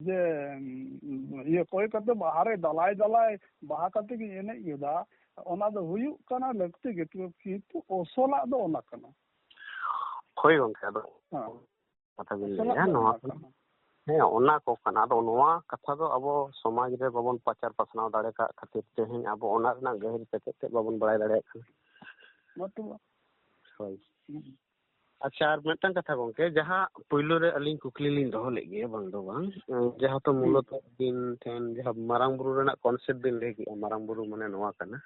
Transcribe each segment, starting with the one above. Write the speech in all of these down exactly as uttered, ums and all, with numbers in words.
ᱡᱮ, ᱩᱸ, ᱤᱭᱟᱹ ᱠᱚᱭ ᱠᱟᱛᱮ ᱵᱟᱦᱟ ᱨᱮ ᱫᱟᱞᱟᱭ ᱫᱟᱞᱟᱭ ᱵᱟᱦᱟ ᱠᱟᱛᱮ ᱜᱤᱧ ᱮᱱᱮᱡ ᱜᱚᱫᱟ, ᱚᱱᱟ ᱫᱚ ᱦᱩᱭᱩᱜ ᱠᱟᱱᱟ ᱞᱟᱹᱠᱛᱤ ᱜᱮ, ᱠᱤᱱᱛᱩ ᱚᱥᱚᱞᱟᱜ ᱫᱚ ᱚᱱᱟ ᱠᱟᱱᱟ᱾ ᱦᱳᱭ ᱜᱚᱝᱠᱮ, ᱟᱫᱚ ᱦᱮᱸ᱾ ᱠᱟᱛᱷᱟ ᱵᱤᱱ ᱚᱥᱚᱞᱟᱜ ᱞᱟᱹᱭᱟ, ᱫᱚ ᱱᱚᱣᱟ ᱚᱱᱟ ᱠᱟᱱᱟ᱾ ᱦᱮᱸ, ᱚᱱᱟ ᱠᱚ ᱠᱟᱱᱟ᱾ ᱟᱫᱚ ᱱᱚᱣᱟ ᱠᱟᱛᱷᱟ ᱫᱚ ᱟᱵᱚ ᱥᱚᱢᱟᱡᱽ ᱨᱮ ᱵᱟᱵᱚᱱ ᱯᱟᱪᱟᱨ ᱯᱟᱥᱱᱟᱣ ᱫᱟᱲᱮ ᱠᱟᱜ ᱠᱷᱟᱹᱛᱤᱨ ᱛᱮᱦᱮᱧ ᱟᱵᱚ ᱚᱱᱟ ᱨᱮᱱᱟᱜ ᱜᱟᱹᱦᱤᱨ ᱛᱮᱛᱮᱫ ᱛᱮᱫ ᱵᱟᱵᱚᱱ ᱵᱟᱲᱟᱭ ᱫᱟᱲᱮᱭᱟᱜ ᱠᱟᱱᱟ᱾ ᱢᱟ ᱛᱚᱵᱮ᱾ ᱦᱳᱭ᱾ ᱦᱩᱸ᱾ ᱟᱪᱪᱷᱟ, ᱟᱨ ᱢᱤᱫᱴᱟᱝ ᱠᱟᱛᱷᱟ ᱜᱚᱝᱠᱮ, ᱡᱟᱦᱟᱸ ᱯᱩᱭᱞᱩ ᱨᱮ ᱟᱹᱞᱤᱧ ᱠᱩᱠᱞᱤ ᱞᱤᱧ ᱫᱚᱦᱚ ᱞᱮᱫ ᱜᱮᱭᱟ, ᱵᱟᱝ ᱫᱚ ᱵᱟᱝ, ᱡᱟᱦᱟᱸ ᱛᱚ ᱦᱩᱸ᱾ ᱢᱩᱞᱚᱛᱚ ᱟᱹᱵᱤᱱ ᱴᱷᱮᱱ ᱡᱟᱦᱟᱸ ᱢᱟᱨᱟᱝ ᱵᱩᱨᱩ ᱨᱮᱱᱟᱜ concept ᱵᱤᱱ ᱞᱟᱹᱭ ᱠᱮᱜᱼᱟ, ᱢᱟᱨᱟᱝ ᱵᱩᱨᱩ ᱢᱟᱱᱮ ᱱᱚᱣᱟ ᱠᱟᱱᱟ᱾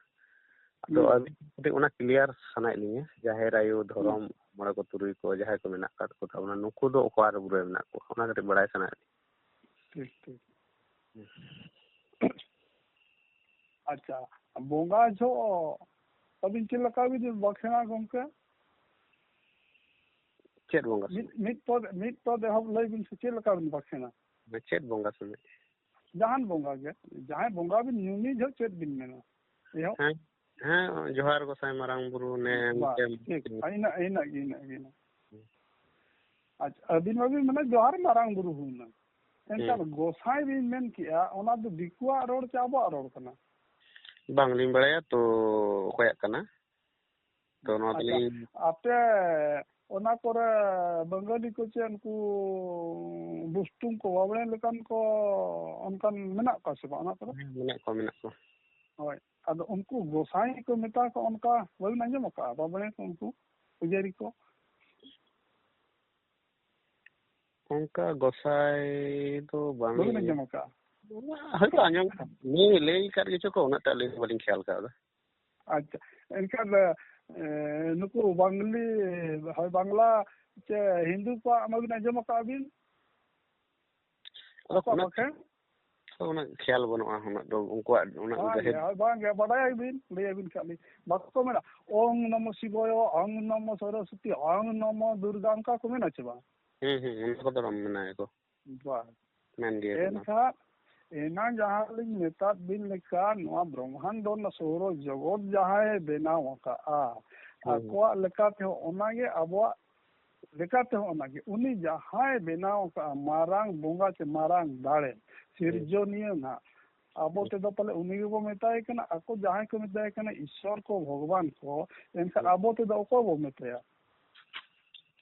ᱟᱫᱚ ᱦᱩᱸ᱾ ᱟᱹᱵᱤᱱ ᱠᱟᱹᱴᱤᱡ ᱚᱱᱟ clear ᱥᱟᱱᱟᱭᱮᱫ ᱞᱤᱧᱟ, ᱡᱟᱦᱮᱨ ᱟᱭᱳ, ᱦᱩᱸ᱾ ᱫᱷᱚᱨᱚᱢ, ᱢᱚᱬᱮ ᱠᱚ ᱛᱩᱨᱩᱭ ᱠᱚ ᱡᱟᱦᱟᱸᱭ ᱠᱚ ᱢᱮᱱᱟᱜ ᱟᱠᱟᱫ ᱠᱚ ᱛᱟᱵᱚᱱᱟ, ᱱᱩᱠᱩ ᱫᱚ ᱚᱠᱟ ᱨᱮ ᱵᱩᱨᱩ ᱨᱮ ᱢᱮᱱᱟᱜ ᱠᱚᱣᱟ, ᱚᱱᱟ ᱠᱟᱹᱴᱤᱡ ᱵᱟᱲᱟᱭ ᱥᱟᱱᱟᱭᱮᱫ ᱞᱤᱧᱟ᱾ ᱴᱷᱤᱠ, ᱴᱷᱤᱠ᱾ ᱟᱪᱪᱷᱟ, ᱵᱚᱸᱜᱟ ᱡᱚᱦᱚᱜ ᱟᱹᱵᱤᱱ ᱪᱮᱫ ᱞᱮᱠᱟ ᱵᱤᱱ ᱵᱟᱠᱷᱮᱲᱟ ᱜᱚᱢᱠᱮ? ᱪᱮᱫ ᱵᱚᱸᱜᱟ ᱢᱤᱫ, ᱥᱚᱢᱚᱭ? ᱢᱤᱫ ᱯᱚᱫ, ᱢᱤᱫ ᱯᱚᱫ ᱮᱦᱚᱵ ᱞᱟᱹᱭ ᱵᱤᱱ ᱥᱮ, ᱪᱮᱫ ᱞᱮᱠᱟ ᱵᱤᱱ ᱵᱟᱠᱷᱮᱲᱟ? ᱪᱮᱫ ᱵᱚᱸᱜᱟ ᱥᱚᱢᱚᱭ? ᱡᱟᱦᱟᱱ ᱵᱚᱸᱜᱟ ᱜᱮ, ᱡᱟᱦᱟᱸᱭ ᱵᱚᱸᱜᱟ ᱵᱤᱱ ᱧᱩᱢᱮ ᱡᱚᱦᱚᱜ ᱪᱮᱫ ᱵᱤᱱ ᱢᱮᱱᱟ? ᱮᱦᱚᱵ? ᱦᱮᱸ, ᱦᱮᱸ, ᱡᱚᱦᱟᱨ ᱜᱚᱸᱥᱟᱭ ᱢᱟᱨᱟᱝ ᱵᱩᱨᱩ ᱱᱮ ᱵᱟᱥ, ᱮᱱᱛᱮ ᱴᱷᱤᱠ, ᱤᱱᱟᱹᱜ, ᱤᱱᱟᱹᱜ ᱜᱮ, ᱤᱱᱟᱹᱜ ᱜᱮ, ᱤᱱᱟᱹᱜ᱾ ᱟᱪᱪᱷᱟ, ᱟᱹᱵᱤᱱ ᱢᱟᱵᱤᱱ ᱢᱮᱱᱟ ᱡᱚᱦᱟᱨ ᱢᱟᱨᱟᱝ ᱵᱩᱨᱩ ᱦᱩᱭᱱᱟ, ᱮᱱᱠᱷᱟᱱ ᱦᱩᱸ᱾ ᱜᱚᱸᱥᱟᱭ ᱵᱤᱱ ᱢᱮᱱ ᱠᱮᱜᱼᱟ, ᱚᱱᱟ ᱫᱚ ᱫᱤᱠᱩᱣᱟᱜ ᱨᱚᱲ ᱪᱮ ᱟᱵᱚᱣᱟᱜ ᱨᱚᱲ ᱠᱟᱱᱟ? ᱵᱟᱝᱞᱤᱧ ᱵᱟᱲᱟᱭᱟ ᱛᱚ ᱚᱠᱚᱭᱟᱜ ᱠᱟᱱᱟ᱾ ᱛᱚ ᱱᱚᱣᱟ ᱟᱪᱪᱷᱟ, ᱫᱚᱞᱤᱧ ᱟᱯᱮ ᱚᱱᱟ ᱠᱚᱨᱮ ᱵᱟᱝᱜᱟᱞᱤ ᱠᱚ ᱪᱮ ᱩᱱᱠᱩ ᱵᱩᱥᱴᱩᱢ ᱠᱚ ᱵᱟᱵᱽᱲᱮ ᱞᱮᱠᱟᱱ ᱠᱚ ᱚᱱᱠᱟᱱ ᱢᱮᱱᱟᱜ ᱠᱚᱣᱟ ᱥᱮ ᱵᱟᱝ ᱚᱱᱟ ᱠᱚᱨᱮ? ᱦᱮᱸ, ᱢᱮᱱᱟᱜ ᱠᱚᱣᱟ, ᱢᱮᱱᱟᱜ ᱠᱚᱣᱟ᱾ ᱦᱳᱭ, ᱟᱫᱚ ᱩᱱᱠᱩ ᱜᱚᱸᱥᱟᱭ ᱠᱚ ᱢᱮᱛᱟ ᱠᱚᱣᱟ, ᱚᱱᱠᱟ ᱵᱟᱹᱵᱤᱱ ᱟᱸᱡᱚᱢ ᱟᱠᱟᱫᱼᱟ? ᱵᱟᱵᱽᱲᱮ ᱠᱚ, ᱩᱱᱠᱩ ᱯᱩᱡᱟᱹᱨᱤ ᱠᱚ? ᱚᱱᱠᱟ ᱜᱚᱸᱥᱟᱭ ᱫᱚ ᱵᱟᱝ ᱵᱟᱹᱵᱤᱱ ᱟᱸᱡᱚᱢ ᱟᱠᱟᱫᱼᱟ? ᱦᱚᱭᱛᱳ ᱟᱸᱡᱚᱢ ᱠᱟᱜ, ᱞᱟᱹᱭ, ᱞᱟᱹᱭ ᱟᱠᱟᱫ ᱜᱮᱪᱚ ᱠᱚ, ᱩᱱᱟᱹᱜ ᱴᱟᱜ ᱞᱟᱹᱭ ᱫᱚ ᱵᱟᱹᱞᱤᱧ ᱠᱷᱮᱭᱟᱞ ᱠᱟᱣᱫᱟ᱾ ᱟᱪᱪᱷᱟ, ᱮᱱᱠᱷᱟᱱ, ᱮ, ᱱᱩᱠᱩ ᱵᱟᱝᱞᱤ, ᱦᱳᱭ, ᱵᱟᱝᱞᱟ ᱪᱮ ᱦᱤᱱᱫᱩ ᱠᱚᱣᱟᱜ ᱢᱟᱵᱤᱱ ᱟᱸᱡᱚᱢ ᱟᱠᱟᱫ ᱵᱤᱱ? ᱟᱫᱚ ᱟᱠᱚᱣᱟᱜ ᱩᱱᱟᱹᱜ, ᱵᱟᱠᱷᱮᱬ? ᱟᱫᱚ ᱩᱱᱟᱹᱜ ᱠᱷᱮᱭᱟᱞ ᱵᱟᱹᱱᱩᱜᱼᱟ, ᱩᱱᱟᱹᱜ ᱫᱚ ᱩᱱᱠᱩᱣᱟᱜ ᱩᱱᱟᱹᱜ ᱵᱟᱝ ᱜᱟᱹᱦᱤᱨ᱾ ᱜᱮ, ᱦᱳᱭ, ᱵᱟᱝ ᱜᱮ, ᱵᱟᱰᱟᱭ ᱟᱹᱵᱤᱱ, ᱞᱟᱹᱭ ᱟᱹᱵᱤᱱ ᱠᱷᱟᱱ ᱞᱤᱧ᱾ ᱵᱟᱠᱚ ᱢᱮᱱᱟ, "ᱳᱝ ᱱᱚᱢᱚ ᱥᱤᱵᱟᱭ, ᱳᱝ ᱱᱚᱢᱚ ᱥᱚᱨᱚᱥᱚᱛᱤ, ᱳᱝ ᱱᱚᱢᱚ ᱫᱩᱨᱜᱟ", ᱚᱱᱠᱟ ᱠᱚ ᱢᱮᱱᱟ ᱪᱮ ᱵᱟᱝ? ᱦᱩᱸ, ᱦᱩᱸ, ᱚᱱᱟ ᱠᱚᱫᱚ ᱵᱟᱝ ᱢᱮᱱᱟ ᱜᱮᱠᱚ᱾ ᱵᱟᱝ᱾ ᱢᱮᱱ ᱜᱮᱭᱟ ᱠᱚ ᱚᱱᱟ᱾ ᱮᱱᱠᱷᱟᱱ ᱮᱱᱟᱝ ᱡᱟᱦᱟᱸ ᱞᱤᱧ ᱢᱮᱛᱟᱫ ᱵᱤᱱ ᱞᱮᱠᱟ, ᱱᱚᱣᱟ ᱵᱨᱚᱦᱢᱟᱱᱰ ᱨᱮᱱᱟᱜ ᱥᱳᱨᱚ ᱡᱚᱜᱚᱛ ᱡᱟᱦᱟᱸᱭ ᱵᱮᱱᱟᱣ ᱟᱠᱟᱫᱼᱟ, ᱦᱩᱸ, ᱦᱩᱸ᱾ ᱟᱠᱚᱣᱟᱜ ᱞᱮᱠᱟᱛᱮ ᱚᱱᱟᱜᱮ ᱟᱵᱚᱣᱟᱜ ᱞᱮᱠᱟᱛᱮ ᱦᱚᱸ ᱚᱱᱟᱜᱮ, ᱩᱱᱤ ᱡᱟᱦᱟᱸᱭ ᱵᱮᱱᱟᱣ ᱟᱠᱟᱫᱼᱟ ᱢᱟᱨᱟᱝ ᱵᱚᱸᱜᱟ ᱪᱮ ᱢᱟᱨᱟᱝ ᱫᱟᱲᱮ, ᱥᱤᱨᱡᱚᱱᱤᱭᱟᱹ ᱱᱟᱦᱟᱜ, ᱟᱵᱚ ᱛᱮᱫᱚ ᱯᱟᱞᱮ ᱩᱱᱤ ᱜᱮᱵᱚ ᱢᱮᱛᱟᱭ ᱠᱟᱱᱟ, ᱟᱠᱚ ᱡᱟᱦᱟᱸᱭ ᱠᱚ ᱢᱮᱛᱟᱭ ᱠᱟᱱᱟ ᱤᱥᱥᱚᱨ ᱠᱚ, ᱵᱷᱚᱜᱚᱵᱟᱱ ᱠᱚ, ᱮᱱᱠᱷᱟᱱ ᱟᱵᱚ ᱛᱮᱫᱚ ᱚᱠᱚᱭ ᱵᱚ ᱢᱮᱛᱟᱭᱟ?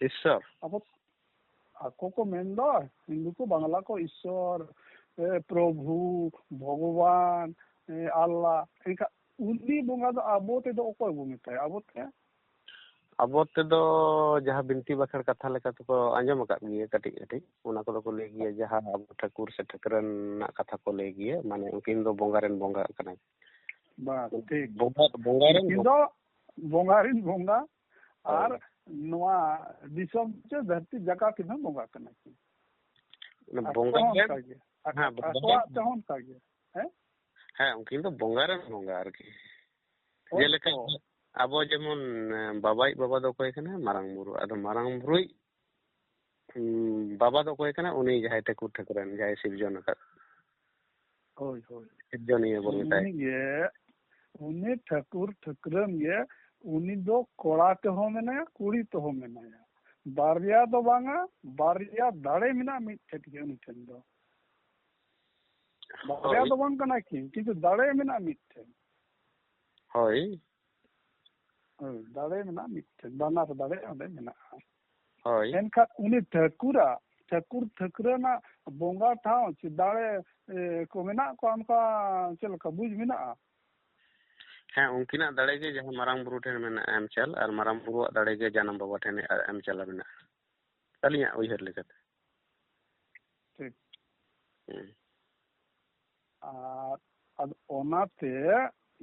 ᱤᱥᱥᱚᱨ᱾ ᱟᱵᱚ, ᱟᱠᱚ ᱠᱚ ᱢᱮᱱᱫᱚ, ᱦᱤᱱᱫᱩ ᱠᱚ, ᱵᱟᱝᱞᱟ ᱠᱚ, ᱤᱥᱥᱚᱨ, ᱮ, ᱯᱨᱚᱵᱷᱩ, ᱵᱷᱚᱜᱚᱵᱟᱱ, ᱮ, ᱟᱞᱞᱟ᱾ ᱮᱱᱠᱷᱟᱱ ᱩᱱᱤ ᱵᱚᱸᱜᱟ ᱫᱚ ᱟᱵᱚ ᱛᱮᱫᱚ ᱚᱠᱚᱭ ᱵᱚ ᱢᱮᱛᱟᱭᱟ? ᱟᱵᱚ ᱛᱮ? ᱟᱵᱚ ᱛᱮᱫᱚ ᱡᱟᱦᱟᱸ ᱵᱤᱱᱛᱤ ᱵᱟᱠᱷᱮᱲ ᱠᱟᱛᱷᱟ ᱞᱮᱠᱟ ᱛᱮᱠᱚ ᱟᱸᱡᱚᱢ ᱟᱠᱟᱫ ᱜᱮᱭᱟ ᱠᱟᱹᱴᱤᱡ ᱠᱟᱹᱴᱤᱡ, ᱚᱱᱟ ᱠᱚᱫᱚ ᱠᱚ ᱞᱟᱹᱭ ᱜᱮᱭᱟ, ᱡᱟᱦᱟᱸ ᱟᱵᱚ ᱴᱷᱟᱹᱠᱩᱨ ᱥᱮ ᱴᱷᱟᱹᱠᱨᱟᱹᱱ ᱨᱮᱱᱟᱜ ᱠᱟᱛᱷᱟ ᱠᱚ ᱞᱟᱹᱭ ᱜᱮᱭᱟ, ᱢᱟᱱᱮ ᱩᱱᱠᱤᱱ ᱫᱚ ᱵᱚᱸᱜᱟ ᱨᱮᱱ ᱵᱚᱸᱜᱟ ᱠᱟᱱᱟᱭ᱾ ᱵᱟᱥ, ᱴᱷᱤᱠ᱾ ᱵᱚᱸᱜᱟ, ᱵᱚᱸᱜᱟ ᱨᱮᱱ ᱩᱱᱠᱤᱱ ᱵᱚᱸᱜᱟ᱾ ᱫᱚ ᱵᱚᱸᱜᱟ ᱨᱮᱱ ᱵᱚᱸᱜᱟ, ᱦᱳᱭ᱾ ᱟᱨ ᱱᱚᱣᱟ ᱫᱤᱥᱚᱢ ᱪᱮ ᱫᱷᱟᱹᱨᱛᱤ ᱡᱟᱠᱟᱛ ᱨᱮᱱ ᱦᱚᱸ ᱵᱚᱸᱜᱟ ᱠᱟᱱᱟ ᱠᱤᱱ᱾ ᱚᱱᱟ ᱟᱠᱚ ᱵᱚᱸᱜᱟ ᱦᱚᱸ ᱨᱮᱱ, ᱚᱱᱠᱟ ᱜᱮ, ᱟᱠ-, ᱦᱮᱸ, ᱟᱠ-, ᱵᱚᱸᱜᱟ ᱟᱠᱚᱣᱟᱜ ᱨᱮᱱ᱾ ᱛᱮᱦᱚᱸ ᱚᱱᱠᱟ ᱜᱮ᱾ ᱦᱮᱸ? ᱦᱮᱸ, ᱩᱱᱠᱤᱱ ᱫᱚ ᱵᱚᱸᱜᱟ ᱨᱮᱱ ᱵᱚᱸᱜᱟ ᱟᱨᱠᱤ᱾ ᱦᱳᱭ ᱡᱮᱞᱮᱠᱟ ᱛᱚ᱾ ᱟᱵᱚ ᱡᱮᱢᱚᱱ, ᱮ, ᱵᱟᱵᱟᱭᱤᱡ ᱵᱟᱵᱟ ᱫᱚ ᱚᱠᱚᱭ ᱠᱟᱱᱟᱭ? ᱢᱟᱨᱟᱝ ᱵᱩᱨᱩ᱾ ᱟᱫᱚ ᱢᱟᱨᱟᱝ ᱵᱩᱨᱩᱭᱤᱡ, ᱩᱸ, ᱵᱟᱵᱟ ᱫᱚ ᱚᱠᱚᱭ ᱠᱟᱱᱟᱭ? ᱩᱱᱤ ᱡᱟᱦᱟᱸᱭ ᱴᱷᱟᱹᱠᱩᱨ ᱴᱷᱟᱹᱠᱨᱟᱹᱱ, ᱡᱟᱦᱟᱸᱭ ᱥᱤᱨᱡᱚᱱ ᱟᱠᱟᱫ᱾ ᱦᱳᱭ, ᱦᱳᱭ᱾ ᱥᱤᱨᱡᱚᱱᱤᱭᱟᱹ ᱵᱚᱱ ᱢᱮᱛᱟᱭ᱾ ᱩᱱᱤ ᱜᱮ, ᱩᱱᱤ ᱴᱷᱟᱹᱠᱩᱨ ᱴᱷᱟᱹᱠᱨᱟᱹᱱ ᱜᱮ, ᱩᱱᱤ ᱫᱚ ᱠᱚᱲᱟ ᱛᱮᱦᱚᱸ ᱢᱮᱱᱟᱭᱟ, ᱠᱩᱲᱤ ᱛᱮᱦᱚᱸ ᱢᱮᱱᱟᱭᱟ᱾ ᱵᱟᱨᱭᱟ ᱫᱚ ᱵᱟᱝᱟ, ᱵᱟᱨᱭᱟ ᱫᱟᱲᱮ ᱢᱮᱱᱟᱜᱼᱟ ᱢᱤᱫ ᱴᱷᱮᱱ ᱜᱮ ᱩᱱᱤ ᱴᱷᱮᱱ ᱫᱚ᱾ ᱵᱟᱨᱭᱟ ᱦᱳᱭ᱾ ᱫᱚ ᱵᱟᱝ ᱠᱟᱱᱟ ᱠᱤᱱ, ᱠᱤᱱᱛᱩ ᱫᱟᱲᱮ ᱢᱮᱱᱟᱜᱼᱟ ᱢᱤᱫ ᱴᱷᱮᱱ᱾ ᱦᱳᱭ᱾ ᱦᱳᱭ, ᱫᱟᱲᱮ ᱢᱮᱱᱟᱜᱼᱟ ᱢᱤᱫ ᱴᱷᱮᱱ, ᱵᱟᱱᱟᱨ ᱫᱟᱲᱮ ᱚᱸᱰᱮ ᱢᱮᱱᱟᱜᱼᱟ᱾ ᱦᱳᱭ᱾ ᱮᱱᱠᱷᱟᱱ ᱩᱱᱤ ᱴᱷᱟᱹᱠᱩᱨᱟᱜ, ᱴᱷᱟᱹᱠᱩᱨ ᱴᱷᱟᱹᱠᱨᱟᱹᱱᱟᱜ ᱵᱚᱸᱜᱟ ᱴᱷᱟᱶ ᱪᱮ ᱫᱟᱲᱮ, ᱮ, ᱠᱚ ᱢᱮᱱᱟᱜ ᱠᱚᱣᱟ, ᱚᱱᱠᱟ ᱪᱮᱫ ᱞᱮᱠᱟ ᱵᱩᱡᱽ ᱢᱮᱱᱟᱜᱼᱟ? ᱦᱮᱸ, ᱩᱱᱠᱤᱱᱟᱜ ᱫᱟᱲᱮ ᱜᱮ ᱡᱟᱦᱟᱸ ᱢᱟᱨᱟᱝ ᱵᱩᱨᱩ ᱴᱷᱮᱱ ᱢᱮᱱᱟᱜᱼᱟ ᱮᱢ ᱪᱟᱞ, ᱟᱨ ᱢᱟᱨᱟᱝ ᱵᱩᱨᱩᱣᱟᱜ ᱫᱟᱲᱮ ᱜᱮ ᱡᱟᱱᱟᱢ ᱵᱟᱵᱟ ᱴᱷᱮᱱ ᱮᱢ ᱪᱟᱞ ᱢᱮᱱᱟᱜᱼᱟ, ᱟᱹᱞᱤᱧᱟᱜ ᱩᱭᱦᱟᱹᱨ ᱞᱮᱠᱟᱛᱮ᱾ ᱴᱷᱤᱠ᱾ ᱦᱮᱸ᱾ ᱟᱨ ᱟᱫᱚ ᱚᱱᱟᱛᱮ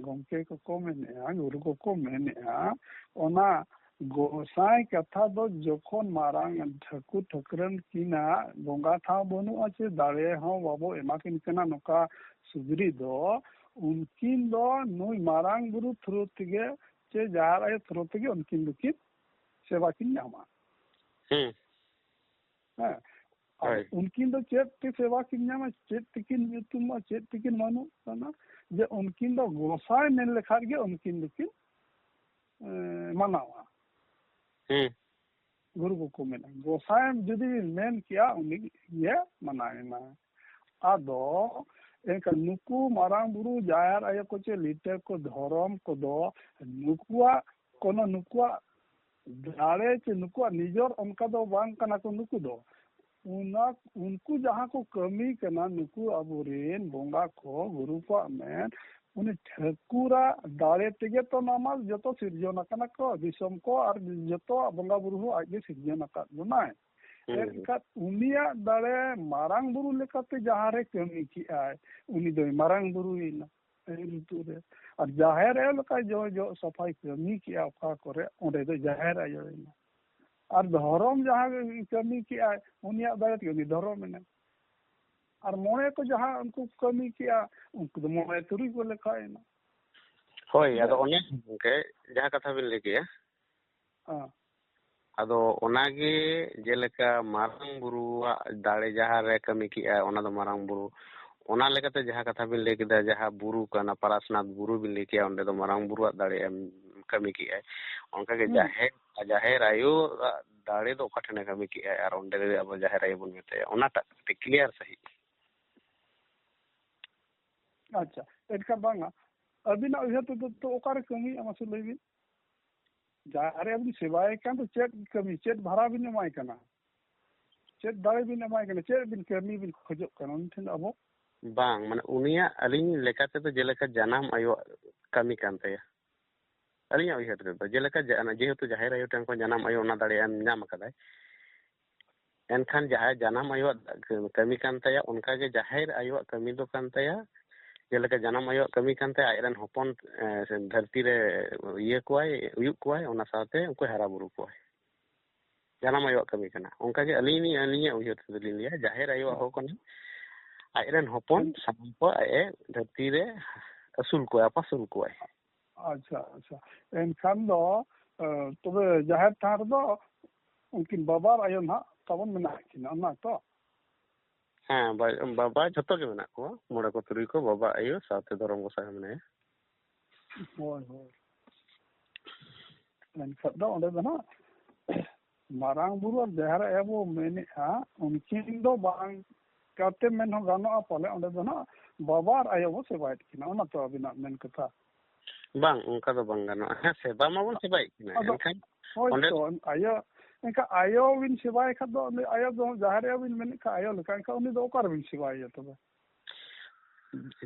ᱜᱚᱢᱠᱮ ᱠᱚᱠᱚ ᱢᱮᱱᱮᱫᱼᱟ, ᱜᱩᱨᱩ ᱠᱚᱠᱚ ᱢᱮᱱᱮᱫᱼᱟ, ᱚᱱᱟ ᱜᱚᱸᱥᱟᱭ ᱠᱟᱛᱷᱟ ᱫᱚ ᱡᱚᱠᱷᱚᱱ ᱢᱟᱨᱟᱝ ᱴᱷᱟᱹᱠᱩᱨ ᱴᱷᱟᱹᱠᱨᱟᱹᱱ ᱠᱤᱱᱟᱜ ᱵᱚᱸᱜᱟ ᱴᱷᱟᱶ ᱵᱟᱹᱱᱩᱜᱼᱟ ᱪᱮ ᱫᱟᱲᱮ ᱦᱚᱸ ᱵᱟᱵᱚ ᱮᱢᱟ ᱠᱤᱱ ᱠᱟᱱᱟ, ᱱᱚᱝᱠᱟ ᱥᱩᱜᱽᱨᱤ ᱫᱚ ᱩᱱᱠᱤᱱ ᱫᱚ ᱱᱩᱭ ᱢᱟᱨᱟᱝ ᱵᱩᱨᱩ ᱛᱷᱨᱩ ᱛᱮᱜᱮ ᱪᱮ ᱡᱟᱦᱮᱨ ᱟᱭᱳ ᱛᱷᱨᱩ ᱛᱮᱜᱮ ᱩᱱᱠᱤᱱ ᱫᱚᱠᱤᱱ ᱥᱮᱵᱟ ᱠᱤᱱ ᱧᱟᱢᱟ᱾ ᱦᱮᱸ᱾ ᱦᱮᱸ᱾ ᱟᱫᱚ ᱦᱳᱭ᱾ ᱩᱱᱠᱤᱱ ᱫᱚ ᱪᱮᱫ ᱛᱮ ᱥᱮᱵᱟ ᱠᱤᱱ ᱧᱟᱢᱟ, ᱪᱮᱫ ᱛᱮᱠᱤᱱ ᱧᱩᱛᱩᱢᱚᱜᱼᱟ, ᱪᱮᱫ ᱛᱮᱠᱤᱱ ᱢᱟᱹᱱᱚᱜ ᱠᱟᱱᱟ, ᱡᱮ ᱩᱱᱠᱤᱱ ᱫᱚ ᱜᱚᱸᱥᱟᱭ ᱢᱮᱱ ᱞᱮᱠᱷᱟᱱ ᱜᱮ ᱩᱱᱠᱤᱱ ᱫᱚᱠᱤᱱ, ᱮᱸ, ᱢᱟᱱᱟᱣᱟ᱾ ᱦᱮᱸ᱾ ᱜᱩᱨᱩ ᱠᱚᱠᱚ ᱢᱮᱱᱟ᱾ ᱜᱚᱸᱥᱟᱭ ᱡᱩᱫᱤ ᱵᱤᱱ ᱢᱮᱱ ᱠᱮᱜᱼᱟ, ᱩᱱᱤ ᱜᱮ ᱢᱟᱱᱟᱣ ᱮᱱᱟ᱾ ᱟᱫᱚ ᱮᱱᱠᱷᱟᱱ ᱱᱩᱠᱩ ᱢᱟᱨᱟᱝ ᱵᱩᱨᱩ, ᱡᱟᱦᱮᱨ ᱟᱭᱳ ᱠᱚ ᱪᱮ ᱞᱤᱴᱟᱹ ᱠᱚ, ᱫᱷᱚᱨᱚᱢ ᱠᱚᱫᱚ ᱱᱩᱠᱩᱣᱟᱜ ᱠᱳᱱᱳ, ᱱᱩᱠᱩᱣᱟᱜ ᱫᱟᱲᱮ ᱪᱮ ᱱᱩᱠᱩᱣᱟᱜ ᱱᱤᱡᱚᱨ ᱚᱱᱠᱟ ᱫᱚ ᱵᱟᱝ ᱠᱟᱱᱟ ᱠᱚ ᱱᱩᱠᱩ ᱫᱚ᱾ ᱚᱱᱟ, ᱩᱱᱠᱩ ᱡᱟᱦᱟᱸ ᱠᱚ ᱠᱟᱹᱢᱤ ᱠᱟᱱᱟ, ᱱᱩᱠᱩ ᱟᱵᱚᱨᱮᱱ ᱵᱚᱸᱜᱟ ᱠᱚ, ᱜᱩᱨᱩ ᱠᱚᱣᱟᱜ ᱢᱮᱱ, ᱩᱱᱤ ᱴᱷᱟᱹᱠᱩᱨᱟᱜ ᱫᱟᱲᱮ ᱛᱮᱜᱮ ᱛᱚ ᱱᱚᱣᱟ ᱢᱟ ᱡᱚᱛᱚ ᱥᱤᱨᱡᱚᱱ ᱟᱠᱟᱱᱟ ᱠᱚ, ᱫᱤᱥᱚᱢ ᱠᱚ ᱟᱨ ᱡᱚᱛᱚᱣᱟᱜ ᱵᱚᱸᱜᱟ ᱵᱩᱨᱩ ᱦᱚᱸ ᱟᱡ ᱜᱮ ᱥᱤᱨᱡᱚᱱ ᱟᱠᱟᱫ ᱵᱚᱱᱟᱭ᱾ ᱦᱩᱸ, ᱦᱩᱸ᱾ ᱮᱱᱠᱷᱟᱱ ᱩᱱᱤᱭᱟᱜ ᱫᱟᱲᱮ ᱢᱟᱨᱟᱝ ᱵᱩᱨᱩ ᱞᱮᱠᱟᱛᱮ ᱡᱟᱦᱟᱸ ᱨᱮ ᱠᱟᱹᱢᱤ ᱠᱮᱜᱼᱟᱭ, ᱩᱱᱤ ᱫᱚᱭ ᱢᱟᱨᱟᱝ ᱵᱩᱨᱩᱭᱮᱱᱟ ᱮᱭ ᱨᱤᱛᱩ ᱨᱮ᱾ ᱟᱨ ᱡᱟᱦᱮᱨ ᱟᱭᱳ ᱞᱮᱠᱟ ᱡᱚ-, ᱡᱚᱜ ᱥᱟᱯᱷᱟᱭ ᱠᱟᱹᱢᱤ ᱠᱮᱜᱼᱟ ᱚᱠᱟ ᱠᱚᱨᱮ, ᱚᱸᱰᱮ ᱫᱚ ᱡᱟᱦᱮᱨ ᱟᱭᱳᱭᱮᱱᱟ᱾ ᱟᱨ ᱫᱷᱚᱨᱚᱢ ᱡᱟᱦᱟᱸ ᱜᱮ ᱠᱟᱹᱢᱤ ᱠᱮᱜᱼᱟᱭ, ᱩᱱᱤᱭᱟᱜ ᱫᱟᱲᱮ ᱛᱮᱜᱮ ᱩᱱᱤ ᱫᱷᱚᱨᱚᱢ ᱮᱱᱟᱭ᱾ ᱟᱨ ᱢᱚᱬᱮ ᱠᱚ ᱡᱟᱦᱟᱸ ᱩᱱᱠᱩ ᱠᱚ ᱠᱟᱹᱢᱤ ᱠᱮᱜᱼᱟ, ᱩᱱᱠᱩ ᱫᱚ ᱢᱚᱬᱮ ᱛᱩᱨᱩᱭ ᱠᱚ ᱞᱮᱠᱷᱟᱭᱮᱱᱟ᱾ ᱦᱳᱭ, ᱟᱫᱚ ᱦᱮᱸ᱾ ᱚᱱᱮ ᱜᱚᱢᱠᱮ ᱡᱟᱦᱟᱸ ᱠᱟᱛᱷᱟ ᱵᱤᱱ ᱞᱟᱹᱭ ᱠᱮᱜᱼᱟ, ᱦᱮᱸ᱾ ᱟᱫᱚ ᱚᱱᱟᱜᱮ ᱡᱮᱞᱮᱠᱟ ᱢᱟᱨᱟᱝ ᱵᱩᱨᱩᱣᱟᱜ ᱫᱟᱲᱮ ᱡᱟᱦᱟᱸ ᱨᱮ ᱠᱟᱹᱢᱤ ᱠᱮᱜᱼᱟ, ᱚᱱᱟ ᱫᱚ ᱢᱟᱨᱟᱝ ᱵᱩᱨᱩ᱾ ᱚᱱᱟ ᱞᱮᱠᱟᱛᱮ ᱡᱟᱦᱟᱸ ᱠᱟᱛᱷᱟ ᱵᱤᱱ ᱞᱟᱹᱭ ᱠᱮᱫᱟ, ᱡᱟᱦᱟᱸ ᱵᱩᱨᱩ ᱠᱟᱱᱟ, ᱯᱟᱨᱟᱥᱱᱟᱛᱷ ᱵᱩᱨᱩ ᱵᱤᱱ ᱞᱟᱹᱭ ᱠᱮᱜᱼᱟ, ᱚᱸᱰᱮ ᱫᱚ ᱢᱟᱨᱟᱝ ᱵᱩᱨᱩᱣᱟᱜ ᱫᱟᱲᱮ ᱮᱢ ᱠᱟᱹᱢᱤ ᱠᱮᱜᱼᱟᱭ᱾ ᱚᱱᱠᱟᱜᱮ ᱦᱩᱸ᱾ ᱡᱟᱦᱮᱨ, ᱡᱟᱦᱮᱨ ᱟᱭᱳᱣᱟᱜ ᱫᱟᱲᱮ ᱫᱚ ᱚᱠᱟ ᱴᱷᱮᱱᱮ ᱠᱟᱹᱢᱤ ᱠᱮᱜᱼᱟᱭ ᱟᱨ ᱚᱸᱰᱮ ᱜᱮ ᱟᱵᱚ ᱡᱟᱦᱮᱨ ᱟᱭᱳ ᱵᱚᱱ ᱢᱮᱛᱟᱭᱟ, ᱚᱱᱟᱴᱟᱜ ᱠᱟᱹᱴᱤᱡ clear ᱥᱟᱺᱦᱤᱡ᱾ ᱟᱪᱪᱷᱟ, ᱮᱱᱠᱷᱟᱱ ᱵᱟᱝᱟ, ᱟᱹᱵᱤᱱᱟᱜ ᱩᱭᱦᱟᱹᱨ ᱛᱮᱫᱚ ᱛᱚ ᱚᱠᱟᱨᱮ ᱠᱟᱹᱢᱤᱭᱮᱫᱼᱟ, ᱢᱟᱥᱮ ᱞᱟᱹᱭ ᱵᱤᱱ? ᱡᱟᱦᱟᱸ ᱨᱮ ᱟᱵᱤᱱ ᱥᱮᱵᱟᱭᱮ ᱠᱟᱱ ᱫᱚ, ᱪᱮᱫ ᱠᱟᱹᱢᱤ, ᱪᱮᱫ ᱵᱷᱟᱨᱟ ᱵᱤᱱ ᱮᱢᱟᱭ ᱠᱟᱱᱟ? ᱪᱮᱫ ᱫᱟᱲᱮ ᱵᱤᱱ ᱮᱢᱟᱭ ᱠᱟᱱᱟ? ᱪᱮᱫ ᱵᱤᱱ ᱠᱟᱹᱢᱤ ᱵᱤᱱ ᱠᱷᱚᱡᱚᱜ ᱠᱟᱱᱟ ᱩᱱᱤ ᱴᱷᱮᱱ ᱟᱵᱚ? ᱵᱟᱝ, ᱢᱟᱱᱮ ᱩᱱᱤᱭᱟᱜ, ᱟᱹᱞᱤᱧ ᱞᱮᱠᱟ ᱛᱮᱫᱚ ᱡᱮᱞᱮᱠᱟ ᱡᱟᱱᱟᱢ ᱟᱭᱳᱣᱟᱜ ᱠᱟᱹᱢᱤ ᱠᱟᱱ ᱛᱟᱭᱟ᱾ ᱟᱹᱞᱤᱧᱟᱜ ᱩᱭᱦᱟᱹᱨ ᱛᱮᱫᱚ ᱡᱮᱞᱮᱠᱟ ᱡᱟ-, ᱡᱮᱦᱮᱛᱩ ᱡᱟᱦᱮᱨ ᱟᱭᱳ ᱴᱷᱮᱱ ᱠᱷᱚᱱ ᱡᱟᱱᱟᱢ ᱟᱭᱳ ᱚᱱᱟ ᱫᱟᱲᱮ ᱮᱢ ᱧᱟᱢ ᱟᱠᱟᱫᱟᱭ, ᱮᱱᱠᱷᱟᱱ ᱡᱟᱦᱟᱸᱭ ᱡᱟᱱᱟᱢ ᱟᱭᱳᱣᱟᱜ ᱠᱟᱹᱢᱤ ᱠᱟᱱ ᱛᱟᱭᱟ, ᱚᱱᱠᱟᱜᱮ ᱡᱟᱦᱮᱨ ᱟᱭᱳᱣᱟᱜ ᱠᱟᱹᱢᱤ ᱫᱚ ᱠᱟᱱ ᱛᱟᱭᱟ᱾ ᱡᱮᱞᱮᱠᱟ ᱡᱟᱱᱟᱢ ᱟᱭᱳᱣᱟᱜ ᱠᱟᱹᱢᱤ ᱠᱟᱱ ᱛᱟᱭᱟ, ᱟᱡᱨᱮᱱ ᱦᱚᱯᱚᱱ, ᱮ, ᱥᱮ ᱫᱷᱟᱹᱨᱛᱤ ᱨᱮ ᱤᱭᱟᱹ ᱠᱚᱣᱟᱭ, ᱩᱭᱩᱜ ᱠᱚᱣᱟᱭ, ᱚᱱᱟ ᱥᱟᱶᱛᱮ ᱩᱱᱠᱩ ᱦᱟᱨᱟ ᱵᱩᱨᱩ ᱠᱚᱣᱟᱭ᱾ ᱡᱟᱱᱟᱢ ᱟᱭᱳᱣᱟᱜ ᱠᱟᱹᱢᱤ ᱠᱟᱱᱟ᱾ ᱚᱱᱠᱟᱜᱮ ᱟᱹᱞᱤᱧ, ᱟᱹᱞᱤᱧᱟᱜ ᱩᱭᱦᱟᱹᱨ ᱛᱮᱫᱚ ᱞᱤᱧ ᱞᱟᱹᱭᱟ, ᱡᱟᱦᱮᱨ ᱟᱭᱳᱣᱟᱜ ᱦᱚᱸ ᱠᱟᱱᱟ, ᱟᱡᱨᱮᱱ ᱦᱚᱯᱚᱱ ᱥᱟᱱᱟᱢ ᱠᱚ ᱟᱡ ᱮ ᱫᱷᱟᱹᱨᱛᱤ ᱨᱮ ᱟᱹᱥᱩᱞ ᱠᱚᱣᱟᱭ, ᱟᱯᱟᱥᱩᱞ ᱠᱚᱣᱟᱭ᱾ ᱟᱪᱪᱷᱟ, ᱟᱪᱪᱷᱟ᱾ ᱮᱱᱠᱷᱟᱱ ᱫᱚ, ᱮ, ᱛᱚᱵᱮ ᱡᱟᱦᱮᱨ ᱛᱷᱟᱱ ᱨᱮᱫᱚ ᱩᱱᱠᱤᱱ ᱵᱟᱵᱟ ᱟᱨ ᱟᱭᱳ ᱱᱟᱦᱟᱜ ᱛᱟᱵᱚᱱ ᱢᱮᱱᱟᱜ ᱠᱤᱱᱟ, ᱚᱱᱟ ᱛᱚ? ᱦᱮᱸ, ᱵᱟ-, ᱵᱟᱵᱟ ᱡᱷᱚᱛᱚ ᱜᱮ ᱢᱮᱱᱟᱜ ᱠᱚᱣᱟ, ᱢᱚᱬᱮ ᱠᱚ ᱛᱩᱨᱩᱭ ᱠᱚ, ᱵᱟᱵᱟ, ᱟᱭᱳ ᱥᱟᱶᱛᱮ ᱫᱷᱚᱨᱚᱢ ᱜᱚᱸᱥᱟᱭ ᱦᱚᱸ ᱢᱮᱱᱟᱭᱟ᱾ ᱦᱳᱭ, ᱦᱳᱭ᱾ ᱮᱱᱠᱷᱟᱱ ᱫᱚ ᱚᱸᱰᱮ ᱫᱚ ᱱᱟᱦᱟᱜ ᱢᱟᱨᱟᱝ ᱵᱩᱨᱩ ᱟᱨ ᱡᱟᱦᱮᱨ ᱟᱭᱳ ᱵᱚ ᱢᱮᱱᱮᱫᱼᱟ, ᱩᱱᱠᱤᱱ ᱫᱚ ᱵᱟᱝ ᱠᱟᱛᱮ ᱢᱮᱱ ᱦᱚᱸ ᱜᱟᱱᱚᱜᱼᱟ ᱯᱟᱞᱮ, ᱚᱸᱰᱮ ᱫᱚ ᱱᱟᱜ ᱵᱟᱵᱟ ᱟᱨ ᱟᱭᱳ ᱵᱚ ᱥᱮᱵᱟᱭᱮᱫ ᱠᱤᱱᱟ, ᱚᱱᱟ ᱛᱚ ᱟᱹᱵᱤᱱᱟᱜ ᱢᱮᱱ ᱠᱟᱛᱷᱟ᱾ ᱵᱟᱝ, ᱚᱱᱠᱟ ᱫᱚ ᱵᱟᱝ ᱜᱟᱱᱚᱜᱼᱟ᱾ ᱦᱮᱸ, ᱥᱮᱵᱟ ᱢᱟᱵᱚᱱ ᱥᱮᱵᱟᱭᱮᱫ ᱠᱤᱱᱟ, ᱟᱫᱚ ᱮᱱᱠᱷᱟᱱ ᱦᱳᱭ ᱚᱸᱰᱮ ᱛᱚ, ᱟᱭᱳ, ᱮᱱᱠᱷᱟᱱ ᱟᱭᱳ ᱵᱤᱱ ᱥᱮᱵᱟᱭ ᱠᱷᱟᱱ ᱫᱚ, ᱩᱱᱤ ᱟᱭᱳ ᱫᱚ ᱡᱟᱦᱮᱨ ᱟᱭᱳ ᱵᱤᱱ ᱢᱮᱱᱮᱫ ᱠᱷᱟᱱ ᱟᱭᱳ ᱞᱮᱠᱟ, ᱮᱱᱠᱷᱟᱱ ᱩᱱᱤ ᱫᱚ ᱚᱠᱟ ᱨᱮᱵᱤᱱ ᱥᱮᱵᱟᱭᱮᱭᱟ ᱛᱚᱵᱮ?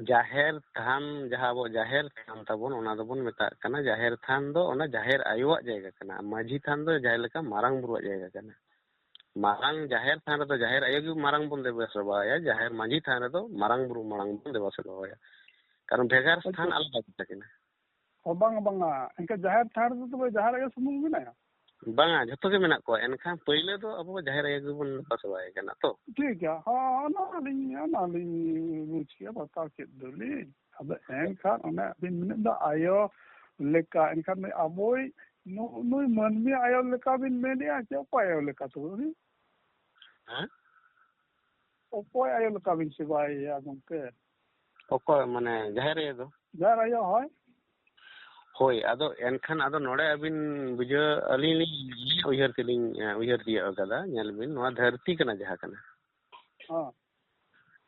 ᱡᱟᱦᱮᱨ ᱛᱷᱟᱱ, ᱡᱟᱦᱟᱸ ᱟᱵᱚ ᱡᱟᱦᱮᱨ ᱛᱷᱟᱱ ᱛᱟᱵᱚᱱ, ᱚᱱᱟ ᱫᱚᱵᱚᱱ ᱢᱮᱛᱟᱜ ᱠᱟᱱᱟ ᱡᱟᱦᱮᱨ ᱛᱷᱟᱱ ᱫᱚ, ᱚᱱᱟ ᱡᱟᱦᱮᱨ ᱟᱭᱳᱣᱟᱜ ᱡᱟᱭᱜᱟ ᱠᱟᱱᱟ᱾ ᱢᱟᱹᱡᱷᱤ ᱛᱷᱟᱱ ᱫᱚ ᱡᱟᱦᱮᱨ ᱞᱮᱠᱟ ᱢᱟᱨᱟᱝ ᱵᱩᱨᱩᱣᱟᱜ ᱡᱟᱭᱜᱟ ᱠᱟᱱᱟ᱾ ᱢᱟᱨᱟᱝ ᱡᱟᱦᱮᱨ ᱛᱷᱟᱱ ᱨᱮᱫᱚ ᱡᱟᱦᱮᱨ ᱟᱭᱳ ᱜᱮ ᱢᱟᱨᱟᱝ ᱵᱚᱱ ᱫᱮᱵᱟ ᱥᱮᱵᱟᱭᱟ, ᱡᱟᱦᱮᱨ ᱢᱟᱹᱡᱷᱤ ᱛᱷᱟᱱ ᱨᱮᱫᱚ ᱢᱟᱨᱟᱝ ᱵᱩᱨᱩ ᱢᱟᱨᱟᱝ ᱵᱚᱱ ᱫᱮᱵᱟ ᱥᱮᱵᱟᱭᱟ, ᱠᱟᱨᱚᱱ ᱵᱷᱮᱜᱟᱨ ᱛᱷᱟᱱ ᱟᱞᱟᱫᱟ ᱜᱮᱛᱟ ᱠᱤᱱᱟ᱾ ᱦᱚᱸ, ᱵᱟᱝᱟ, ᱵᱟᱝᱟ, ᱮᱱᱠᱷᱟᱱ ᱡᱟᱦᱮᱨ ᱛᱷᱟᱱ ᱨᱮᱫᱚ ᱛᱚᱵᱮ ᱡᱟᱦᱮᱨ ᱟᱭᱳ ᱥᱩᱢᱩᱝ ᱢᱮᱱᱟᱭᱟ? ᱵᱟᱝᱟ, ᱡᱷᱚᱛᱚ ᱜᱮ ᱢᱮᱱᱟᱜ ᱠᱚᱣᱟ, ᱮᱱᱠᱷᱟᱱ ᱯᱟᱹᱭᱞᱟᱹ ᱫᱚ ᱟᱵᱚ ᱡᱟᱦᱮᱨ ᱟᱭᱳ ᱜᱮᱵᱚᱱ ᱫᱮᱵᱟ ᱥᱮᱵᱟᱭᱮ ᱠᱟᱱᱟ ᱛᱚ᱾ ᱴᱷᱤᱠ ᱜᱮᱭᱟ, ᱦᱚᱸ, ᱚᱱᱟ ᱞᱤᱧ, ᱚᱱᱟ ᱞᱤᱧ ᱵᱩᱡᱽ ᱠᱮᱫᱟ, ᱵᱟᱛᱟᱣ ᱠᱮᱫ ᱫᱚᱞᱤᱧ᱾ ᱟᱫᱚ ᱮᱱᱠᱷᱟᱱ ᱚᱱᱮ ᱟᱹᱵᱤᱱ ᱢᱮᱱᱮᱫ ᱫᱚ ᱟᱭᱳ ᱞᱮᱠᱟ, ᱮᱱᱠᱷᱟᱱ ᱱᱩᱭ ᱟᱵᱚᱭᱤᱡ ᱱᱩ-, ᱱᱩᱭ ᱢᱟᱹᱱᱢᱤ ᱟᱭᱳ ᱞᱮᱠᱟ ᱵᱤᱱ ᱢᱮᱱᱮᱫᱼᱟ ᱪᱮ ᱚᱠᱚᱭ ᱟᱭᱳ ᱞᱮᱠᱟ ᱛᱚᱵᱮ ᱩᱱᱤ? ᱦᱮᱸ? ᱚᱠᱚᱭ ᱟᱭᱳ ᱞᱮᱠᱟ ᱵᱤᱱ ᱥᱮᱵᱟᱭᱮᱭᱟ ᱜᱚᱢᱠᱮ? ᱚᱠᱚᱭ, ᱢᱟᱱᱮ ᱡᱟᱦᱮᱨ ᱟᱭᱳ ᱫᱚ? ᱡᱟᱦᱮᱨ ᱟᱭᱳ, ᱦᱳᱭ᱾ ᱦᱳᱭ, ᱟᱫᱚ ᱮᱱᱠᱷᱟᱱ ᱟᱫᱚ ᱱᱚᱰᱮ ᱟᱹᱵᱤᱱ ᱵᱩᱡᱷᱟᱹᱣ, ᱟᱹᱞᱤᱧ ᱞᱤᱧ, ᱟᱹᱞᱤᱧᱟᱜ ᱩᱭᱦᱟᱹᱨ ᱛᱮᱞᱤᱧ, ᱮ, ᱩᱭᱦᱟᱹᱨ ᱛᱤᱭᱳᱜ ᱟᱠᱟᱫᱟ᱾ ᱧᱮᱞ ᱵᱤᱱ, ᱱᱚᱣᱟ ᱫᱷᱟᱹᱨᱛᱤ ᱠᱟᱱᱟ ᱡᱟᱦᱟᱸ ᱠᱟᱱᱟ᱾ ᱦᱚᱸ᱾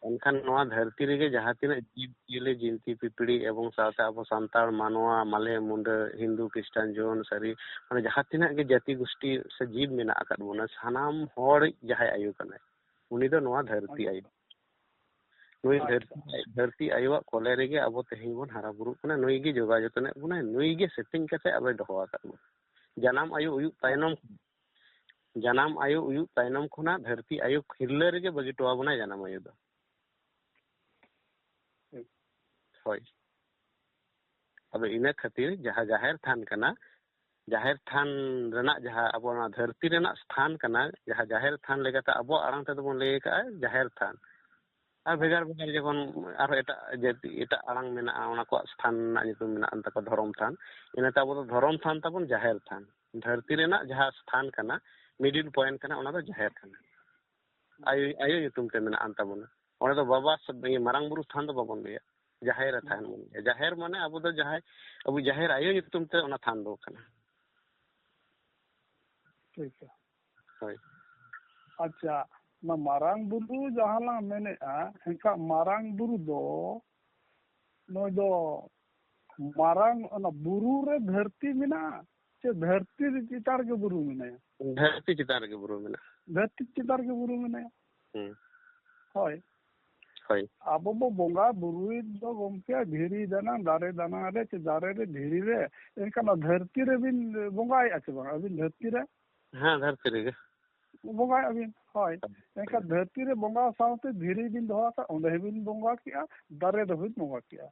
ᱮᱱᱠᱷᱟᱱ ᱱᱚᱣᱟ ᱫᱷᱟᱹᱨᱛᱤ ᱨᱮᱜᱮ ᱡᱟᱦᱟᱸ ᱛᱤᱱᱟᱹᱜ ᱡᱤᱵᱽ ᱡᱤᱭᱟᱹᱞᱤ, ᱡᱤᱱᱛᱤ ᱯᱤᱯᱤᱲᱤ ᱮᱵᱚᱝ ᱥᱟᱶᱛᱮ ᱟᱵᱚ ᱥᱟᱱᱛᱟᱲ ᱢᱟᱱᱣᱟ, ᱢᱟᱞᱮ, ᱢᱩᱸᱰᱟᱹ, ᱦᱤᱱᱫᱩ, ᱠᱷᱨᱤᱥᱴᱟᱱ, ᱡᱳᱱ, ᱥᱟᱹᱨᱤ, ᱢᱟᱱᱮ ᱡᱟᱦᱟᱸ ᱛᱤᱱᱟᱹᱜ ᱜᱮ ᱡᱟᱹᱛᱤ ᱜᱩᱥᱴᱤ ᱥᱮ ᱡᱤᱵᱽ ᱢᱮᱱᱟᱜ ᱟᱠᱟᱫ ᱵᱚᱱᱟ, ᱥᱟᱱᱟᱢ ᱦᱚᱲ ᱡᱟᱦᱟᱸᱭ ᱟᱭᱳ ᱠᱟᱱᱟᱭ, ᱩᱱᱤ ᱫᱚ ᱱᱚᱣᱟ ᱫᱷᱟᱹᱨᱛᱤ ᱟᱭᱳ᱾ ᱱᱩᱭ ᱫᱷᱟᱹᱨᱛᱤ, ᱫᱷᱟᱹᱨᱛᱤ ᱟᱭᱳᱣᱟᱜ ᱠᱚᱞᱮ ᱨᱮᱜᱮ ᱟᱵᱚ ᱛᱮᱦᱮᱧ ᱵᱚᱱ ᱦᱟᱨᱟ ᱵᱩᱨᱩᱜ ᱠᱟᱱᱟ᱾ ᱱᱩᱭ ᱜᱮ ᱡᱚᱜᱟᱣ ᱡᱚᱛᱚᱱᱮᱫ ᱵᱚᱱᱟᱭ, ᱱᱩᱭ ᱜᱮ ᱥᱮᱛᱮᱧ ᱠᱟᱛᱮ ᱟᱵᱚᱭ ᱫᱚᱦᱚ ᱟᱠᱟᱫ ᱵᱚᱱᱟ᱾ ᱡᱟᱱᱟᱢ ᱟᱭᱳ ᱩᱭᱩᱜ ᱛᱟᱭᱱᱚᱢ, ᱡᱟᱱᱟᱢ ᱟᱭᱳ ᱩᱭᱩᱜ ᱛᱟᱭᱱᱚᱢ ᱠᱷᱚᱱᱟᱜ ᱫᱷᱟᱹᱨᱛᱤ ᱟᱭᱳ ᱠᱷᱤᱨᱞᱟᱹ ᱨᱮᱜᱮ ᱵᱟᱹᱜᱤ ᱦᱚᱴᱚ ᱟᱵᱚᱱᱟᱭ ᱡᱟᱱᱟᱢ ᱟᱭᱳ ᱫᱚ᱾ ᱦᱳᱭ᱾ ᱟᱫᱚ ᱤᱱᱟᱹ ᱠᱷᱟᱹᱛᱤᱨ ᱡᱟᱦᱟᱸ ᱡᱟᱦᱮᱨ ᱛᱷᱟᱱ ᱠᱟᱱᱟ, ᱡᱟᱦᱮᱨ ᱛᱷᱟᱱ ᱨᱮᱱᱟᱜ ᱡᱟᱦᱟᱸ ᱟᱵᱚ ᱱᱚᱣᱟ ᱫᱷᱟᱹᱨᱛᱤ ᱨᱮᱱᱟᱜ ᱛᱷᱟᱱ ᱠᱟᱱᱟ, ᱡᱟᱦᱟᱸ ᱡᱟᱦᱮᱨ ᱛᱷᱟᱱ ᱞᱮᱠᱟᱛᱮ ᱟᱵᱚᱣᱟᱜ ᱟᱲᱟᱝ ᱛᱮᱫᱚ ᱵᱚᱱ ᱞᱟᱹᱭ ᱟᱠᱟᱫᱼᱟ ᱡᱟᱦᱮᱨ ᱛᱷᱟᱱ᱾ ᱟᱨ ᱵᱷᱮᱜᱟᱨ ᱵᱷᱮᱜᱟᱨ ᱡᱮᱢᱚᱱ ᱟᱨᱦᱚᱸ ᱮᱴᱟᱜ ᱡᱟᱹᱛᱤ, ᱮᱴᱟᱜ ᱟᱲᱟᱝ ᱢᱮᱱᱟᱜᱼᱟ, ᱚᱱᱟ ᱠᱚᱣᱟᱜ ᱛᱷᱟᱱ ᱨᱮᱱᱟᱜ ᱧᱩᱛᱩᱢ ᱢᱮᱱᱟᱜᱼᱟ ᱛᱟᱠᱚᱣᱟ ᱫᱷᱚᱨᱚᱢ ᱛᱷᱟᱱ᱾ ᱤᱱᱟᱹᱛᱮ ᱟᱵᱚ ᱫᱚ ᱫᱷᱚᱨᱚᱢ ᱛᱷᱟᱱ ᱛᱟᱵᱚᱱ ᱡᱟᱦᱮᱨ ᱛᱷᱟᱱ᱾ ᱫᱷᱟᱹᱨᱛᱤ ᱨᱮᱱᱟᱜ ᱡᱟᱦᱟᱸ ᱛᱷᱟᱱ ᱠᱟᱱᱟ, ᱢᱤᱰᱤᱞ ᱯᱚᱭᱮᱱᱴ ᱠᱟᱱᱟ, ᱚᱱᱟ ᱫᱚ ᱡᱟᱦᱮᱨ ᱠᱟᱱᱟ᱾ ᱟᱭᱳ, ᱟᱭᱳ ᱧᱩᱛᱩᱢ ᱛᱮ ᱢᱮᱱᱟᱜ ᱟᱱ ᱛᱟᱵᱚᱱᱟ᱾ ᱚᱸᱰᱮ ᱫᱚ ᱵᱟᱵᱟ ᱥᱮ ᱤᱭᱟᱹ ᱢᱟᱨᱟᱝ ᱵᱩᱨᱩ ᱛᱷᱟᱱ ᱫᱚ ᱵᱟᱵᱚᱱ ᱞᱟᱹᱭᱟ, ᱡᱟᱦᱮᱨ ᱛᱷᱟᱱ ᱵᱚᱱ ᱞᱟᱹᱭᱟ᱾ ᱡᱟᱦᱮᱨ ᱢᱟᱱᱮ ᱟᱵᱚ ᱫᱚ ᱡᱟᱦᱟᱸᱭ, ᱟᱵᱚ ᱡᱟᱦᱮᱨ ᱟᱭᱳ ᱧᱩᱛᱩᱢ ᱛᱮ ᱚᱱᱟ ᱛᱷᱟᱱ ᱫᱚ ᱠᱟᱱᱟ᱾ ᱴᱷᱤᱠ ᱜᱮᱭᱟ᱾ ᱦᱳᱭ᱾ ᱟᱪᱪᱷᱟ, ᱚᱱᱟ ᱢᱟᱨᱟᱝ ᱵᱩᱨᱩ ᱡᱟᱦᱟᱸ ᱞᱟᱝ ᱢᱮᱱᱮᱫᱼᱟ, ᱮᱱᱠᱷᱟᱱ ᱢᱟᱨᱟᱝ ᱵᱩᱨᱩ ᱫᱚ ᱱᱩᱭ ᱫᱚ ᱢᱟᱨᱟᱝ, ᱚᱱᱟ ᱵᱩᱨᱩ ᱨᱮ ᱫᱷᱟᱹᱨᱛᱤ ᱢᱮᱱᱟᱜᱼᱟ ᱥᱮ ᱫᱷᱟᱹᱨᱛᱤ ᱪᱮᱛᱟᱱ ᱨᱮᱜᱮ ᱵᱩᱨᱩ ᱢᱮᱱᱟᱭᱟ? ᱫᱷᱟᱹᱨᱛᱤ ᱪᱮᱛᱟᱱ ᱨᱮᱜᱮ ᱵᱩᱨᱩ ᱢᱮᱱᱟᱜᱼᱟ᱾ ᱫᱷᱟᱹᱨᱛᱤ ᱪᱮᱛᱟᱱ ᱨᱮᱜᱮ ᱵᱩᱨᱩ ᱢᱮᱱᱟᱭᱟ᱾ ᱦᱩᱸ᱾ ᱦᱳᱭ᱾ ᱦᱳᱭ᱾ ᱟᱵᱚ ᱵᱚ ᱵᱚᱸᱜᱟ ᱵᱩᱨᱩᱭ ᱫᱚ ᱜᱚᱢᱠᱮ ᱫᱷᱤᱨᱤ ᱫᱟᱱᱟ, ᱫᱟᱨᱮ ᱫᱟᱱᱟ ᱨᱮ, ᱪᱮ ᱫᱟᱨᱮ ᱨᱮ, ᱫᱷᱤᱨᱤ ᱨᱮ, ᱮᱱᱠᱷᱟᱱ ᱚᱱᱟ ᱫᱷᱟᱹᱨᱛᱤ ᱨᱮᱵᱤᱱ ᱵᱚᱸᱜᱟᱭᱮᱫᱼᱟ ᱪᱮ ᱵᱟᱝ ᱟᱹᱵᱤᱱ ᱫᱷᱟᱹᱨᱛᱤ ᱨᱮ? ᱦᱮᱸ, ᱫᱷᱟᱹᱨᱛᱤ ᱨᱮᱜᱮ᱾ ᱵᱚᱸᱜᱟᱭᱮᱫᱼᱟ ᱵᱤᱱ, ᱦᱳᱭ᱾ ᱮᱱᱠᱷᱟᱱ ᱫᱷᱟᱹᱨᱛᱤ ᱨᱮ ᱵᱚᱸᱜᱟ ᱥᱟᱶᱛᱮ ᱫᱷᱤᱨᱤ ᱵᱤᱱ ᱫᱚᱦᱚ ᱟᱠᱟᱫ, ᱚᱸᱰᱮ ᱦᱚᱸᱵᱤᱱ ᱵᱚᱸᱜᱟ ᱠᱮᱜᱼᱟ, ᱫᱟᱨᱮ ᱨᱮᱦᱚᱸᱵᱤᱱ ᱵᱚᱸᱜᱟ ᱠᱮᱜᱼᱟ᱾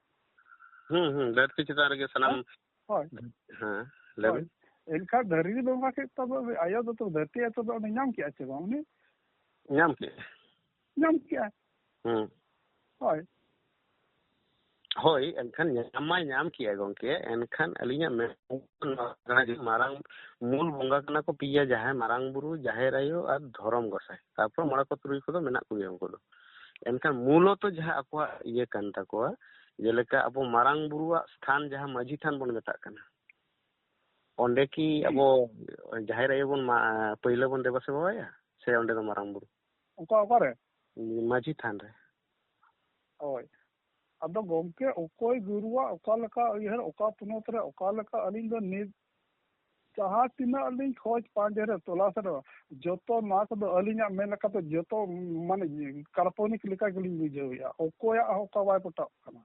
ᱦᱩᱸ, ᱦᱩᱸ, ᱫᱷᱟᱹᱨᱛᱤ ᱪᱮᱛᱟᱱ ᱨᱮᱜᱮ ᱥᱟᱱᱟᱢ᱾ ᱦᱳᱭ᱾ ᱦᱮᱸ, ᱞᱟᱹᱭ ᱦᱳᱭ᱾ ᱵᱤᱱ᱾ ᱮᱱᱠᱷᱟᱱ ᱫᱷᱤᱨᱤ ᱨᱮ ᱵᱚᱸᱜᱟ ᱠᱮᱫ ᱛᱟᱵᱚ ᱟᱭᱳ ᱫᱚ, ᱛᱚ ᱫᱷᱟᱹᱨᱛᱤ ᱟᱭᱳ ᱫᱚ ᱩᱱᱤ ᱧᱟᱢ ᱠᱮᱜᱼᱟ ᱪᱮ ᱵᱟᱝ? ᱩᱱᱤ ᱧᱟᱢ ᱠᱮᱜᱼᱟ᱾ ᱧᱟᱢ ᱠᱮᱜᱼᱟ᱾ ᱦᱩᱸ᱾ ᱦᱳᱭ᱾ ᱦᱳᱭ, ᱮᱱᱠᱷᱟᱱ ᱧᱟᱢ ᱢᱟᱭ ᱧᱟᱢ ᱠᱮᱜᱼᱟ ᱜᱚᱢᱠᱮ, ᱮᱱᱠᱷᱟᱱ ᱟᱹᱞᱤᱧᱟᱜ ᱢᱮᱱ ᱱᱚᱣᱟ ᱠᱟᱱᱟ ᱡᱮ ᱢᱟᱨᱟᱝ ᱢᱩᱞ ᱵᱚᱸᱜᱟ ᱠᱟᱱᱟ ᱠᱚ ᱯᱮᱭᱟ, ᱡᱟᱦᱟᱸᱭ ᱢᱟᱨᱟᱝ ᱵᱩᱨᱩ, ᱡᱟᱦᱮᱨ ᱟᱭᱳ ᱟᱨ ᱫᱷᱚᱨᱚᱢ ᱜᱚᱸᱥᱟᱭ᱾ ᱛᱟᱨᱯᱚᱨ ᱢᱚᱬᱮ ᱠᱚ ᱛᱩᱨᱩᱭ ᱠᱚᱫᱚ ᱢᱮᱱᱟᱜ ᱠᱚᱜᱮᱭᱟ ᱩᱱᱠᱩ ᱫᱚ᱾ ᱮᱱᱠᱷᱟᱱ ᱢᱩᱞᱚᱛᱚ ᱡᱟᱦᱟᱸ ᱟᱠᱚᱣᱟᱜ ᱤᱭᱟᱹ ᱠᱟᱱ ᱛᱟᱠᱚᱣᱟ, ᱡᱮᱞᱮᱠᱟ ᱟᱵᱚ ᱢᱟᱨᱟᱝ ᱵᱩᱨᱩᱣᱟᱜ ᱛᱷᱟᱱ ᱡᱟᱦᱟᱸ ᱢᱟᱹᱡᱷᱤ ᱛᱷᱟᱱ ᱵᱚᱱ ᱢᱮᱛᱟᱜ ᱠᱟᱱᱟ, ᱚᱸᱰᱮ ᱠᱤ ᱦᱩᱸ᱾ ᱟᱵᱚ ᱡᱟᱦᱮᱨ ᱟᱭᱳ ᱵᱚᱱ ᱢᱟ-, ᱯᱟᱹᱭᱞᱟᱹ ᱵᱚᱱ ᱫᱮᱵᱟ ᱥᱮᱵᱟᱣᱟᱭᱟ ᱥᱮ ᱚᱸᱰᱮ ᱫᱚ ᱢᱟᱨᱟᱝ ᱵᱩᱨᱩ? ᱚᱠᱟ, ᱚᱠᱟᱨᱮ? ᱢᱟᱹᱡᱷᱤ ᱛᱷᱟᱱ ᱨᱮ᱾ ᱦᱳᱭ᱾ ᱟᱫᱚ ᱜᱚᱢᱠᱮ, ᱚᱠᱚᱭ ᱜᱩᱨᱩᱣᱟᱜ ᱚᱠᱟ ᱞᱮᱠᱟ ᱩᱭᱦᱟᱹᱨ, ᱚᱠᱟ ᱯᱚᱱᱚᱛ ᱨᱮ ᱚᱠᱟ ᱞᱮᱠᱟ, ᱟᱹᱞᱤᱧ ᱫᱚ ᱱᱤᱛ ᱡᱟᱦᱟᱸ ᱛᱤᱱᱟᱹᱜ ᱞᱤᱧ ᱠᱷᱚᱡᱽ ᱯᱟᱸᱡᱮ ᱨᱮ, ᱛᱚᱞᱟᱥ ᱨᱮ, ᱡᱚᱛᱚ ᱱᱚᱣᱟ ᱠᱚᱫᱚ ᱟᱹᱞᱤᱧᱟᱜ ᱢᱮᱱ ᱞᱮᱠᱟᱛᱮ ᱡᱚᱛᱚ ᱢᱟᱱᱮ ᱠᱟᱞᱯᱚᱱᱤᱠ ᱞᱮᱠᱟ ᱜᱮᱞᱤᱧ ᱵᱩᱡᱷᱟᱹᱣᱮᱫᱼᱟ᱾ ᱚᱠᱚᱭᱟᱜ ᱦᱚᱸ ᱚᱠᱟ ᱵᱟᱭ ᱯᱚᱴᱟᱜ ᱠᱟᱱᱟ᱾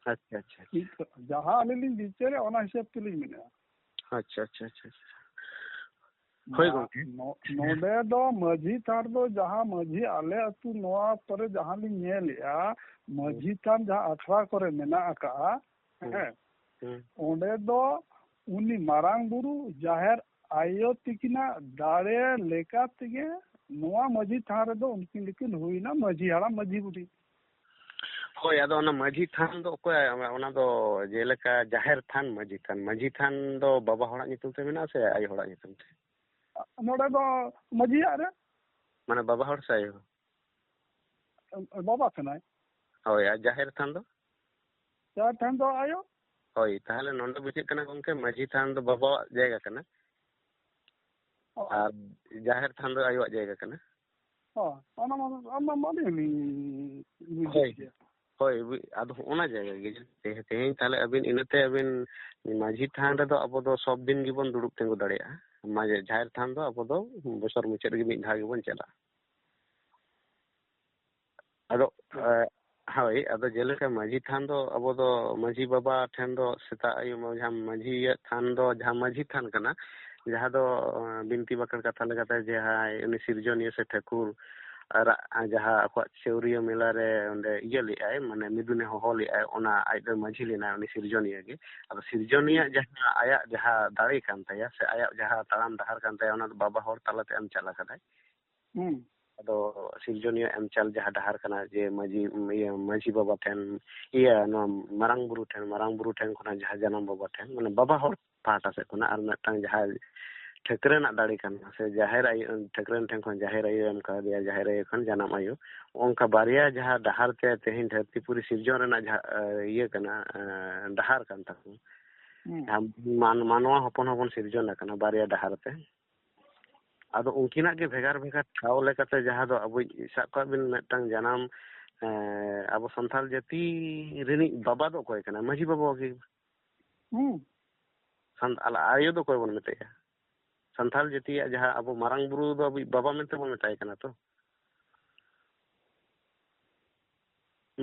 ᱟᱪᱪᱷᱟ, ᱟᱪᱪᱷᱟ, ᱟᱪᱪᱷᱟ᱾ ᱢᱤᱫ, ᱡᱟᱦᱟᱸ ᱟᱹᱞᱤᱧ ᱞᱤᱧ ᱵᱤᱪᱟᱹᱨᱮᱫ, ᱚᱱᱟ ᱦᱤᱥᱟᱹᱵ ᱛᱮᱞᱤᱧ ᱢᱮᱱᱮᱫᱼᱟ᱾ ᱟᱪᱪᱷᱟ, ᱟᱪᱪᱷᱟ, ᱟᱪᱪᱷᱟ, ᱟᱪᱪᱷᱟ᱾ ᱦᱳᱭ ᱱᱚᱣᱟ, ᱜᱚᱢᱠᱮ᱾ ᱱᱚ-, ᱱᱚᱰᱮ ᱫᱚ ᱢᱟᱹᱡᱷᱤ ᱛᱷᱟᱱ ᱫᱚ ᱡᱟᱦᱟᱸ ᱢᱟᱹᱡᱷᱤ ᱟᱞᱮ ᱟᱹᱛᱩ ᱱᱚᱣᱟ ᱠᱚᱨᱮ ᱡᱟᱦᱟᱸ ᱞᱤᱧ ᱧᱮᱞᱮᱜᱼᱟ, ᱢᱟᱹᱡᱷᱤ ᱛᱷᱟᱱ ᱡᱟᱦᱟᱸ ᱟᱠᱷᱲᱟ ᱠᱚᱨᱮ ᱢᱮᱱᱟᱜ ᱟᱠᱟᱜᱼᱟ, ᱦᱩᱸ᱾ ᱦᱮᱸ, ᱦᱩᱸ᱾ ᱚᱸᱰᱮ ᱫᱚ ᱩᱱᱤ ᱢᱟᱨᱟᱝ ᱵᱩᱨᱩ, ᱡᱟᱦᱮᱨ ᱟᱭᱳ ᱛᱤᱠᱤᱱᱟᱜ ᱫᱟᱲᱮ ᱞᱮᱠᱟ ᱛᱮᱜᱮ ᱱᱚᱣᱟ ᱢᱟᱹᱡᱷᱤ ᱛᱷᱟᱱ ᱨᱮᱫᱚ ᱩᱱᱠᱤᱱ ᱫᱚᱠᱤᱱ ᱦᱩᱭᱱᱟ ᱢᱟᱹᱡᱷᱤ ᱦᱟᱲᱟᱢ, ᱢᱟᱹᱡᱷᱤ ᱵᱩᱰᱷᱤ᱾ ᱦᱳᱭ, ᱟᱫᱚ ᱚᱱᱟ ᱢᱟᱹᱡᱷᱤ ᱛᱷᱟᱱ ᱫᱚ ᱚᱠᱚᱭᱟᱜ? ᱚᱱᱟ ᱫᱚ ᱡᱮᱞᱮᱠᱟ ᱡᱟᱦᱮᱨ ᱛᱷᱟᱱ, ᱢᱟᱹᱡᱷᱤ ᱛᱷᱟᱱ, ᱢᱟᱹᱡᱷᱤ ᱛᱷᱟᱱ ᱫᱚ ᱵᱟᱵᱟ ᱦᱚᱲᱟᱜ ᱧᱩᱛᱩᱢ ᱛᱮ ᱢᱮᱱᱟᱜᱼᱟ ᱥᱮ ᱟᱭᱳ ᱦᱚᱲᱟᱜ ᱧᱩᱛᱩᱢ ᱛᱮ? ᱱᱚᱰᱮ ᱫᱚ ᱢᱟᱹᱡᱷᱤᱭᱟᱜ ᱨᱮ᱾ ᱢᱟᱱᱮ ᱵᱟᱵᱟ ᱦᱚᱲ ᱥᱮ ᱟᱭᱳ ᱦᱚᱲ? ᱵᱟᱵᱟ ᱠᱟᱱᱟᱭ᱾ ᱦᱳᱭ, ᱟᱨ ᱡᱟᱦᱮᱨ ᱛᱷᱟᱱ ᱫᱚ? ᱡᱟᱦᱮᱨ ᱛᱷᱟᱱ ᱫᱚ ᱟᱭᱳ᱾ ᱦᱳᱭ, ᱛᱟᱦᱚᱞᱮ ᱱᱚᱰᱮ ᱵᱩᱡᱷᱟᱹᱜ ᱠᱟᱱᱟ ᱜᱚᱢᱠᱮ, ᱢᱟᱹᱡᱷᱤ ᱛᱷᱟᱱ ᱫᱚ ᱵᱟᱵᱟᱣᱟᱜ ᱡᱟᱭᱜᱟ ᱠᱟᱱᱟ᱾ ᱦᱳᱭ᱾ ᱟᱨ ᱡᱟᱦᱮᱨ ᱛᱷᱟᱱ ᱫᱚ ᱟᱭᱳᱣᱟᱜ ᱡᱟᱭᱜᱟ ᱠᱟᱱᱟ᱾ ᱦᱳᱭ, ᱚᱱᱟ ᱢᱟ, ᱚᱱᱟ ᱢᱟ ᱟᱹᱰᱤ ᱦᱩᱰᱤᱧ ᱦᱳᱭ᱾ ᱜᱮᱭᱟ᱾ ᱦᱳᱭ, ᱵᱩ-, ᱟᱫᱚ ᱦᱚᱸᱜᱼᱚ ᱱᱟ ᱡᱟᱭᱜᱟ ᱜᱮ, ᱡᱩᱫᱤ ᱛᱮᱦᱮ-, ᱛᱮᱦᱮᱧ ᱛᱟᱦᱞᱮ ᱟᱹᱵᱤᱱ ᱤᱱᱟᱹᱛᱮ ᱟᱹᱵᱤᱱ ᱢᱟᱹᱡᱷᱤ ᱛᱷᱟᱱ ᱨᱮᱫᱚ ᱟᱵᱚ ᱫᱚ ᱥᱚᱵ ᱫᱤᱱ ᱜᱮᱵᱚᱱ ᱫᱩᱲᱩᱵ ᱛᱤᱸᱜᱩ ᱫᱟᱲᱮᱭᱟᱜᱼᱟ᱾ ᱢᱟ-, ᱡᱟᱦᱮᱨ ᱛᱷᱟᱱ ᱫᱚ ᱟᱵᱚ ᱫᱚ ᱵᱚᱪᱷᱚᱨ ᱢᱩᱪᱟᱹᱫ ᱨᱮᱜᱮ ᱢᱤᱫ ᱫᱷᱟᱣ ᱜᱮᱵᱚᱱ ᱪᱟᱞᱟᱜᱼᱟ᱾ ᱟᱫᱚ, ᱦᱳᱭ᱾ ᱮ, ᱦᱳᱭ, ᱟᱫᱚ ᱡᱮᱞᱮᱠᱟ ᱢᱟᱹᱡᱷᱤ ᱛᱷᱟᱱ ᱫᱚ ᱟᱵᱚ ᱫᱚ ᱢᱟᱹᱡᱷᱤ ᱵᱟᱵᱟ ᱴᱷᱮᱱ ᱫᱚ ᱥᱮᱛᱟᱜ ᱟᱹᱭᱩᱵ ᱢᱟ-, ᱡᱟᱦᱟᱸ ᱢᱟᱹᱡᱷᱤᱭᱟᱜ ᱛᱷᱟᱱ ᱫᱚ ᱡᱟᱦᱟᱸ ᱢᱟᱹᱡᱷᱤ ᱛᱷᱟᱱ ᱠᱟᱱᱟ, ᱡᱟᱦᱟᱸ ᱫᱚ, ᱮ, ᱵᱤᱱᱛᱤ ᱵᱟᱠᱷᱮᱲ ᱠᱟᱛᱷᱟ ᱞᱮᱠᱟᱛᱮ ᱡᱟᱦᱟᱸᱭ ᱩᱱᱤ ᱥᱤᱨᱡᱚᱱᱤᱭᱟᱹ ᱥᱮ ᱴᱷᱟᱹᱠᱩᱨ ᱟᱨᱟᱜ ᱡᱟᱦᱟᱸ ᱟᱠᱚᱣᱟᱜ ᱪᱟᱹᱣᱨᱤᱭᱟᱹ ᱢᱮᱞᱟ ᱨᱮ ᱚᱸᱰᱮ ᱤᱭᱟᱹ ᱞᱮᱫᱼᱟᱭ, ᱢᱟᱱᱮ ᱢᱤᱫᱩᱱᱮ ᱦᱚᱦᱚ ᱞᱮᱫᱼᱟᱭ, ᱚᱱᱟ ᱟᱡ ᱫᱚ ᱢᱟᱹᱡᱷᱤ ᱞᱮᱱᱟᱭ ᱩᱱᱤ ᱥᱤᱨᱡᱚᱱᱤᱭᱟᱹ ᱜᱮ᱾ ᱟᱫᱚ ᱥᱤᱨᱡᱚᱱᱤᱭᱟᱹ ᱦᱩᱸ᱾ ᱡᱟᱦᱟᱸ ᱟᱭᱟᱜ ᱡᱟᱦᱟᱸ ᱫᱟᱲᱮ ᱠᱟᱱ ᱛᱟᱭᱟ ᱥᱮ ᱟᱭᱟᱜ ᱡᱟᱦᱟᱸ ᱛᱟᱲᱟᱢ ᱰᱟᱦᱟᱨ ᱠᱟᱱ ᱛᱟᱭᱟ, ᱚᱱᱟ ᱫᱚ ᱵᱟᱵᱟ ᱦᱚᱲ ᱛᱟᱞᱟᱛᱮ ᱮᱢ ᱪᱟᱞ ᱟᱠᱟᱫᱟᱭ᱾ ᱦᱩᱸ᱾ ᱟᱫᱚ ᱥᱤᱨᱡᱚᱱᱤᱭᱟᱹ ᱮᱢ ᱪᱟᱞ ᱡᱟᱦᱟᱸ ᱰᱟᱦᱟᱨ ᱠᱟᱱᱟ ᱡᱮ ᱢᱟᱹᱡᱷᱤ, ᱤᱭᱟᱹ, ᱢᱟᱹᱡᱷᱤ ᱵᱟᱵᱟ ᱴᱷᱮᱱ, ᱤᱭᱟᱹ, ᱱᱚᱣᱟ ᱢᱟᱨᱟᱝ ᱵᱩᱨᱩ ᱴᱷᱮᱱ, ᱢᱟᱨᱟᱝ ᱵᱩᱨᱩ ᱴᱷᱮᱱ ᱠᱷᱚᱱᱟᱜ ᱡᱟᱦᱟᱸ ᱡᱟᱱᱟᱢ ᱵᱟᱵᱟ ᱴᱷᱮᱱ, ᱢᱟᱱᱮ ᱵᱟᱵᱟ ᱦᱚᱲ ᱯᱟᱦᱴᱟ ᱥᱮᱫ ᱠᱷᱚᱱᱟᱜ, ᱟᱨ ᱢᱤᱫᱴᱟᱝ ᱡᱟᱦᱟᱸ ᱴᱷᱟᱹᱠᱨᱟᱹ ᱨᱮᱱᱟᱜ ᱫᱟᱲᱮ ᱠᱟᱱᱟ, ᱥᱮ ᱡᱟᱦᱮᱨ ᱟᱭᱳ, ᱴᱷᱟᱹᱠᱨᱟᱹ ᱴᱷᱮᱱ ᱠᱷᱚᱱ ᱡᱟᱦᱮᱨ ᱟᱭᱳ ᱮᱢ ᱠᱟᱣᱫᱮᱭᱟ, ᱡᱟᱦᱮᱨ ᱟᱭᱳ ᱠᱷᱚᱱ ᱡᱟᱱᱟᱢ ᱟᱭᱳ, ᱚᱱᱠᱟ ᱵᱟᱨᱭᱟ ᱡᱟᱦᱟᱸ ᱰᱟᱦᱟᱨ ᱛᱮ ᱛᱮᱦᱮᱧ ᱫᱷᱟᱹᱨᱛᱤ ᱯᱩᱨᱤ ᱥᱤᱨᱡᱚᱱ ᱨᱮᱱᱟᱜ ᱡᱟᱦᱟᱸ, ᱮ, ᱤᱭᱟᱹ ᱠᱟᱱᱟ, ᱮ, ᱰᱟᱦᱟᱨ ᱠᱟᱱ ᱛᱟᱠᱚ᱾ ᱦᱩᱸ᱾ ᱡᱟᱦᱟᱸ ᱢᱟᱱ-, ᱢᱟᱱᱣᱟ ᱦᱚᱯᱚᱱ ᱦᱚᱸᱵᱚᱱ ᱥᱤᱨᱡᱚᱱ ᱟᱠᱟᱱᱟ ᱵᱟᱨᱭᱟ ᱰᱟᱦᱟᱨ ᱛᱮ᱾ ᱟᱫᱚ ᱩᱱᱠᱤᱱᱟᱜ ᱜᱮ ᱵᱷᱮᱜᱟᱨ ᱵᱷᱮᱜᱟᱨ ᱴᱷᱟᱶ ᱞᱮᱠᱟᱛᱮ, ᱡᱟᱦᱟᱸ ᱫᱚ ᱟᱵᱚᱭᱤᱡ, ᱥᱟᱵ ᱠᱟᱜ ᱵᱤᱱ, ᱢᱤᱫᱴᱟᱝ ᱡᱟᱱᱟᱢ, ᱮᱸ, ᱟᱵᱚ ᱥᱟᱱᱛᱟᱲ ᱡᱟᱹᱛᱤ ᱨᱤᱱᱤᱡ ᱵᱟᱵᱟ ᱫᱚ ᱚᱠᱚᱭ ᱠᱟᱱᱟ? ᱢᱟᱹᱡᱷᱤ ᱵᱟᱵᱟ ᱜᱮ᱾ ᱦᱩᱸ᱾ ᱥᱟᱱ-, ᱟᱞ-, ᱟᱭᱳ ᱫᱚ ᱚᱠᱚᱭ ᱵᱚᱱ ᱢᱮᱛᱟᱭᱟ? ᱥᱟᱱᱛᱟᱲ ᱡᱟᱹᱛᱤᱭᱟᱜ ᱡᱟᱦᱟᱸ ᱟᱵᱚ ᱢᱟᱨᱟᱝ ᱵᱩᱨᱩ ᱫᱚ ᱟᱵᱚᱭᱤᱡ ᱵᱟᱵᱟ ᱢᱮᱱᱛᱮ ᱵᱚᱱ ᱢᱮᱛᱟᱭ ᱠᱟᱱᱟ ᱛᱚ᱾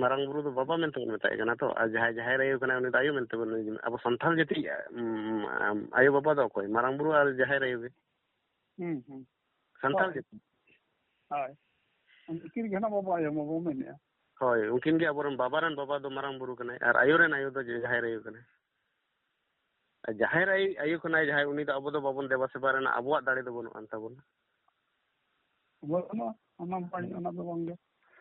ᱢᱟᱨᱟᱝ ᱵᱩᱨᱩ ᱫᱚ ᱵᱟᱵᱟ ᱢᱮᱱᱛᱮ ᱵᱚᱱ ᱢᱮᱛᱟᱭ ᱠᱟᱱᱟ ᱛᱚ, ᱟᱨ ᱡᱟᱦᱟᱸᱭ ᱡᱟᱦᱮᱨ ᱟᱭᱳ ᱠᱟᱱᱟᱭ, ᱩᱱᱤ ᱫᱚ ᱟᱭᱳ ᱢᱮᱱᱛᱮ ᱵᱚᱱ, ᱟᱵᱚ ᱥᱟᱱᱛᱟᱲ ᱡᱟᱹᱛᱤ, ᱩᱢ, ᱟᱭᱳ ᱵᱟᱵᱟ ᱫᱚ ᱚᱠᱚᱭ? ᱢᱟᱨᱟᱝ ᱵᱩᱨᱩ ᱟᱨ ᱡᱟᱦᱮᱨ ᱟᱭᱳ ᱜᱮ᱾ ᱦᱩᱸ, ᱦᱩᱸ᱾ ᱥᱟᱱᱛᱟᱲ ᱦᱳᱭ᱾ ᱡᱟᱹᱛᱤ᱾ ᱦᱳᱭ᱾ ᱩᱱᱠᱤᱱ ᱜᱮ ᱱᱟᱜ ᱵᱟᱵᱟ ᱟᱭᱳ ᱢᱟᱵᱚ ᱢᱮᱱᱮᱜᱼᱟ᱾ ᱦᱳᱭ, ᱩᱱᱠᱤᱱ ᱜᱮ ᱟᱵᱚᱨᱮᱱ ᱵᱟᱵᱟ ᱨᱮᱱ ᱵᱟᱵᱟ ᱫᱚ ᱢᱟᱨᱟᱝ ᱵᱩᱨᱩ ᱠᱟᱱᱟᱭ, ᱟᱨ ᱟᱭᱳ ᱨᱮᱱ ᱟᱭᱳ ᱫᱚ ᱡᱟᱦᱮᱨ ᱟᱭᱳ ᱠᱟᱱᱟᱭ᱾ ᱟᱨ ᱡᱟᱦᱮᱨ ᱟᱭᱳ, ᱟᱭᱳ ᱠᱟᱱᱟᱭ ᱡᱟᱦᱟᱸᱭ, ᱩᱱᱤ ᱫᱚ ᱟᱵᱚ ᱫᱚ ᱵᱟᱵᱚᱱ ᱫᱮᱵᱟ ᱥᱮᱵᱟ ᱨᱮᱱᱟᱜ ᱟᱵᱚᱣᱟᱜ ᱫᱟᱲᱮ ᱫᱚ ᱵᱟᱹᱱᱩᱜ ᱟᱱ ᱛᱟᱵᱚᱱᱟ᱾ ᱵᱟᱹᱱᱩᱜᱼᱟ, ᱚᱱᱟ ᱵᱟᱝ, ᱦᱩᱸ᱾ ᱚᱱᱟ ᱫᱚ ᱵᱟᱝ ᱜᱮ᱾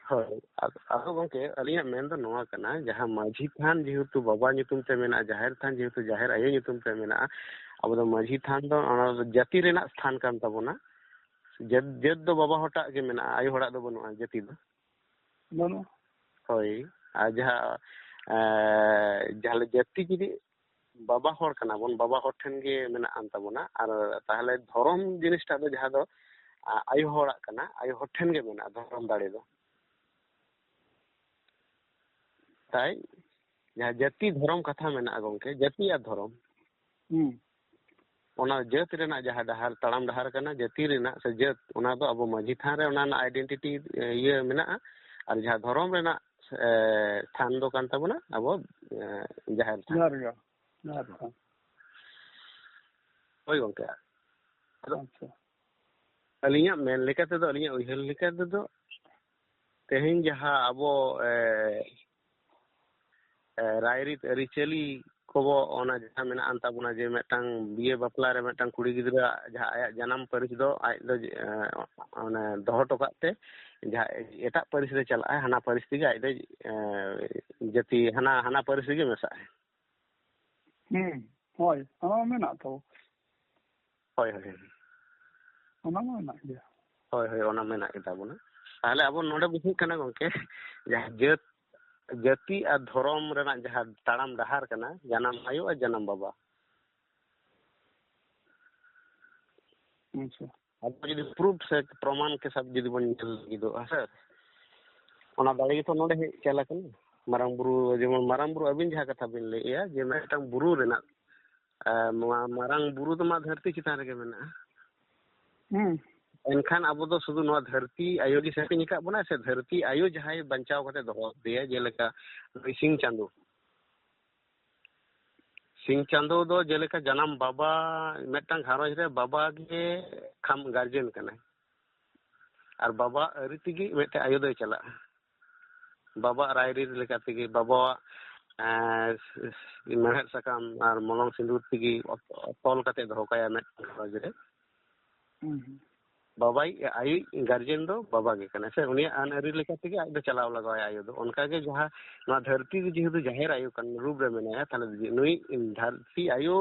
ᱦᱳᱭ, ᱟᱫᱚ, ᱟᱫᱚ ᱜᱚᱢᱠᱮ, ᱟᱹᱞᱤᱧᱟᱜ ᱢᱮᱱ ᱫᱚ ᱱᱚᱣᱟ ᱠᱟᱱᱟ, ᱡᱟᱦᱟᱸ ᱢᱟᱹᱡᱷᱤ ᱛᱷᱟᱱ ᱡᱮᱦᱮᱛᱩ ᱵᱟᱵᱟ ᱧᱩᱛᱩᱢ ᱛᱮ ᱢᱮᱱᱟᱜᱼᱟ, ᱡᱟᱦᱮᱨ ᱛᱷᱟᱱ ᱡᱮᱦᱮᱛᱩ ᱡᱟᱦᱮᱨ ᱟᱭᱳ ᱧᱩᱛᱩᱢ ᱛᱮ ᱢᱮᱱᱟᱜᱼᱟ, ᱟᱵᱚ ᱫᱚ ᱢᱟᱹᱡᱷᱤ ᱛᱷᱟᱱ ᱫᱚ ᱚᱱᱟ ᱫᱚ ᱡᱟᱹᱛᱤ ᱨᱮᱱᱟᱜ ᱛᱷᱟᱱ ᱠᱟᱱ ᱛᱟᱵᱚᱱᱟ᱾ ᱡᱟᱹᱛ, ᱡᱟᱹᱛ ᱫᱚ ᱵᱟᱵᱟ ᱦᱚᱲ ᱴᱟᱜ ᱜᱮ ᱢᱮᱱᱟᱜᱼᱟ, ᱟᱭᱳ ᱦᱚᱲᱟᱜ ᱫᱚ ᱵᱟᱹᱱᱩᱜᱼᱟ ᱡᱟᱹᱛᱤ ᱫᱚ᱾ ᱵᱟᱹᱱᱩᱜᱼᱟ᱾ ᱦᱳᱭ, ᱟᱨ ᱡᱟᱦᱟᱸ, ᱮᱸ, ᱡᱟᱦᱟᱸ ᱞᱮ ᱡᱟᱹᱛᱤ ᱡᱩᱫᱤ ᱵᱟᱵᱟ ᱦᱚᱲ ᱠᱟᱱᱟ ᱵᱚᱱ, ᱵᱟᱵᱟ ᱦᱚᱲ ᱴᱷᱮᱱ ᱜᱮ ᱢᱮᱱᱟᱜ ᱟᱱ ᱛᱟᱵᱚᱱᱟ᱾ ᱟᱨ ᱛᱟᱦᱚᱞᱮ ᱫᱷᱚᱨᱚᱢ ᱡᱤᱱᱤᱥᱴᱟᱜ ᱫᱚ ᱡᱟᱦᱟᱸ ᱫᱚ, ᱟ, ᱟᱭᱳ ᱦᱚᱲᱟᱜ ᱠᱟᱱᱟ, ᱟᱭᱳ ᱦᱚᱲ ᱴᱷᱮᱱ ᱜᱮ ᱢᱮᱱᱟᱜᱼᱟ ᱫᱷᱚᱨᱚᱢ ᱫᱟᱲᱮ ᱫᱚ᱾ ᱛᱟᱭ ᱡᱟᱦᱟᱸ ᱡᱟᱹᱛᱤ ᱫᱷᱚᱨᱚᱢ ᱠᱟᱛᱷᱟ ᱢᱮᱱᱟᱜᱼᱟ ᱜᱚᱢᱠᱮ, ᱡᱟᱹᱛᱤ ᱟᱨ ᱫᱷᱚᱨᱚᱢ, ᱦᱩᱸ ᱚᱱᱟ ᱡᱟᱹᱛ ᱨᱮᱱᱟᱜ ᱡᱟᱦᱟᱸ ᱰᱟᱦᱟᱨ, ᱛᱟᱲᱟᱢ ᱰᱟᱦᱟᱨ ᱠᱟᱱᱟ ᱡᱟᱹᱛᱤ ᱨᱮᱱᱟᱜ ᱥᱮ ᱡᱟᱹᱛ, ᱚᱱᱟ ᱫᱚ ᱟᱵᱚ ᱢᱟᱹᱡᱷᱤ ᱛᱷᱟᱱ ᱨᱮ ᱚᱱᱟ ᱨᱮᱱᱟᱜ ᱟᱭᱰᱮᱱᱴᱤᱴᱤ ᱤᱭᱟᱹ ᱢᱮᱱᱟᱜᱼᱟ᱾ ᱟᱨ ᱡᱟᱦᱟᱸ ᱫᱷᱚᱨᱚᱢ ᱨᱮᱱᱟᱜ ᱮ, ᱛᱷᱟᱱ ᱫᱚ ᱠᱟᱱ ᱛᱟᱵᱚᱱᱟ ᱟᱵᱚ ᱮ, ᱡᱟᱦᱮᱨ ᱛᱷᱟᱱ᱾ ᱡᱟᱦᱮᱨ ᱜᱟᱲ᱾ ᱡᱟᱦᱮᱨ ᱛᱷᱟᱱ᱾ ᱦᱳᱭ ᱜᱚᱢᱠᱮ, ᱟᱫᱚ ᱟᱪᱪᱷᱟ᱾ ᱟᱹᱞᱤᱧᱟᱜ ᱢᱮᱱ ᱞᱮᱠᱟ ᱛᱮᱫᱚ, ᱟᱹᱞᱤᱧᱟᱜ ᱩᱭᱦᱟᱹᱨ ᱞᱮᱠᱟ ᱛᱮᱫᱚ, ᱛᱮᱦᱮᱧ ᱡᱟᱦᱟᱸ ᱟᱵᱚ ᱮ, ᱮ, ᱨᱟᱭᱨᱤᱛ ᱟᱹᱨᱤᱪᱟᱹᱞᱤ ᱠᱚᱵᱚ, ᱚᱱᱟ ᱡᱟᱦᱟᱸ ᱢᱮᱱᱟᱜ ᱟᱱ ᱛᱟᱵᱚᱱᱟ ᱡᱮ ᱢᱤᱫᱴᱟᱝ ᱵᱤᱭᱮ ᱵᱟᱯᱞᱟ ᱨᱮ ᱢᱤᱫᱴᱟᱝ ᱠᱩᱲᱤ ᱜᱤᱫᱽᱨᱟᱹ ᱡᱟᱦᱟᱸ ᱟᱭᱟᱜ ᱡᱟᱱᱟᱢ ᱯᱟᱹᱨᱤᱥ ᱫᱚ ᱟᱡ ᱫᱚ ᱮ, ᱚᱱᱮ ᱫᱚᱦᱚ ᱦᱚᱴᱚ ᱠᱟᱜ ᱛᱮ ᱡᱟᱦᱟᱸ ᱮᱴᱟᱜ ᱯᱟᱹᱨᱤᱥ ᱨᱮ ᱪᱟᱞᱟᱜᱼᱟᱭ, ᱦᱟᱱᱟ ᱯᱟᱹᱨᱤᱥ ᱛᱮᱜᱮ ᱟᱡ ᱫᱚ ᱮ, ᱡᱟᱹᱛᱤ ᱦᱟᱱᱟ, ᱦᱟᱱᱟ ᱯᱟᱹᱨᱤᱥ ᱨᱮᱜᱮ ᱢᱮᱥᱟᱜᱼᱟᱭ᱾ ᱦᱩᱸ, ᱦᱳᱭ, ᱚᱱᱟ ᱢᱟ ᱢᱮᱱᱟᱜ ᱛᱟᱵᱚ᱾ ᱦᱳᱭ, ᱦᱳᱭ, ᱦᱳᱭ᱾ ᱚᱱᱟ ᱢᱟ ᱢᱮᱱᱟᱜ ᱜᱮᱭᱟ᱾ ᱦᱳᱭ, ᱦᱳᱭ, ᱚᱱᱟ ᱢᱮᱱᱟᱜ ᱜᱮᱛᱟ ᱵᱚᱱᱟ᱾ ᱛᱟᱦᱚᱞᱮ ᱟᱵᱚ ᱱᱚᱰᱮ ᱵᱩᱡᱷᱟᱹᱜ ᱠᱟᱱᱟ ᱜᱚᱢᱠᱮ, ᱡᱟᱦᱟᱸ ᱡᱟᱹᱛ, ᱡᱟᱹᱛᱤ ᱟᱨ ᱫᱷᱚᱨᱚᱢ ᱨᱮᱱᱟᱜ ᱡᱟᱦᱟᱸ ᱛᱟᱲᱟᱢ ᱰᱟᱦᱟᱨ ᱠᱟᱱᱟ, ᱡᱟᱱᱟᱢ ᱟᱭᱳ ᱟᱨ ᱡᱟᱱᱟᱢ ᱵᱟᱵᱟ᱾ ᱟᱪᱪᱷᱟ᱾ ᱟᱵᱚ ᱡᱩᱫᱤ ᱯᱨᱩᱯ ᱥᱮ ᱯᱨᱚᱢᱟᱱ ᱠᱮ ᱥᱟᱛ ᱡᱩᱫᱤ ᱵᱚᱱ ᱧᱮᱞ ᱞᱟᱹᱜᱤᱫᱚᱜᱼᱟ, ᱦᱮᱸ, ᱚᱱᱟ ᱫᱟᱲᱮ ᱜᱮᱛᱚ ᱱᱚᱰᱮ ᱦᱮᱡ ᱪᱟᱞ ᱟᱠᱟᱱᱟ᱾ ᱢᱟᱨᱟᱝ ᱵᱩᱨᱩ, ᱡᱮᱢᱚᱱ ᱢᱟᱨᱟᱝ ᱵᱩᱨᱩ ᱟᱹᱵᱤᱱ ᱡᱟᱦᱟᱸ ᱠᱟᱛᱷᱟ ᱵᱤᱱ ᱞᱟᱹᱭᱮᱜᱼᱟ, ᱡᱮ ᱢᱤᱫᱴᱟᱝ ᱵᱩᱨᱩ ᱨᱮᱱᱟᱜ, ᱮ, ᱱᱚᱣᱟ ᱢᱟᱨᱟᱝ ᱵᱩᱨᱩ ᱫᱚ ᱢᱟ ᱫᱷᱟᱹᱨᱛᱤ ᱪᱮᱛᱟᱱ ᱨᱮᱜᱮ ᱢᱮᱱᱟᱜᱼᱟ᱾ ᱦᱩᱸ᱾ ᱮᱱᱠᱷᱟᱱ ᱟᱵᱚ ᱫᱚ ᱥᱩᱫᱷᱩ ᱱᱚᱣᱟ ᱫᱷᱟᱹᱨᱛᱤ ᱟᱭᱳ ᱜᱮ ᱥᱮᱨᱮᱧ ᱟᱠᱟᱫ ᱵᱚᱱᱟ, ᱥᱮ ᱫᱷᱟᱹᱨᱛᱤ ᱟᱭᱳ ᱡᱟᱦᱟᱸᱭ ᱵᱟᱧᱪᱟᱣ ᱠᱟᱛᱮ ᱫᱚᱦᱚ ᱟᱠᱟᱫᱮᱭᱟ, ᱡᱮᱞᱮᱠᱟ ᱱᱩᱭ ᱥᱤᱧ ᱪᱟᱸᱫᱚ᱾ ᱥᱤᱧ ᱪᱟᱸᱫᱚ ᱫᱚ ᱡᱮᱞᱮᱠᱟ ᱡᱟᱱᱟᱢ ᱵᱟᱵᱟ, ᱢᱤᱫᱴᱟᱝ ᱜᱷᱟᱨᱚᱸᱡᱽ ᱨᱮ ᱵᱟᱵᱟ ᱜᱮ ᱠᱷᱟᱢ ᱜᱟᱨᱡᱮᱱ ᱠᱟᱱᱟᱭ᱾ ᱟᱨ ᱵᱟᱵᱟ ᱟᱹᱨᱤ ᱛᱮᱜᱮ ᱢᱤᱫᱴᱮᱱ ᱟᱭᱳ ᱫᱚᱭ ᱪᱟᱞᱟᱜᱼᱟ᱾ ᱵᱟᱵᱟᱣᱟᱜ ᱨᱟᱭᱨᱤᱛ ᱞᱮᱠᱟ ᱛᱮᱜᱮ, ᱵᱟᱵᱟᱣᱟᱜ, ᱮᱸ, ᱢᱮᱲᱦᱮᱫ ᱥᱟᱠᱟᱢ ᱟᱨ ᱢᱚᱞᱚᱝ ᱥᱤᱸᱫᱩᱨ ᱛᱮᱜᱮ ᱛᱚᱞ ᱠᱟᱛᱮ ᱫᱚᱦᱚ ᱠᱟᱭᱟ ᱢᱤᱫᱴᱟᱝ ᱜᱷᱟᱨᱚᱸᱡᱽ ᱨᱮ᱾ ᱦᱩᱸ, ᱦᱩᱸ᱾ ᱵᱟᱵᱟᱭ, ᱟᱭᱤᱡ ᱜᱟᱨᱡᱮᱱ ᱫᱚ ᱵᱟᱵᱟ ᱜᱮ ᱠᱟᱱᱟᱭ, ᱥᱮ ᱩᱱᱤᱭᱟᱜ ᱟᱹᱱ ᱟᱹᱨᱤ ᱞᱮᱠᱟ ᱛᱮᱜᱮ ᱟᱡ ᱫᱚ ᱪᱟᱞᱟᱣ ᱞᱟᱜᱟᱣᱟᱭᱟ ᱟᱭᱳ ᱫᱚ᱾ ᱚᱱᱠᱟ ᱜᱮ ᱡᱟᱦᱟᱸ ᱱᱚᱣᱟ ᱫᱷᱟᱹᱨᱛᱤ ᱨᱮ ᱡᱮᱦᱮᱛᱩ ᱡᱟᱦᱮᱨ ᱟᱭᱳ ᱠᱟᱱ ᱨᱩᱯ ᱨᱮ ᱢᱮᱱᱟᱭᱟ, ᱛᱟᱦᱞᱮ ᱱᱩᱭ ᱫᱷᱟᱹᱨᱛᱤ ᱟᱭᱳ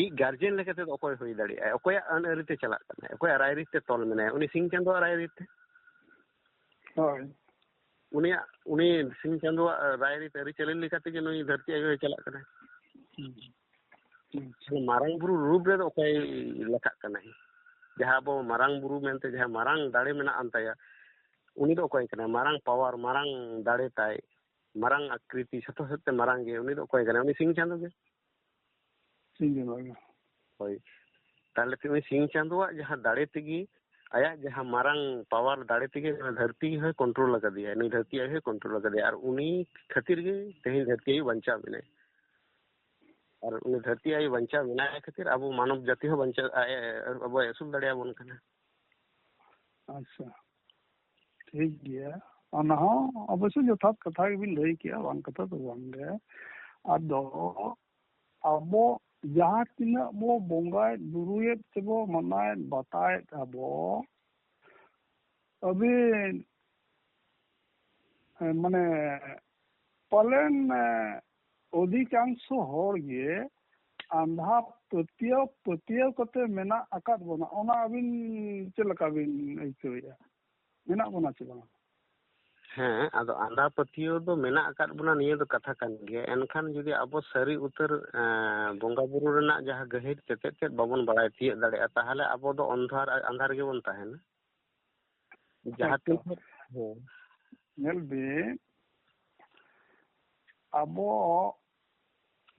ᱤᱡ ᱜᱟᱨᱡᱮᱱ ᱞᱮᱠᱟ ᱛᱮᱫᱚ ᱚᱠᱚᱭ ᱦᱩᱭ ᱫᱟᱲᱮᱭᱟᱜᱼᱟᱭ? ᱚᱠᱚᱭᱟᱜ ᱟᱹᱱ ᱟᱹᱨᱤ ᱛᱮ ᱪᱟᱞᱟᱜ ᱠᱟᱱᱟᱭ? ᱚᱠᱚᱭᱟᱜ ᱨᱟᱭᱨᱤᱛ ᱛᱮ ᱛᱚᱞ ᱢᱮᱱᱟᱭᱟ? ᱩᱱᱤ ᱥᱤᱧ ᱪᱟᱸᱫᱳᱣᱟᱜ ᱨᱟᱭᱨᱤᱛ ᱛᱮ᱾ ᱦᱳᱭ᱾ ᱩᱱᱤᱭᱟᱜ, ᱩᱱᱤ ᱥᱤᱧ ᱪᱟᱸᱫᱳᱣᱟᱜ ᱨᱟᱭᱨᱤᱛ ᱟᱹᱨᱤᱪᱟᱹᱞᱤ ᱞᱮᱠᱟ ᱛᱮᱜᱮ ᱱᱩᱭ ᱫᱷᱟᱹᱨᱛᱤ ᱟᱭᱳᱭ ᱪᱟᱞᱟᱜ ᱠᱟᱱᱟᱭ᱾ ᱦᱩᱸ᱾ ᱢᱟᱨᱟᱝ ᱵᱩᱨᱩ ᱨᱩᱯ ᱨᱮᱫᱚ ᱚᱠᱚᱭ ᱞᱮᱠᱷᱟᱜ ᱠᱟᱱᱟᱭ? ᱡᱟᱦᱟᱸ ᱟᱵᱚ ᱢᱟᱨᱟᱝ ᱵᱩᱨᱩ ᱢᱮᱱᱛᱮ ᱡᱟᱦᱟᱸ ᱢᱟᱨᱟᱝ ᱫᱟᱲᱮ ᱢᱮᱱᱟᱜ ᱟᱱ ᱛᱟᱭᱟ, ᱩᱱᱤ ᱫᱚ ᱚᱠᱚᱭ ᱠᱟᱱᱟᱭ? ᱢᱟᱨᱟᱝ ᱯᱟᱣᱟᱨ, ᱢᱟᱨᱟᱝ ᱫᱟᱲᱮ ᱛᱟᱭ, ᱢᱟᱨᱟᱝ ᱟᱠᱨᱤᱛᱤ, ᱡᱷᱚᱛᱚ ᱥᱮᱫ ᱛᱮ ᱢᱟᱨᱟᱝ ᱜᱮ, ᱩᱱᱤ ᱫᱚ ᱚᱠᱚᱭ ᱠᱟᱱᱟᱭ? ᱩᱱᱤ ᱥᱤᱧ ᱪᱟᱸᱫᱚ ᱜᱮ᱾ ᱥᱤᱧ ᱪᱟᱸᱫᱚ ᱜᱮ᱾ ᱦᱳᱭ᱾ ᱛᱟᱦᱞᱮ ᱩᱱᱤ ᱥᱤᱧ ᱪᱟᱸᱫᱚᱣᱟᱜ ᱡᱟᱦᱟᱸ ᱫᱟᱲᱮ ᱛᱮᱜᱮ, ᱟᱭᱟᱜ ᱡᱟᱦᱟᱸ ᱢᱟᱨᱟᱝ ᱯᱟᱣᱟᱨ ᱫᱟᱲᱮ ᱛᱮᱜᱮ ᱱᱚᱣᱟ ᱫᱷᱟᱹᱨᱛᱤ ᱦᱚᱸᱭ ᱠᱚᱱᱴᱨᱳᱞ ᱟᱠᱟᱫᱮᱭᱟ, ᱱᱩᱭ ᱫᱷᱟᱹᱨᱛᱤ ᱟᱭᱳ ᱦᱚᱸᱭ ᱠᱚᱱᱴᱨᱳᱞ ᱟᱠᱟᱫᱮᱭᱟ, ᱟᱨ ᱩᱱᱤ ᱠᱷᱟᱹᱛᱤᱨ ᱜᱮ ᱛᱮᱦᱮᱧ ᱫᱷᱟᱹᱨᱛᱤ ᱟᱭᱳ ᱵᱟᱧᱪᱟᱣ ᱢᱮᱱᱟᱭ᱾ ᱟᱨ ᱩᱱᱤ ᱫᱷᱟᱹᱨᱛᱤ ᱟᱭᱳ ᱵᱟᱧᱪᱟᱣ ᱢᱮᱱᱟᱭ ᱠᱷᱟᱹᱛᱤᱨ ᱟᱵᱚ ᱢᱟᱱᱚᱵ ᱡᱟᱹᱛᱤ ᱦᱚᱸ ᱵᱟᱧᱪᱟᱣ, ᱟᱭ-, ᱟᱵᱚᱭ ᱟᱹᱥᱩᱞ ᱫᱟᱲᱮᱭᱟᱵᱚᱱ ᱠᱟᱱᱟ᱾ ᱟᱪᱪᱷᱟ, ᱴᱷᱤᱠ ᱜᱮᱭᱟ, ᱚᱱᱟ ᱦᱚᱸ ᱚᱵᱚᱥᱥᱳᱭ ᱡᱚᱛᱷᱟᱛ ᱠᱟᱛᱷᱟ ᱜᱮᱵᱤᱱ ᱞᱟᱹᱭ ᱠᱮᱜᱼᱟ, ᱵᱟᱝ ᱠᱟᱛᱷᱟ ᱫᱚ ᱵᱟᱝ ᱜᱮ᱾ ᱟᱫᱚ ᱟᱵᱚ ᱡᱟᱦᱟᱸ ᱛᱤᱱᱟᱹᱜ ᱵᱚ ᱵᱚᱸᱜᱟᱭᱮᱫ, ᱵᱩᱨᱩᱭᱮᱫ ᱛᱮᱵᱚ ᱢᱟᱱᱟᱣᱮᱫ, ᱵᱟᱛᱟᱣᱮᱫ ᱟᱵᱚ, ᱟᱹᱵᱤᱱ, ᱮ, ᱢᱟᱱᱮ, ᱯᱟᱞᱮᱱ, ᱮ, ᱚᱫᱷᱤᱠᱟᱝᱥᱚ ᱦᱚᱲ ᱜᱮ ᱟᱸᱫᱷᱟ ᱯᱟᱹᱛᱭᱟᱹᱣ, ᱯᱟᱹᱛᱭᱟᱹᱣ ᱠᱟᱛᱮ ᱢᱮᱱᱟᱜ ᱟᱠᱟᱫ ᱵᱚᱱᱟ᱾ ᱚᱱᱟ ᱟᱹᱵᱤᱱ ᱪᱮᱫ ᱞᱮᱠᱟ ᱵᱤᱱ ᱟᱹᱭᱠᱟᱹᱣᱮᱫᱼᱟ? ᱢᱮᱱᱟᱜ ᱵᱚᱱᱟ ᱪᱮ ᱵᱟᱝ? ᱦᱮᱸ, ᱟᱫᱚ ᱟᱸᱫᱷᱟ ᱯᱟᱹᱛᱭᱟᱹᱣ ᱫᱚ ᱢᱮᱱᱟᱜ ᱟᱠᱟᱫ ᱵᱚᱱᱟ, ᱱᱤᱭᱟᱹ ᱫᱚ ᱠᱟᱛᱷᱟ ᱠᱟᱱ ᱜᱮᱭᱟ᱾ ᱮᱱᱠᱷᱟᱱ ᱡᱩᱫᱤ ᱟᱵᱚ ᱥᱟᱹᱨᱤ ᱩᱛᱟᱹᱨ, ᱮᱸ, ᱵᱚᱸᱜᱟ ᱵᱩᱨᱩ ᱨᱮᱱᱟᱜ ᱡᱟᱦᱟᱸ ᱜᱟᱹᱦᱤᱨ ᱛᱮᱛᱮᱫ ᱛᱮᱫ ᱵᱟᱵᱚᱱ ᱵᱟᱲᱟᱭ ᱛᱤᱭᱳᱜ ᱫᱟᱲᱮᱭᱟᱜᱼᱟ, ᱛᱟᱦᱚᱞᱮ ᱟᱵᱚ ᱫᱚ ᱚᱱᱫᱷᱟᱨ, ᱟᱸᱫᱷᱟ ᱨᱮᱜᱮ ᱵᱚᱱ ᱛᱟᱦᱮᱱᱟ᱾ ᱡᱟᱦᱟᱸ ᱦᱳᱭᱛᱚ᱾ ᱛᱤᱱ ᱦᱮᱸ᱾ ᱧᱮᱞ ᱵᱤᱱ, ᱟᱵᱚ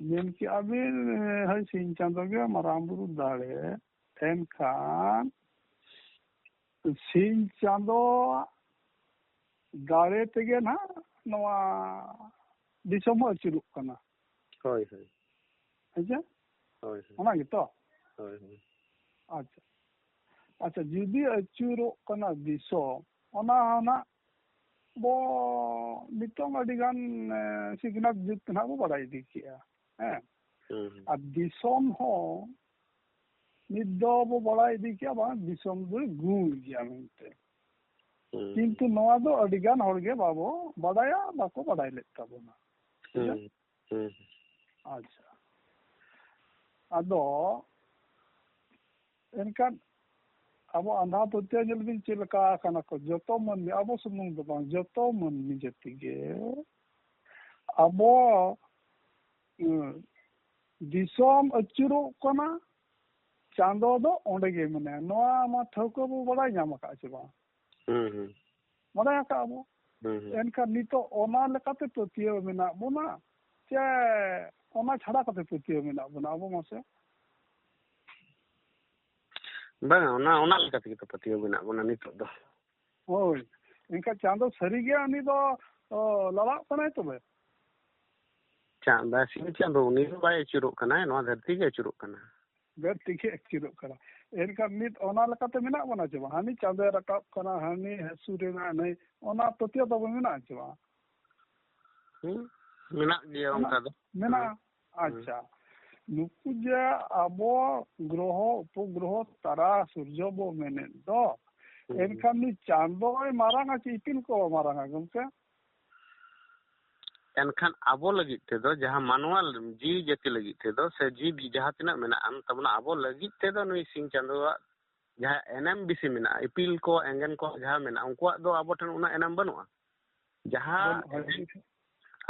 ᱢᱮᱱ ᱠᱮᱜᱼᱟ ᱵᱤᱱ, ᱦᱳᱭ, ᱥᱤᱧ ᱪᱟᱸᱫᱚ ᱜᱮ ᱢᱟᱨᱟᱝ ᱵᱩᱨᱩ ᱫᱟᱲᱮ, ᱮᱱᱠᱷᱟᱱ ᱥᱤᱧ ᱪᱟᱸᱫᱚ ᱫᱟᱲᱮ ᱛᱮᱜᱮ ᱱᱟᱦᱟᱜ ᱱᱚᱣᱟ ᱫᱤᱥᱚᱢ ᱦᱚᱸ ᱟᱹᱪᱩᱨᱚᱜ ᱠᱟᱱᱟ᱾ ᱦᱳᱭ, ᱦᱳᱭ᱾ ᱦᱮᱸ ᱪᱮ? ᱦᱳᱭ, ᱦᱳᱭ᱾ ᱚᱱᱟ ᱜᱮᱛᱚ? ᱦᱳᱭ, ᱦᱳᱭ᱾ ᱟᱪᱪᱷᱟ, ᱟᱪᱪᱷᱟ, ᱡᱩᱫᱤ ᱟᱹᱪᱩᱨᱚᱜ ᱠᱟᱱᱟ ᱫᱤᱥᱚᱢ, ᱚᱱᱟ ᱦᱚᱸ ᱱᱟᱜ ᱵᱚ ᱱᱤᱛᱚᱝ ᱟᱹᱰᱤ ᱜᱟᱱ, ᱮ, ᱥᱤᱠᱷᱱᱟᱹᱛ ᱡᱩᱜᱽ ᱛᱮ ᱱᱟᱜ ᱵᱚ ᱵᱟᱲᱟᱭ ᱤᱫᱤ ᱠᱮᱜᱼᱟ, ᱦᱮᱸ᱾ ᱦᱩᱸ, ᱦᱩᱸ᱾ ᱟᱨ ᱫᱤᱥᱚᱢ ᱦᱚᱸ ᱱᱤᱛ ᱫᱚ ᱵᱚ ᱵᱟᱲᱟᱭ ᱤᱫᱤ ᱠᱮᱜᱼᱟ, ᱵᱟᱝ, ᱫᱤᱥᱚᱢ ᱫᱚᱭ ᱜᱩᱞ ᱜᱮᱭᱟ ᱢᱮᱱᱛᱮ᱾ ᱦᱩᱸ᱾ ᱠᱤᱱᱛᱩ ᱱᱚᱣᱟ ᱫᱚ ᱟᱹᱰᱤ ᱜᱟᱱ ᱦᱚᱲ ᱜᱮ ᱵᱟᱵᱚ ᱵᱟᱰᱟᱭᱟ, ᱵᱟᱠᱚ ᱵᱟᱰᱟᱭ ᱞᱮᱫ ᱛᱟᱵᱚᱱᱟ᱾ ᱦᱩᱸ, ᱦᱩᱸ᱾ ᱟᱪᱪᱷᱟ᱾ ᱟᱫᱚ ᱮᱱᱠᱷᱟᱱ ᱟᱵᱚ ᱟᱸᱫᱷᱟ ᱯᱟᱹᱛᱭᱟᱹᱣ ᱧᱮᱞ ᱵᱤᱱ ᱪᱮᱫ ᱞᱮᱠᱟ ᱟᱠᱟᱱᱟ ᱠᱚ, ᱡᱚᱛᱚ ᱢᱟᱹᱱᱢᱤ, ᱟᱵᱚ ᱥᱩᱢᱩᱝ ᱫᱚ ᱵᱟᱝ, ᱡᱚᱛᱚ ᱢᱟᱹᱱᱢᱤ ᱡᱟᱹᱛᱤ ᱜᱮ ᱟᱵᱚ, ᱩᱸ, ᱫᱤᱥᱚᱢ ᱟᱹᱪᱩᱨᱚᱜ ᱠᱟᱱᱟ, ᱪᱟᱸᱫᱚ ᱫᱚ ᱚᱸᱰᱮ ᱜᱮ ᱢᱮᱱᱟᱭᱟ᱾ ᱱᱚᱣᱟ ᱢᱟ ᱴᱷᱟᱹᱣᱠᱟᱹ ᱵᱚ ᱵᱟᱲᱟᱭ ᱧᱟᱢ ᱟᱠᱟᱫᱼᱟ ᱪᱮ ᱵᱟᱝ? ᱦᱩᱸ, ᱦᱩᱸ᱾ ᱵᱟᱲᱟᱭ ᱟᱠᱟᱫᱼᱟ ᱵᱚ᱾ ᱦᱩᱸ, ᱦᱩᱸ᱾ ᱮᱱᱠᱷᱟᱱ ᱱᱤᱛᱚᱜ ᱚᱱᱟ ᱞᱮᱠᱟᱛᱮ ᱯᱟᱹᱛᱭᱟᱹᱣ ᱢᱮᱱᱟᱜ ᱵᱚᱱᱟ ᱪᱮ ᱚᱱᱟ ᱪᱷᱟᱲᱟ ᱠᱟᱛᱮ ᱯᱟᱹᱛᱭᱟᱹᱣ ᱢᱮᱱᱟᱜ ᱵᱚᱱᱟ ᱟᱵᱚ ᱢᱟᱥᱮ? ᱵᱟᱝᱟ, ᱚᱱᱟ, ᱚᱱᱟ ᱞᱮᱠᱟ ᱛᱮᱜᱮ ᱛᱚ ᱯᱟᱹᱛᱭᱟᱹᱣ ᱢᱮᱱᱟᱜ ᱵᱚᱱᱟ ᱱᱤᱛᱚᱜ ᱫᱚ᱾ ᱦᱳᱭ, ᱮᱱᱠᱷᱟᱱ ᱪᱟᱸᱫᱚ ᱥᱟᱹᱨᱤᱜᱮ ᱩᱱᱤ ᱫᱚ, ᱚ, ᱞᱟᱲᱟᱜ ᱠᱟᱱᱟᱭ ᱛᱚᱵᱮ? ᱪᱟᱸᱫᱟ ᱥᱤᱧ ᱪᱟᱸᱫᱚ ᱩᱱᱤ ᱫᱚ ᱵᱟᱭ ᱟᱹᱪᱩᱨᱚᱜ ᱠᱟᱱᱟᱭ, ᱱᱚᱣᱟ ᱫᱷᱟᱹᱨᱛᱤ ᱜᱮ ᱟᱹᱪᱩᱨᱚᱜ ᱠᱟᱱᱟ᱾ ᱫᱷᱟᱹᱨᱛᱤ ᱜᱮ ᱟᱹᱪᱩᱨᱚᱜ ᱠᱟᱱᱟ᱾ ᱮᱱᱠᱷᱟᱱ ᱱᱤᱛ ᱚᱱᱟ ᱞᱮᱠᱟᱛᱮ ᱢᱮᱱᱟᱜ ᱵᱚᱱᱟ ᱪᱮ ᱵᱟᱝ? ᱦᱟᱹᱱᱤ ᱪᱟᱸᱫᱚᱭ ᱨᱟᱠᱟᱵ ᱠᱟᱱᱟ, ᱦᱟᱹᱱᱤ ᱦᱟᱹᱥᱩᱨ ᱮᱱᱟ, ᱱᱟᱹᱭ, ᱚᱱᱟ ᱯᱟᱹᱛᱭᱟᱹᱣ ᱛᱟᱵᱚ ᱢᱮᱱᱟᱜᱼᱟ ᱪᱮ ᱵᱟᱝ? ᱦᱩᱸ, ᱢᱮᱱᱟᱜ ᱜᱮᱭᱟ ᱢᱮᱱᱟᱜ, ᱚᱱᱠᱟ ᱫᱚ᱾ ᱢᱮᱱᱟᱜᱼᱟ᱾ ᱦᱩᱸ᱾ ᱦᱩᱸ᱾ ᱟᱪᱪᱷᱟ, ᱱᱩᱠᱩ ᱡᱮ ᱟᱵᱚ ᱜᱨᱚᱦᱚ, ᱩᱯᱚᱜᱨᱚᱦᱚ, ᱛᱟᱨᱟ, ᱥᱩᱨᱡᱚ ᱵᱚ ᱢᱮᱱᱮᱫ ᱫᱚ, ᱦᱩᱸ᱾ ᱮᱱᱠᱷᱟᱱ ᱱᱩᱭ ᱪᱟᱸᱫᱚᱭ ᱢᱟᱨᱟᱝᱟ ᱪᱮ ᱤᱯᱤᱞ ᱠᱚ ᱢᱟᱨᱟᱝᱟ ᱜᱚᱢᱠᱮ? ᱮᱱᱠᱷᱟᱱ ᱟᱵᱚ ᱞᱟᱹᱜᱤᱫ ᱛᱮᱫᱚ, ᱡᱟᱦᱟᱸ ᱢᱟᱱᱣᱟ ᱡᱤᱣᱤ ᱡᱟᱹᱛᱤ ᱞᱟᱹᱜᱤᱫ ᱛᱮᱫᱚ, ᱥᱮ ᱡᱤᱣᱤ ᱡᱟᱦᱟᱸ ᱛᱤᱱᱟᱹᱜ ᱢᱮᱱᱟᱜ ᱟᱱ ᱛᱟᱵᱚᱱᱟ, ᱟᱵᱚ ᱞᱟᱹᱜᱤᱫ ᱛᱮᱫᱚ ᱱᱩᱭ ᱥᱤᱧ ᱪᱟᱸᱫᱚᱣᱟᱜ ᱡᱟᱦᱟᱸ ᱮᱱᱮᱢ ᱵᱮᱥᱤ ᱢᱮᱱᱟᱜᱼᱟ, ᱤᱯᱤᱞ ᱠᱚ, ᱮᱸᱜᱮᱞ ᱠᱚ ᱡᱟᱦᱟᱸ ᱢᱮᱱᱟᱜᱼᱟ, ᱩᱱᱠᱩᱣᱟᱜ ᱫᱚ ᱟᱵᱚ ᱴᱷᱮᱱ ᱩᱱᱟᱹᱜ ᱮᱱᱮᱢ ᱵᱟᱹᱱᱩᱜᱼᱟ᱾ ᱡᱟᱦᱟᱸ ᱵᱟᱹᱱᱩᱜᱼᱟ᱾ ᱮᱱᱮᱢ,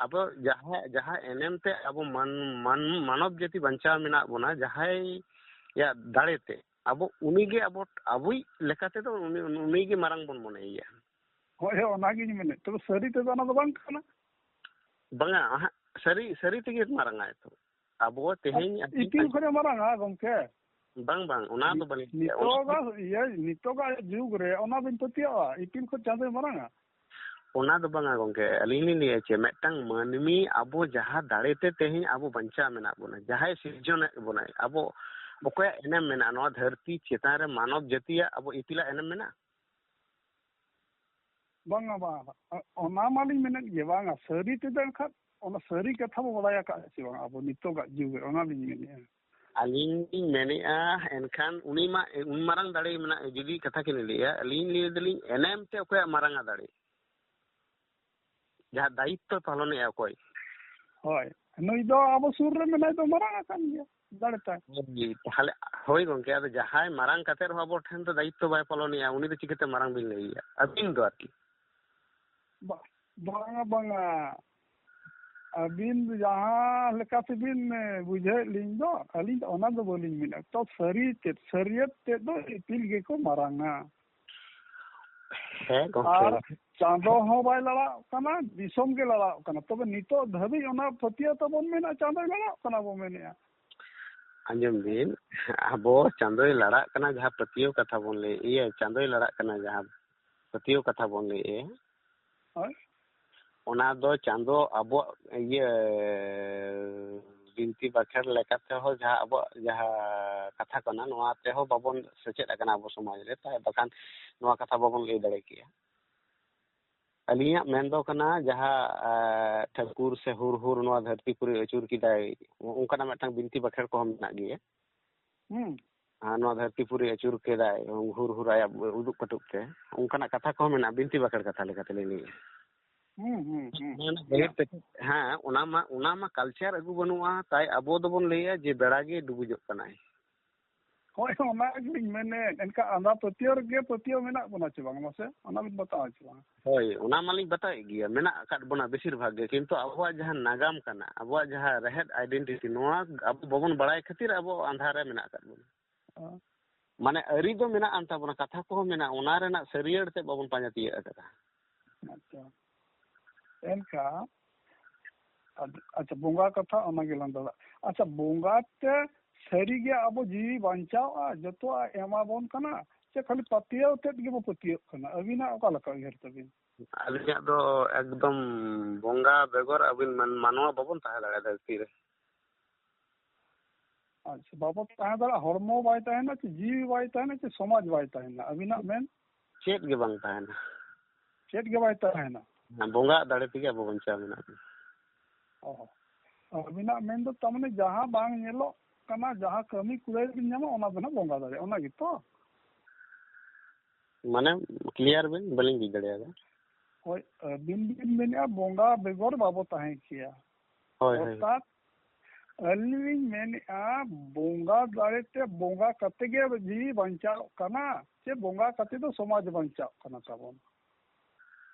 ᱟᱵᱚ ᱡᱟᱦᱟᱸ, ᱡᱟᱦᱟᱸ ᱮᱱᱮᱢ ᱛᱮ ᱟᱵᱚ ᱢᱟᱱ-, ᱢᱟᱱ-, ᱢᱟᱱᱚᱵ ᱡᱟᱹᱛᱤ ᱵᱟᱧᱪᱟᱣ ᱢᱮᱱᱟᱜ ᱵᱚᱱᱟ, ᱡᱟᱦᱟᱸᱭᱟᱜ ᱫᱟᱲᱮ ᱛᱮ ᱟᱵᱚ, ᱩᱱᱤᱜᱮ ᱟᱵᱚ, ᱟᱵᱚᱭᱤᱡ ᱞᱮᱠᱟ ᱛᱮᱫᱚ ᱩᱱᱤ, ᱩᱱᱤᱜᱮ ᱢᱟᱨᱟᱝ ᱵᱚᱱ ᱢᱚᱱᱮᱭᱮᱭᱟ᱾ ᱦᱳᱭ, ᱦᱳᱭ, ᱚᱱᱟᱜᱤᱧ ᱢᱮᱱᱮᱫ᱾ ᱛᱚᱵᱮ ᱥᱟᱹᱨᱤ ᱛᱮᱫᱚ ᱚᱱᱟ ᱫᱚ ᱵᱟᱝ ᱠᱟᱱᱟ? ᱵᱟᱝᱟ, ᱟᱦᱟᱜ, ᱥᱟᱹᱨᱤ, ᱥᱟᱹᱨᱤ ᱛᱮᱜᱮ ᱢᱟᱨᱟᱝ ᱟᱭ ᱛᱚ᱾ ᱟᱵᱚ ᱛᱮᱦᱮᱧ ᱟᱨ ᱤᱯᱤᱞ ᱠᱷᱚᱱᱮ ᱢᱟᱨᱟᱝᱟ ᱜᱚᱢᱠᱮ? ᱵᱟᱝ, ᱵᱟᱝ, ᱚᱱᱟ ᱫᱚ ᱵᱟᱹᱞᱤᱧ ᱞᱟᱹᱭᱟ᱾ ᱚᱱᱟ ᱱᱤᱛᱚᱜᱟᱜ, ᱤᱭᱟᱹ, ᱱᱤᱛᱚᱜᱟᱜ ᱡᱩᱜᱽ ᱨᱮ ᱚᱱᱟ ᱵᱤᱱ ᱯᱟᱹᱛᱭᱟᱹᱜᱼᱟ, ᱤᱯᱤᱞ ᱠᱷᱚᱱ ᱪᱟᱸᱫᱚᱭ ᱢᱟᱨᱟᱝᱟ? ᱚᱱᱟ ᱫᱚ ᱵᱟᱝᱟ ᱜᱚᱢᱠᱮ, ᱟᱹᱞᱤᱧ ᱞᱤᱧ ᱞᱟᱹᱭᱟ ᱪᱮ, ᱢᱤᱫᱴᱟᱝ ᱢᱟᱹᱱᱢᱤ ᱟᱵᱚ ᱡᱟᱦᱟᱸ ᱫᱟᱲᱮ ᱛᱮ ᱛᱮᱦᱮᱧ ᱟᱵᱚ ᱵᱟᱧᱪᱟᱣ ᱢᱮᱱᱟᱜ ᱵᱚᱱᱟ, ᱡᱟᱦᱟᱸᱭ ᱥᱤᱨᱡᱚᱱᱮᱫ ᱵᱚᱱᱟᱭ, ᱟᱵᱚ ᱚᱠᱚᱭᱟᱜ ᱮᱱᱮᱢ ᱢᱮᱱᱟᱜᱼᱟ ᱱᱚᱣᱟ ᱫᱷᱟᱹᱨᱛᱤ ᱪᱮᱛᱟᱱ ᱨᱮ, ᱢᱟᱱᱚᱵ ᱡᱟᱹᱛᱤᱭᱟᱜ ᱟᱵᱚ ᱤᱯᱤᱞᱟᱜ ᱮᱱᱮᱢ ᱢᱮᱱᱟᱜᱼᱟ? ᱵᱟᱝᱟ, ᱵᱟᱝᱟ, ᱚᱱᱟ ᱢᱟᱞᱤᱧ ᱢᱮᱱᱮᱫ ᱜᱮ, ᱵᱟᱝᱟ, ᱥᱟᱹᱨᱤ ᱛᱮᱫᱚ ᱮᱱᱠᱷᱟᱱ ᱚᱱᱟ ᱥᱟᱹᱨᱤ ᱠᱟᱛᱷᱟ ᱵᱚ ᱵᱟᱲᱟᱭ ᱟᱠᱟᱫ ᱥᱮ ᱵᱟᱝ ᱟᱵᱚ ᱱᱤᱛᱚᱜᱟᱜ ᱡᱩᱜᱽ ᱨᱮ? ᱚᱱᱟᱞᱤᱧ ᱢᱮᱱᱮᱫᱼᱟ᱾ ᱟᱹᱞᱤᱧ ᱞᱤᱧ ᱢᱮᱱᱮᱫᱼᱟ, ᱮᱱᱠᱷᱟᱱ ᱩᱱᱤ ᱢᱟ ᱩᱱ ᱢᱟᱨᱟᱝ ᱫᱟᱲᱮ ᱢᱮᱱᱟᱜ, ᱡᱩᱫᱤ ᱠᱟᱛᱷᱟ ᱠᱤᱱ ᱞᱟᱹᱭᱟ, ᱟᱹᱞᱤᱧ ᱞᱟᱹᱭ ᱫᱟᱞᱤᱧ ᱮᱱᱮᱢ ᱛᱮ ᱚᱠᱚᱭᱟᱜ ᱢᱟᱨᱟᱝᱟ ᱫᱟᱲᱮ? ᱡᱟᱦᱟᱸ ᱫᱟᱭᱤᱛᱛᱚ ᱯᱟᱞᱚᱱᱮᱜᱼᱟ ᱚᱠᱚᱭ? ᱦᱳᱭ, ᱱᱩᱭ ᱫᱚ ᱟᱵᱚ ᱥᱩᱨ ᱨᱮ ᱢᱮᱱᱟᱭ ᱫᱚ ᱢᱟᱨᱟᱝ ᱟᱠᱟᱱ ᱜᱮᱭᱟ, ᱫᱟᱲᱮ ᱛᱟᱭ᱾ ᱦᱳᱭ, ᱛᱟᱦᱞᱮ, ᱦᱳᱭ ᱜᱚᱢᱠᱮ, ᱟᱫᱚ ᱡᱟᱦᱟᱸᱭ ᱢᱟᱨᱟᱝ ᱠᱟᱛᱮ ᱨᱮᱦᱚᱸ ᱟᱵᱚ ᱴᱷᱮᱱ ᱫᱚ ᱫᱟᱭᱤᱛᱛᱚ ᱵᱟᱭ ᱯᱟᱞᱚᱱᱮᱜᱼᱟ, ᱩᱱᱤ ᱫᱚ ᱪᱤᱠᱟᱹᱛᱮ ᱢᱟᱨᱟᱝ ᱵᱤᱱ ᱞᱟᱹᱭᱮᱭᱟ? ᱟᱹᱵᱤᱱ ᱫᱚ ᱟᱨᱠᱤ᱾ ᱵᱟ-, ᱵᱟᱝᱟ, ᱵᱟᱝᱟ᱾ ᱟᱹᱵᱤᱱ ᱡᱟᱦᱟᱸ ᱞᱮᱠᱟ ᱛᱮᱵᱤᱱ, ᱮ, ᱵᱩᱡᱷᱟᱹᱣᱮᱫ ᱞᱤᱧ ᱫᱚ, ᱟᱹᱞᱤᱧ ᱫᱚ ᱚᱱᱟ ᱫᱚ ᱵᱟᱹᱞᱤᱧ ᱢᱮᱱᱟ᱾ ᱛᱚ, ᱥᱟᱹᱨᱤ ᱛᱮᱫ, ᱥᱟᱹᱨᱤᱭᱟᱹᱛ ᱛᱮᱫ ᱫᱚ ᱤᱯᱤᱞ ᱜᱮᱠᱚ ᱢᱟᱨᱟᱝᱟ᱾ ᱦᱮᱸ ᱜᱚᱢᱠᱮ᱾ ᱟᱨ ᱪᱟᱸᱫᱚ ᱦᱚᱸ ᱵᱟᱭ ᱞᱟᱲᱟᱜ ᱠᱟᱱᱟ, ᱫᱤᱥᱚᱢ ᱜᱮ ᱞᱟᱲᱟᱜ ᱠᱟᱱᱟ᱾ ᱛᱚᱵᱮ ᱱᱤᱛᱚᱜ ᱫᱷᱟᱹᱵᱤᱡ ᱚᱱᱟ ᱯᱟᱹᱛᱭᱟᱹᱣ ᱛᱟᱵᱚᱱ ᱢᱮᱱᱟᱜᱼᱟ, ᱪᱟᱸᱫᱚᱭ ᱞᱟᱲᱟᱜ ᱠᱟᱱᱟ ᱵᱚ ᱢᱮᱱᱮᱫᱼᱟ᱾ ᱟᱸᱡᱚᱢ ᱵᱤᱱ, ᱟᱵᱚ ᱪᱟᱸᱫᱚᱭ ᱞᱟᱲᱟᱜ ᱠᱟᱱᱟ ᱡᱟᱦᱟᱸ ᱯᱟᱹᱛᱭᱟᱹᱣ ᱠᱟᱛᱷᱟ ᱵᱚᱱ ᱞᱟᱹᱭ, ᱤᱭᱟᱹ, ᱪᱟᱸᱫᱚᱭ ᱞᱟᱲᱟᱜ ᱠᱟᱱᱟ ᱡᱟᱦᱟᱸ ᱯᱟᱹᱛᱭᱟᱹᱣ ᱠᱟᱛᱷᱟ ᱵᱚᱱ ᱞᱟᱹᱭᱮᱫᱼᱟ, ᱦᱳᱭ᱾ ᱚᱱᱟ ᱫᱚ ᱪᱟᱸᱫᱚ ᱟᱵᱚᱣᱟᱜ ᱤᱭᱟᱹ ᱵᱤᱱᱛᱤ ᱵᱟᱠᱷᱮᱲ ᱞᱮᱠᱟ ᱛᱮᱦᱚᱸ ᱡᱟᱦᱟᱸ ᱟᱵᱚᱣᱟᱜ ᱡᱟᱦᱟᱸ ᱠᱟᱛᱷᱟ ᱠᱟᱱᱟ, ᱱᱚᱣᱟ ᱛᱮᱦᱚᱸ ᱵᱟᱵᱚᱱ ᱥᱮᱪᱮᱫ ᱟᱠᱟᱱᱟ ᱟᱵᱚ ᱥᱚᱢᱟᱡᱽ ᱨᱮ, ᱛᱟᱭ ᱵᱟᱠᱷᱟᱱ ᱱᱚᱣᱟ ᱠᱟᱛᱷᱟ ᱵᱟᱵᱚᱱ ᱞᱟᱹᱭ ᱫᱟᱲᱮ ᱠᱮᱭᱟ᱾ ᱟᱹᱞᱤᱧᱟᱜ ᱢᱮᱱ ᱫᱚ ᱠᱟᱱᱟ, ᱡᱟᱦᱟᱸ, ᱮ, ᱴᱷᱟᱹᱠᱩᱨ ᱥᱮ ᱦᱩᱨ ᱦᱩᱨ ᱱᱚᱣᱟ ᱫᱷᱟᱹᱨᱛᱤ ᱯᱩᱨᱤ ᱟᱹᱪᱩᱨ ᱠᱮᱫᱟᱭ, ᱚᱱᱠᱟᱱᱟᱜ ᱢᱤᱫᱴᱟᱝ ᱵᱤᱱᱛᱤ ᱵᱟᱠᱷᱮᱲ ᱠᱚᱦᱚᱸ ᱢᱮᱱᱟᱜ ᱜᱮᱭᱟ᱾ ᱦᱩᱸ᱾ ᱟᱨ ᱱᱚᱣᱟ ᱫᱷᱟᱹᱨᱛᱤ ᱯᱩᱨᱤ ᱟᱹᱪᱩᱨ ᱠᱮᱫᱟᱭ, ᱦᱩᱨ ᱦᱩᱨ ᱟᱭᱟᱜ ᱩᱫᱩᱜ ᱠᱟᱹᱴᱩᱵ ᱛᱮ, ᱚᱱᱠᱟᱱᱟᱜ ᱠᱟᱛᱷᱟ ᱠᱚᱦᱚᱸ ᱢᱮᱱᱟᱜᱼᱟ, ᱵᱤᱱᱛᱤ ᱵᱟᱠᱷᱮᱲ ᱠᱟᱛᱷᱟ ᱞᱮᱠᱟᱛᱮ ᱞᱤᱧ ᱞᱟᱹᱭᱮᱜᱼᱟ᱾ ᱦᱩᱸ, ᱦᱩᱸ, ᱦᱩᱸ᱾ ᱚᱱᱟ ᱨᱮᱱᱟᱜ ᱜᱟᱹᱦᱤᱨ ᱛᱮ, ᱦᱮᱸ, ᱚᱱᱟ ᱢᱟ, ᱚᱱᱟ ᱢᱟ culture ᱟᱹᱜᱩ ᱵᱟᱹᱱᱩᱜᱼᱟ, ᱛᱟᱭ ᱟᱵᱚ ᱫᱚᱵᱚᱱ ᱞᱟᱹᱭᱟ ᱡᱮ ᱵᱮᱲᱟ ᱜᱮ ᱰᱩᱵᱩᱡᱚᱜ ᱠᱟᱱᱟᱭ᱾ ᱦᱳᱭ, ᱚᱱᱟ ᱜᱮᱞᱤᱧ ᱢᱮᱱᱮᱫ, ᱮᱱᱠᱷᱟᱱ ᱟᱸᱫᱷᱟ ᱯᱟᱹᱛᱭᱟᱹᱣ ᱨᱮᱜᱮ ᱯᱟᱹᱛᱭᱟᱹᱣ ᱢᱮᱱᱟᱜ ᱵᱚᱱᱟ ᱪᱮ ᱵᱟᱝ, ᱢᱟᱥᱮ? ᱚᱱᱟ ᱵᱤᱱ ᱵᱟᱛᱟᱣᱟ ᱪᱮ ᱵᱟᱝ? ᱦᱳᱭ, ᱚᱱᱟ ᱢᱟᱞᱤᱧ ᱵᱟᱛᱟᱣᱮᱫ ᱜᱮᱭᱟ, ᱢᱮᱱᱟᱜ ᱟᱠᱟᱫ ᱵᱚᱱᱟ ᱵᱮᱥᱤᱨ ᱵᱷᱟᱜᱽ ᱜᱮ, ᱠᱤᱱᱛᱩ ᱟᱵᱚᱣᱟᱜ ᱡᱟᱦᱟᱸ ᱱᱟᱜᱟᱢ ᱠᱟᱱᱟ, ᱟᱵᱚᱣᱟᱜ ᱡᱟᱦᱟᱸ ᱨᱮᱦᱮᱫ identity, ᱱᱚᱣᱟ ᱟᱵᱚ ᱵᱟᱵᱚᱱ ᱵᱟᱲᱟᱭ ᱠᱷᱟᱹᱛᱤᱨ ᱟᱵᱚ ᱟᱸᱫᱷᱟ ᱨᱮ ᱢᱮᱱᱟᱜ ᱟᱠᱟᱫ ᱵᱚᱱᱟ᱾ ᱦᱮᱸ᱾ ᱢᱟᱱᱮ ᱟᱹᱨᱤ ᱫᱚ ᱢᱮᱱᱟᱜ ᱟᱱ ᱛᱟᱵᱚᱱᱟ, ᱠᱟᱛᱷᱟ ᱠᱚᱦᱚᱸ ᱢᱮᱱᱟᱜᱼᱟ, ᱚᱱᱟ ᱨᱮᱱᱟᱜ ᱥᱟᱹᱨᱤᱭᱟᱹᱲ ᱛᱮ ᱵᱟᱵᱚᱱ ᱯᱟᱸᱡᱟ ᱛᱤᱭᱟᱹᱜ ᱟᱠᱟᱫᱟ᱾ ᱟᱪᱪᱷᱟ᱾ ᱮᱱᱠᱷᱟᱱ, ᱟᱪᱪᱷᱟ, ᱵᱚᱸᱜᱟ ᱠᱟᱛᱷᱟ ᱚᱱᱟ ᱜᱮᱞᱟᱝ ᱫᱚᱦᱲᱟ᱾ ᱟᱪᱪᱷᱟ, ᱵᱚᱸᱜᱟ ᱛᱮ ᱥᱟᱹᱨᱤᱜᱮ ᱟᱵᱚ ᱡᱤᱣᱤ ᱵᱟᱧᱪᱟᱣᱼᱟ, ᱡᱚᱛᱚᱣᱟᱜ ᱮᱢᱟᱵᱚᱱ ᱠᱟᱱᱟ, ᱪᱮ ᱠᱷᱟᱹᱞᱤ ᱯᱟᱹᱛᱭᱟᱹᱣ ᱛᱮᱫ ᱜᱮᱵᱚ ᱯᱟᱹᱛᱭᱟᱹᱜ ᱠᱟᱱᱟ? ᱟᱹᱵᱤᱱᱟᱜ ᱚᱠᱟ ᱞᱮᱠᱟ ᱩᱭᱦᱟᱹᱨ ᱛᱟᱹᱵᱤᱱ? ᱟᱹᱞᱤᱧᱟᱜ ᱫᱚ ᱮᱠᱫᱚᱢ ᱵᱚᱸᱜᱟ ᱵᱮᱜᱚᱨ ᱟᱹᱵᱤᱱ ᱢᱟᱱ-, ᱢᱟᱱᱣᱟ ᱵᱟᱵᱚᱱ ᱛᱟᱦᱮᱸ ᱫᱟᱲᱮᱭᱟᱜᱼᱟ ᱫᱷᱟᱹᱨᱛᱤ ᱨᱮ᱾ ᱟᱪᱪᱷᱟ, ᱵᱟᱵᱚ ᱛᱟᱦᱮᱸ ᱫᱟᱲᱮᱭᱟᱜᱼᱟ, ᱦᱚᱲᱢᱚ ᱵᱟᱭ ᱛᱟᱦᱮᱱᱟ, ᱪᱮ ᱡᱤᱣᱤ ᱵᱟᱭ ᱛᱟᱦᱮᱱᱟ, ᱪᱮ ᱥᱚᱢᱟᱡᱽ ᱵᱟᱭ ᱛᱟᱦᱮᱱᱟ, ᱟᱹᱵᱤᱱᱟᱜ ᱢᱮᱱ? ᱪᱮᱫ ᱜᱮ ᱵᱟᱝ ᱛᱟᱦᱮᱱᱟ᱾ ᱪᱮᱫ ᱜᱮ ᱵᱟᱭ ᱛᱟᱦᱮᱱᱟ? ᱦᱮᱸ, ᱵᱚᱸᱜᱟᱣᱟᱜ ᱫᱟᱲᱮ ᱛᱮᱜᱮ ᱟᱵᱚ ᱵᱟᱧᱪᱟᱣ ᱢᱮᱱᱟᱜ ᱵᱚᱱᱟ᱾ ᱚ, ᱟᱹᱵᱤᱱᱟᱜ ᱢᱮᱱ ᱫᱚ ᱛᱟᱨ ᱢᱟᱱᱮ ᱡᱟᱦᱟᱸ ᱵᱟᱝ ᱧᱮᱞᱚᱜ ᱠᱟᱱᱟ, ᱡᱟᱦᱟᱸ ᱠᱟᱹᱢᱤ ᱠᱩᱲᱟᱹᱭ ᱵᱤᱱ ᱧᱟᱢᱟ, ᱚᱱᱟ ᱫᱚ ᱱᱟᱜ ᱵᱚᱸᱜᱟ ᱫᱟᱲᱮ, ᱚᱱᱟ ᱜᱮᱛᱚ? ᱢᱟᱱᱮ, clear ᱵᱤᱱ, ᱵᱟᱹᱞᱤᱧ ᱵᱩᱡᱽ ᱫᱟᱲᱮᱭᱟᱫᱟ᱾ ᱦᱳᱭ, ᱟᱹᱵᱤᱱ ᱵᱤᱱ ᱢᱮᱱᱮᱫᱼᱟ ᱵᱚᱸᱜᱟ ᱵᱮᱜᱚᱨ ᱵᱟᱵᱚ ᱛᱟᱦᱮᱸ ᱠᱮᱭᱟ᱾ ᱦᱳᱭ, ᱦᱳᱭ᱾ ᱚᱨᱛᱷᱟᱛ ᱟᱹᱞᱤᱧ ᱞᱤᱧ ᱢᱮᱱᱮᱫᱼᱟ, ᱵᱚᱸᱜᱟ ᱫᱟᱲᱮ ᱛᱮ ᱵᱚᱸᱜᱟ ᱠᱟᱛᱮ ᱜᱮ ᱡᱤᱣᱤ ᱵᱟᱧᱪᱟᱣ ᱠᱟᱱᱟ, ᱪᱮ ᱵᱚᱸᱜᱟ ᱠᱟᱛᱮ ᱫᱚ ᱥᱚᱢᱟᱡᱽ ᱵᱟᱧᱪᱟᱣ ᱠᱟᱱᱟ ᱛᱟᱵᱚᱱ?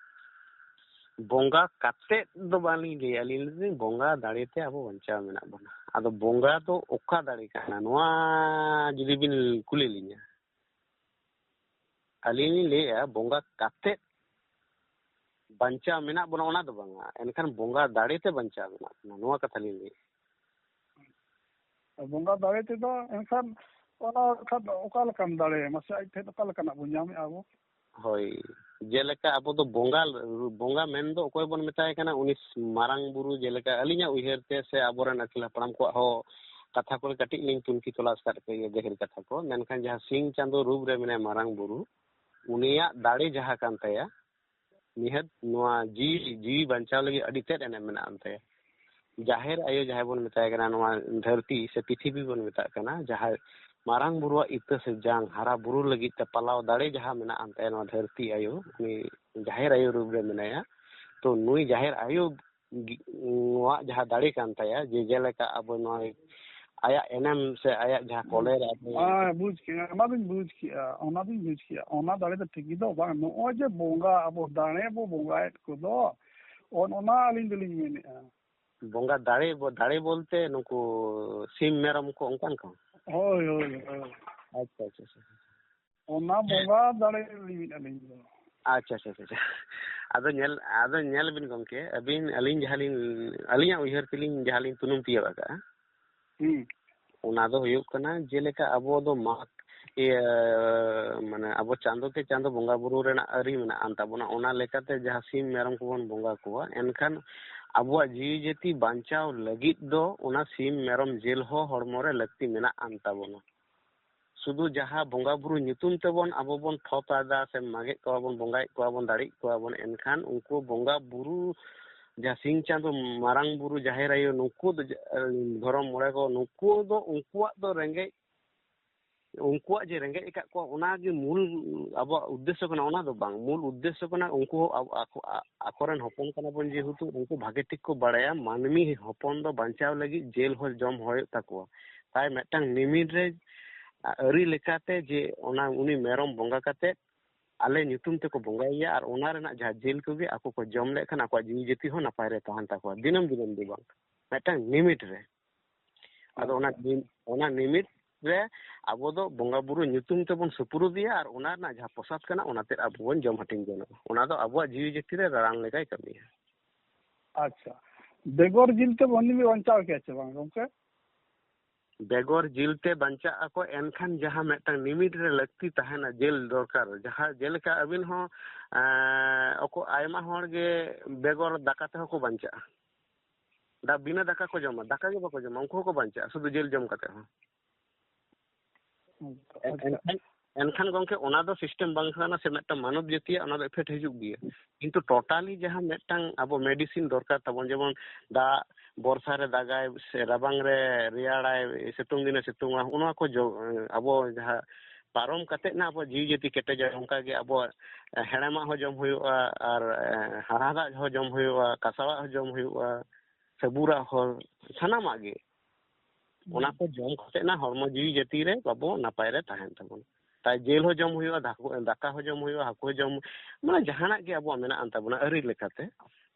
ᱵᱚᱸᱜᱟ ᱠᱟᱛᱮᱫ ᱫᱚ ᱵᱟᱝᱞᱤᱧ ᱞᱟᱹᱭᱟ, ᱟᱹᱞᱤᱧ ᱞᱟᱹᱭ ᱫᱟᱹᱧ ᱵᱚᱸᱜᱟ ᱫᱟᱲᱮ ᱛᱮ ᱟᱵᱚ ᱵᱟᱧᱪᱟᱣ ᱢᱮᱱᱟᱜ ᱵᱚᱱᱟ᱾ ᱟᱫᱚ ᱵᱚᱸᱜᱟ ᱫᱚ ᱚᱠᱟ ᱫᱟᱲᱮ ᱠᱟᱱᱟ, ᱱᱚᱣᱟ ᱡᱩᱫᱤ ᱵᱤᱱ ᱠᱩᱞᱤ ᱞᱤᱧᱟ, ᱟᱹᱞᱤᱧ ᱞᱤᱧ ᱞᱟᱹᱭᱮᱫᱼᱟ ᱵᱚᱸᱜᱟ ᱠᱟᱛᱮᱫ ᱵᱟᱧᱪᱟᱣ ᱢᱮᱱᱟᱜ ᱵᱚᱱᱟ ᱚᱱᱟ ᱫᱚ ᱵᱟᱝᱟ, ᱮᱱᱠᱷᱟᱱ ᱵᱚᱸᱜᱟ ᱫᱟᱲᱮ ᱛᱮ ᱵᱟᱧᱪᱟᱣ ᱢᱮᱱᱟᱜ ᱵᱚᱱᱟ, ᱱᱚᱣᱟ ᱠᱟᱛᱷᱟ ᱞᱤᱧ ᱞᱟᱹᱭᱮᱫᱼᱟ᱾ ᱵᱚᱸᱜᱟ ᱫᱟᱲᱮ ᱛᱮᱫᱚ ᱮᱱᱠᱷᱟᱱ ᱚᱱᱟ ᱠᱷᱟᱱ ᱚᱠᱟ ᱞᱮᱠᱟᱱ ᱫᱟᱲᱮ, ᱢᱟᱥᱮ ᱟᱡ ᱴᱷᱮᱱ ᱚᱠᱟ ᱞᱮᱠᱟᱱᱟᱜ ᱵᱚᱱ ᱧᱟᱢᱮᱫᱼᱟ ᱟᱵᱚ? ᱦᱳᱭ, ᱡᱮᱞᱮᱠᱟ ᱟᱵᱚ ᱫᱚ ᱵᱚᱸᱜᱟ, ᱵᱚᱸᱜᱟ ᱢᱮᱱ ᱫᱚ ᱚᱠᱚᱭ ᱵᱚᱱ ᱢᱮᱛᱟᱭ ᱠᱟᱱᱟ? ᱩᱱᱤ ᱢᱟᱨᱟᱝ ᱵᱩᱨᱩ, ᱡᱮᱞᱮᱠᱟ ᱟᱹᱞᱤᱧᱟᱜ ᱩᱭᱦᱟᱹᱨ ᱛᱮ ᱥᱮ ᱟᱵᱚᱨᱮᱱ ᱟᱹᱜᱤᱞ ᱦᱟᱯᱲᱟᱢ ᱠᱚᱣᱟᱜ ᱦᱚᱸ ᱠᱟᱛᱷᱟ ᱠᱚᱨᱮ ᱠᱟᱹᱴᱤᱡ ᱞᱤᱧ ᱛᱩᱱᱠᱷᱤ ᱛᱚᱞᱟᱥ ᱠᱟᱫ ᱠᱚ ᱜᱮᱭᱟ, ᱜᱟᱹᱦᱤᱨ ᱠᱟᱛᱷᱟ ᱠᱚ, ᱢᱮᱱᱠᱷᱟᱱ ᱡᱟᱦᱟᱸ ᱥᱤᱧ ᱪᱟᱸᱫᱳ ᱨᱩᱯ ᱨᱮ ᱢᱮᱱᱟᱭᱟ ᱢᱟᱨᱟᱝ ᱵᱩᱨᱩ, ᱩᱱᱤᱭᱟᱜ ᱫᱟᱲᱮ ᱡᱟᱦᱟᱸ ᱠᱟᱱ ᱛᱟᱭᱟ, ᱱᱤᱦᱟᱹᱛ ᱱᱚᱣᱟ ᱡᱤᱣᱤ, ᱡᱤᱣᱤ ᱵᱟᱧᱪᱟᱣ ᱞᱟᱹᱜᱤᱫ ᱟᱹᱰᱤ ᱛᱮᱫ ᱮᱱᱮᱢ ᱢᱮᱱᱟᱜ ᱟᱱ ᱛᱟᱭᱟ᱾ ᱡᱟᱦᱮᱨ ᱟᱭᱳ ᱡᱟᱦᱟᱸᱭ ᱵᱚᱱ ᱢᱮᱛᱟᱭ ᱠᱟᱱᱟ, ᱱᱚᱣᱟ ᱫᱷᱟᱹᱨᱛᱤ ᱥᱮ ᱯᱨᱤᱛᱷᱤᱵᱤ ᱵᱚᱱ ᱢᱮᱛᱟᱜ ᱠᱟᱱᱟ, ᱡᱟᱦᱟᱸᱭ ᱢᱟᱨᱟᱝ ᱵᱩᱨᱩᱣᱟᱜ ᱤᱛᱟᱹ ᱥᱮ ᱡᱟᱝ ᱦᱟᱨᱟ ᱵᱩᱨᱩ ᱞᱟᱹᱜᱤᱫ ᱛᱮ ᱯᱟᱞᱟᱣ ᱫᱟᱲᱮ ᱡᱟᱦᱟᱸ ᱢᱮᱱᱟᱜ ᱟᱱ ᱛᱟᱭᱟ, ᱱᱚᱣᱟ ᱫᱷᱟᱹᱨᱛᱤ ᱟᱭᱳ, ᱩᱱᱤ ᱡᱟᱦᱮᱨ ᱟᱭᱳ ᱨᱩᱯ ᱨᱮ ᱢᱮᱱᱟᱭᱟ᱾ ᱛᱚ ᱱᱩᱭ ᱡᱟᱦᱮᱨ ᱟᱭᱳ ᱜᱤ-, ᱱᱚᱣᱟ ᱡᱟᱦᱟᱸ ᱫᱟᱲᱮ ᱠᱟᱱ ᱛᱟᱭᱟ, ᱡᱮ ᱡᱮᱞᱮᱠᱟ ᱟᱵᱚ ᱱᱚᱣᱟ ᱟᱭᱟᱜ ᱮᱱᱮᱢ ᱥᱮ ᱟᱭᱟᱜ ᱡᱟᱦᱟᱸ ᱠᱚᱞᱮᱨ ᱟᱵᱚ ᱦᱮᱸ, ᱵᱩᱡᱽ ᱠᱮᱫᱟ, ᱚᱱᱟ ᱫᱚᱧ ᱵᱩᱡᱽ ᱠᱮᱫᱟ, ᱚᱱᱟ ᱫᱚᱧ ᱵᱩᱡᱽ ᱠᱮᱫᱟ᱾ ᱚᱱᱟ ᱫᱟᱲᱮ ᱫᱚ ᱴᱷᱤᱠ ᱜᱮ ᱫᱚ ᱵᱟᱝ, ᱱᱚᱜᱼᱚᱭ ᱡᱮ ᱵᱚᱸᱜᱟ, ᱟᱵᱚ ᱫᱟᱲᱮ ᱵᱚ ᱵᱚᱸᱜᱟᱭᱮᱫ ᱠᱚᱫᱚ, ᱚᱱ-, ᱚᱱᱟ ᱟᱹᱞᱤᱧ ᱫᱚᱞᱤᱧ ᱢᱮᱱᱮᱫᱼᱟ᱾ ᱵᱚᱸᱜᱟ ᱫᱟᱲᱮ ᱵᱚ-, ᱫᱟᱲᱮ ᱵᱚᱞᱛᱮ ᱱᱩᱠᱩ ᱥᱤᱢ ᱢᱮᱨᱚᱢ ᱠᱚ ᱚᱱᱠᱟᱱ ᱠᱚ? ᱦᱳᱭ, ᱦᱳᱭ, ᱦᱳᱭ᱾ ᱟᱪᱪᱷᱟ, ᱟᱪᱪᱷᱟ, ᱟᱪᱪᱷᱟ᱾ ᱚᱱᱟ ᱵᱚᱸᱜᱟ ᱫᱟᱲᱮ ᱞᱤᱧ ᱟᱹᱞᱤᱧ ᱫᱚ᱾ ᱟᱪᱪᱷᱟ, ᱟᱪᱪᱷᱟ, ᱟᱪᱪᱷᱟ, ᱟᱪᱪᱷᱟ᱾ ᱟᱫᱚ ᱧᱮᱞ, ᱟᱫᱚ ᱧᱮᱞ ᱵᱤᱱ ᱜᱚᱢᱠᱮ, ᱟᱹᱵᱤᱱ, ᱟᱹᱞᱤᱧ ᱡᱟᱦᱟᱸ ᱞᱤᱧ, ᱟᱹᱞᱤᱧᱟᱜ ᱩᱭᱦᱟᱹᱨ ᱛᱮᱞᱤᱧ ᱡᱟᱦᱟᱸ ᱞᱤᱧ ᱛᱩᱱᱩᱢ ᱛᱤᱭᱳᱜ ᱟᱠᱟᱫᱼᱟ, ᱦᱩᱸ᱾ ᱚᱱᱟ ᱫᱚ ᱦᱩᱭᱩᱜ ᱠᱟᱱᱟ, ᱡᱮᱞᱮᱠᱟ ᱟᱵᱚ ᱫᱚ ᱢᱟᱜᱽ, ᱤᱭᱟᱹ, ᱢᱟᱱᱮ ᱟᱵᱚ ᱪᱟᱸᱫᱚ ᱠᱮ ᱪᱟᱸᱫᱚ ᱵᱚᱸᱜᱟ ᱵᱩᱨᱩ ᱨᱮᱱᱟᱜ ᱟᱹᱨᱤ ᱢᱮᱱᱟᱜ ᱟᱱ ᱛᱟᱵᱚᱱᱟ, ᱚᱱᱟ ᱞᱮᱠᱟᱛᱮ ᱡᱟᱦᱟᱸ ᱥᱤᱢ ᱢᱮᱨᱚᱢ ᱠᱚᱵᱚᱱ ᱵᱚᱸᱜᱟ ᱠᱚᱣᱟ, ᱮᱱᱠᱷᱟᱱ ᱟᱵᱚᱣᱟᱜ ᱡᱤᱣᱤ ᱡᱟᱹᱛᱤ ᱵᱟᱧᱪᱟᱣ ᱞᱟᱹᱜᱤᱫ ᱫᱚ ᱚᱱᱟ ᱥᱤᱢ ᱢᱮᱨᱚᱢ ᱡᱤᱞ ᱦᱚᱸ ᱦᱚᱲᱢᱚ ᱨᱮ ᱞᱟᱹᱠᱛᱤ ᱢᱮᱱᱟᱜ ᱟᱱ ᱛᱟᱵᱚᱱᱟ᱾ ᱥᱩᱫᱷᱩ ᱡᱟᱦᱟᱸ ᱵᱚᱸᱜᱟ ᱵᱩᱨᱩ ᱧᱩᱛᱩᱢ ᱛᱮᱵᱚᱱ ᱟᱵᱚ ᱵᱚᱱ ᱛᱷᱚᱯ ᱟᱫᱟ ᱥᱮ ᱢᱟᱜᱮᱫ ᱠᱚᱣᱟ ᱵᱚᱱ, ᱵᱚᱸᱜᱟᱭᱮᱫ ᱠᱚᱣᱟ ᱵᱚᱱ, ᱫᱟᱲᱮᱭᱮᱫ ᱠᱚᱣᱟ ᱵᱚᱱ, ᱮᱱᱠᱷᱟᱱ ᱩᱱᱠᱩ ᱵᱚᱸᱜᱟ ᱵᱩᱨᱩ, ᱡᱟᱦᱟᱸ ᱥᱤᱧ ᱪᱟᱸᱫᱚ, ᱢᱟᱨᱟᱝ ᱵᱩᱨᱩ, ᱡᱟᱦᱮᱨ ᱟᱭᱳ, ᱱᱩᱠᱩ ᱫᱚ ᱡᱟ-, ᱫᱷᱚᱨᱚᱢ ᱢᱚᱬᱮ ᱠᱚ, ᱱᱩᱠᱩ ᱫᱚ ᱩᱱᱠᱩᱣᱟᱜ ᱫᱚ ᱨᱮᱸᱜᱮᱡ, ᱩᱱᱠᱩᱣᱟᱜ ᱡᱮ ᱨᱮᱸᱜᱮᱡ ᱟᱠᱟᱫ ᱠᱚᱣᱟ, ᱚᱱᱟᱜᱮ ᱢᱩᱞ ᱟᱵᱚᱣᱟᱜ ᱩᱫᱽᱫᱮᱥᱥᱚ ᱠᱟᱱᱟ, ᱚᱱᱟ ᱫᱚ ᱵᱟᱝ᱾ ᱢᱩᱞ ᱩᱫᱽᱫᱮᱥᱥᱚ ᱠᱟᱱᱟ ᱩᱱᱠᱩ ᱦᱚᱸ ᱟᱵᱚ, ᱟᱠᱚ, ᱟ-, ᱟᱠᱚᱨᱮᱱ ᱦᱚᱯᱚᱱ ᱠᱟᱱᱟ ᱵᱚᱱ, ᱡᱮᱦᱮᱛᱩ ᱩᱱᱠᱩ ᱵᱷᱟᱜᱮ ᱴᱷᱤᱠ ᱠᱚ ᱵᱟᱲᱟᱭᱟ ᱢᱟᱹᱱᱢᱤ ᱦᱚᱯᱚᱱ ᱫᱚ ᱵᱟᱧᱪᱟᱣ ᱞᱟᱹᱜᱤᱫ ᱡᱮᱞ ᱦᱚᱸ ᱡᱚᱢ ᱦᱩᱭᱩᱜ ᱛᱟᱠᱚᱣᱟ᱾ ᱛᱟᱭ ᱢᱤᱫᱴᱟᱝ ᱞᱤᱢᱤᱴ ᱨᱮ, ᱟ-, ᱟᱹᱨᱤ ᱞᱮᱠᱟᱛᱮ ᱡᱮ ᱚᱱᱟ ᱩᱱᱤ ᱢᱮᱨᱚᱢ ᱵᱚᱸᱜᱟ ᱠᱟᱛᱮ ᱟᱞᱮ ᱧᱩᱛᱩᱢ ᱛᱮᱠᱚ ᱵᱚᱸᱜᱟᱭᱮᱭᱟ, ᱟᱨ ᱚᱱᱟ ᱨᱮᱱᱟᱜ ᱡᱟᱦᱟᱸ ᱡᱤᱞ ᱠᱚᱜᱮ ᱟᱠᱚ ᱠᱚ ᱡᱚᱢ ᱞᱮᱫ ᱠᱷᱟᱱ ᱟᱠᱚᱣᱟᱜ ᱡᱤᱣᱤ ᱡᱟᱹᱛᱤ ᱦᱚᱸ ᱱᱟᱯᱟᱭ ᱨᱮ ᱛᱟᱦᱮᱱ ᱛᱟᱠᱚᱣᱟ, ᱫᱤᱱᱟᱹᱢ ᱫᱤᱱᱟᱹᱢ ᱫᱚ ᱵᱟᱝ, ᱢᱤᱫᱴᱟᱝ ᱞᱤᱢᱤᱴ ᱨᱮ᱾ ᱟᱫᱚ ᱚᱱᱟ ᱞᱤᱢ-, ᱚᱱᱟ ᱞᱤᱢᱤᱴ ᱨᱮ ᱟᱵᱚ ᱫᱚ ᱵᱚᱸᱜᱟ ᱵᱩᱨᱩ ᱧᱩᱛᱩᱢ ᱛᱮᱵᱚᱱ ᱥᱩᱯᱩᱨᱩᱫᱮᱭᱟ, ᱟᱨ ᱚᱱᱟ ᱨᱮᱱᱟᱜ ᱡᱟᱦᱟᱸ ᱯᱨᱚᱥᱟᱫ ᱠᱟᱱᱟ, ᱚᱱᱟ ᱛᱮᱫ ᱟᱵᱚ ᱵᱚᱱ ᱡᱚᱢ ᱦᱟᱹᱴᱤᱧ ᱡᱚᱱᱚᱜᱼᱟ᱾ ᱚᱱᱟ ᱫᱚ ᱟᱵᱚᱣᱟᱜ ᱡᱤᱣᱤ ᱡᱟᱹᱛᱤ ᱨᱮ ᱨᱟᱱ ᱞᱮᱠᱟᱭ ᱠᱟᱹᱢᱤᱭᱟ᱾ ᱟᱪᱪᱷᱟ, ᱵᱮᱜᱚᱨ ᱡᱤᱞ ᱛᱮ ᱢᱟᱹᱱᱢᱤ ᱵᱟᱧᱪᱟᱣ ᱠᱮᱭᱟ ᱥᱮ ᱵᱟᱝ ᱜᱚᱢᱠᱮ? ᱵᱮᱜᱚᱨ ᱡᱤᱞ ᱛᱮ ᱵᱟᱧᱪᱟᱜ ᱟᱠᱚ, ᱮᱱᱠᱷᱟᱱ ᱡᱟᱦᱟᱸ ᱢᱤᱫᱴᱟᱝ ᱞᱤᱢᱤᱴ ᱨᱮ ᱞᱟᱹᱠᱛᱤ ᱛᱟᱦᱮᱱᱟ, ᱡᱤᱞ ᱫᱚᱨᱠᱟᱨ, ᱡᱟᱦᱟᱸ ᱡᱮᱞᱮᱠᱟ ᱟᱹᱵᱤᱱ ᱦᱚᱸ, ᱮᱸ, ᱚᱠᱚ-, ᱟᱭᱢᱟ ᱦᱚᱲ ᱜᱮ ᱵᱮᱜᱚᱨ ᱫᱟᱠᱟ ᱛᱮᱦᱚᱸ ᱠᱚ ᱵᱟᱧᱪᱟᱜᱼᱟ᱾ ᱫᱟ-, ᱵᱤᱱᱟᱹ ᱫᱟᱠᱟ ᱠᱚ ᱡᱚᱢᱟ, ᱫᱟᱠᱟ ᱜᱮ ᱵᱟᱠᱚ ᱡᱚᱢᱟ, ᱩᱱᱠᱩ ᱦᱚᱸᱠᱚ ᱵᱟᱧᱪᱟᱜᱼᱟ ᱥᱩᱫᱷᱩ ᱡᱤᱞ ᱡᱚᱢ ᱠᱟᱛᱮ ᱦᱚᱸ᱾ ᱟᱪᱪᱷᱟ, ᱮᱱ-, ᱟᱪᱪᱷᱟ᱾ ᱮᱱᱠᱷᱟᱱ, ᱮᱱᱠᱷᱟᱱ ᱜᱚᱢᱠᱮ, ᱚᱱᱟ ᱫᱚ ᱥᱤᱥᱴᱮᱢ ᱵᱟᱝ ᱠᱟᱱᱟ ᱥᱮ, ᱢᱤᱫᱴᱟᱝ ᱢᱟᱱᱚᱵ ᱡᱟᱹᱛᱤᱭᱟᱜ ᱚᱱᱟ ᱫᱚ ᱤᱯᱷᱮᱠᱴ ᱦᱤᱡᱩᱜ ᱜᱮᱭᱟ᱾ ᱠᱤᱱᱛᱩ ᱴᱳᱴᱟᱞᱤ ᱡᱟᱦᱟᱸ ᱢᱤᱫᱴᱟᱝ ᱟᱵᱚ ᱢᱮᱰᱤᱥᱤᱱ ᱫᱚᱨᱠᱟᱨ ᱛᱟᱵᱚᱱ, ᱡᱮᱢᱚᱱ ᱫᱟᱜ ᱵᱚᱨᱥᱟ ᱨᱮ ᱫᱟᱜᱟᱭ, ᱥᱮ ᱨᱟᱵᱟᱝ ᱨᱮ ᱨᱮᱭᱟᱲᱟᱭ, ᱥᱤᱛᱩᱝ ᱫᱤᱱᱮ ᱥᱤᱛᱩᱝᱟ, ᱚᱱᱟ ᱠᱚ ᱡᱚ-, ᱟᱵᱚ ᱡᱟᱦᱟᱸ ᱯᱟᱨᱚᱢ ᱠᱟᱛᱮᱫ ᱱᱟᱜ ᱟᱵᱚ ᱡᱤᱣᱤ ᱡᱟᱹᱛᱤ ᱠᱮᱴᱮᱡᱟ, ᱚᱱᱠᱟ ᱜᱮ ᱟᱵᱚ ᱦᱮᱲᱮᱢᱟᱜ ᱦᱚᱸ ᱡᱚᱢ ᱦᱩᱭᱩᱜᱼᱟ, ᱟᱨ ᱦᱟᱲᱦᱟᱫᱟᱜ ᱦᱚᱸ ᱡᱚᱢ ᱦᱩᱭᱩᱜᱼᱟ, ᱠᱟᱥᱟᱣᱟᱜ ᱦᱚᱸ ᱡᱚᱢ ᱦᱩᱭᱩᱜᱼᱟ, ᱥᱟᱹᱵᱩᱨᱟᱜ ᱦᱚᱸ, ᱥᱟᱱᱟᱢᱟᱜ ᱜᱮ᱾ ᱚᱱᱟ ᱠᱚ ᱡᱚᱢ ᱠᱟᱛᱮ ᱱᱟ ᱦᱚᱲᱢᱚ ᱡᱤᱣᱤ ᱡᱟᱹᱛᱤ ᱨᱮ ᱵᱟᱵᱚ ᱱᱟᱯᱟᱭ ᱨᱮ ᱛᱟᱦᱮᱱ ᱛᱟᱵᱚᱱᱟ᱾ ᱛᱟᱭ ᱡᱤᱞ ᱦᱚᱸ ᱡᱚᱢ ᱦᱩᱭᱩᱜᱼᱟ, ᱫᱟᱠᱟ, ᱫᱟᱠᱟ ᱦᱚᱸ ᱡᱚᱢ ᱦᱩᱭᱩᱜᱼᱟ, ᱦᱟᱹᱠᱩ ᱦᱚᱸ ᱡᱚᱢ, ᱢᱟᱱᱮ ᱡᱟᱦᱟᱱᱟᱜ ᱜᱮ ᱟᱵᱚᱣᱟᱜ ᱢᱮᱱᱟᱜ ᱟᱱ ᱛᱟᱵᱚᱱᱟ ᱟᱹᱨᱤ ᱞᱮᱠᱟᱛᱮ,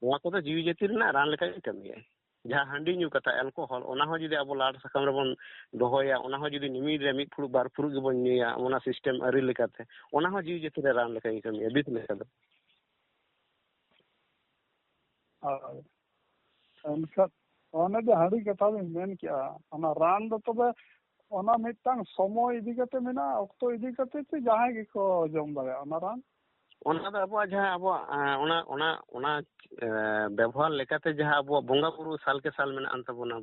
ᱱᱚᱣᱟ ᱠᱚᱫᱚ ᱡᱤᱣᱤ ᱡᱟᱹᱛᱤ ᱨᱮᱱᱟᱜ ᱨᱟᱱ ᱞᱮᱠᱟ ᱜᱮ ᱠᱟᱹᱢᱤᱭᱟᱭ᱾ ᱡᱟᱦᱟᱸ ᱦᱟᱺᱰᱤ ᱧᱩ ᱠᱟᱛᱷᱟ, ᱮᱞᱠᱳᱦᱚᱞ, ᱚᱱᱟ ᱦᱚᱸ ᱡᱩᱫᱤ ᱟᱵᱚ ᱞᱟᱲ ᱥᱟᱠᱟᱢ ᱨᱮᱵᱚᱱ ᱫᱚᱦᱚᱭᱟ, ᱚᱱᱟ ᱦᱚᱸ ᱡᱩᱫᱤ ᱱᱤᱢᱤᱴ ᱨᱮ ᱢᱤᱫ ᱯᱷᱩᱲᱩᱜ ᱵᱟᱨ ᱯᱷᱩᱲᱩᱜ ᱜᱮᱵᱚᱱ ᱧᱩᱭᱟ, ᱚᱱᱟ ᱥᱤᱥᱴᱮᱢ ᱟᱹᱨᱤ ᱞᱮᱠᱟᱛᱮ, ᱚᱱᱟ ᱦᱚᱸ ᱡᱤᱣᱤ ᱡᱟᱹᱛᱤ ᱨᱮ ᱨᱟᱱ ᱞᱮᱠᱟ ᱜᱮ ᱠᱟᱹᱢᱤᱭᱟ, ᱵᱤᱥ ᱞᱮᱠᱟ ᱫᱚ᱾ ᱦᱳᱭ᱾ ᱮᱱᱠᱷᱟᱱ ᱚᱱᱮ ᱡᱮ ᱦᱟᱺᱰᱤ ᱠᱟᱛᱷᱟ ᱵᱤᱱ ᱢᱮᱱ ᱠᱮᱜᱼᱟ, ᱚᱱᱟ ᱨᱟᱱ ᱫᱚ ᱛᱚᱵᱮ ᱚᱱᱟ ᱢᱤᱫᱴᱟᱝ ᱥᱚᱢᱚᱭ ᱤᱫᱤ ᱠᱟᱛᱮ ᱢᱮᱱᱟᱜᱼᱟ, ᱚᱠᱛᱚ ᱤᱫᱤ ᱠᱟᱛᱮ ᱥᱮ ᱡᱟᱦᱟᱸᱭ ᱜᱮᱠᱚ ᱡᱚᱢ ᱫᱟᱲᱮᱭᱟᱜᱼᱟ ᱚᱱᱟ ᱨᱟᱱ? ᱚᱱᱟ ᱫᱚ ᱟᱵᱚᱣᱟᱜ ᱡᱟᱦᱟᱸ ᱟᱵᱚᱣᱟᱜ, ᱮᱸ, ᱚᱱᱟ, ᱚᱱᱟ, ᱮᱸ, ᱵᱮᱵᱚᱦᱟᱨ ᱞᱮᱠᱟᱛᱮ ᱡᱟᱦᱟᱸ ᱟᱵᱚᱣᱟᱜ ᱵᱚᱸᱜᱟ ᱵᱩᱨᱩ ᱥᱟᱞ ᱠᱮ ᱥᱟᱞ ᱢᱮᱱᱟᱜ ᱟᱱ ᱛᱟᱵᱚᱱᱟ᱾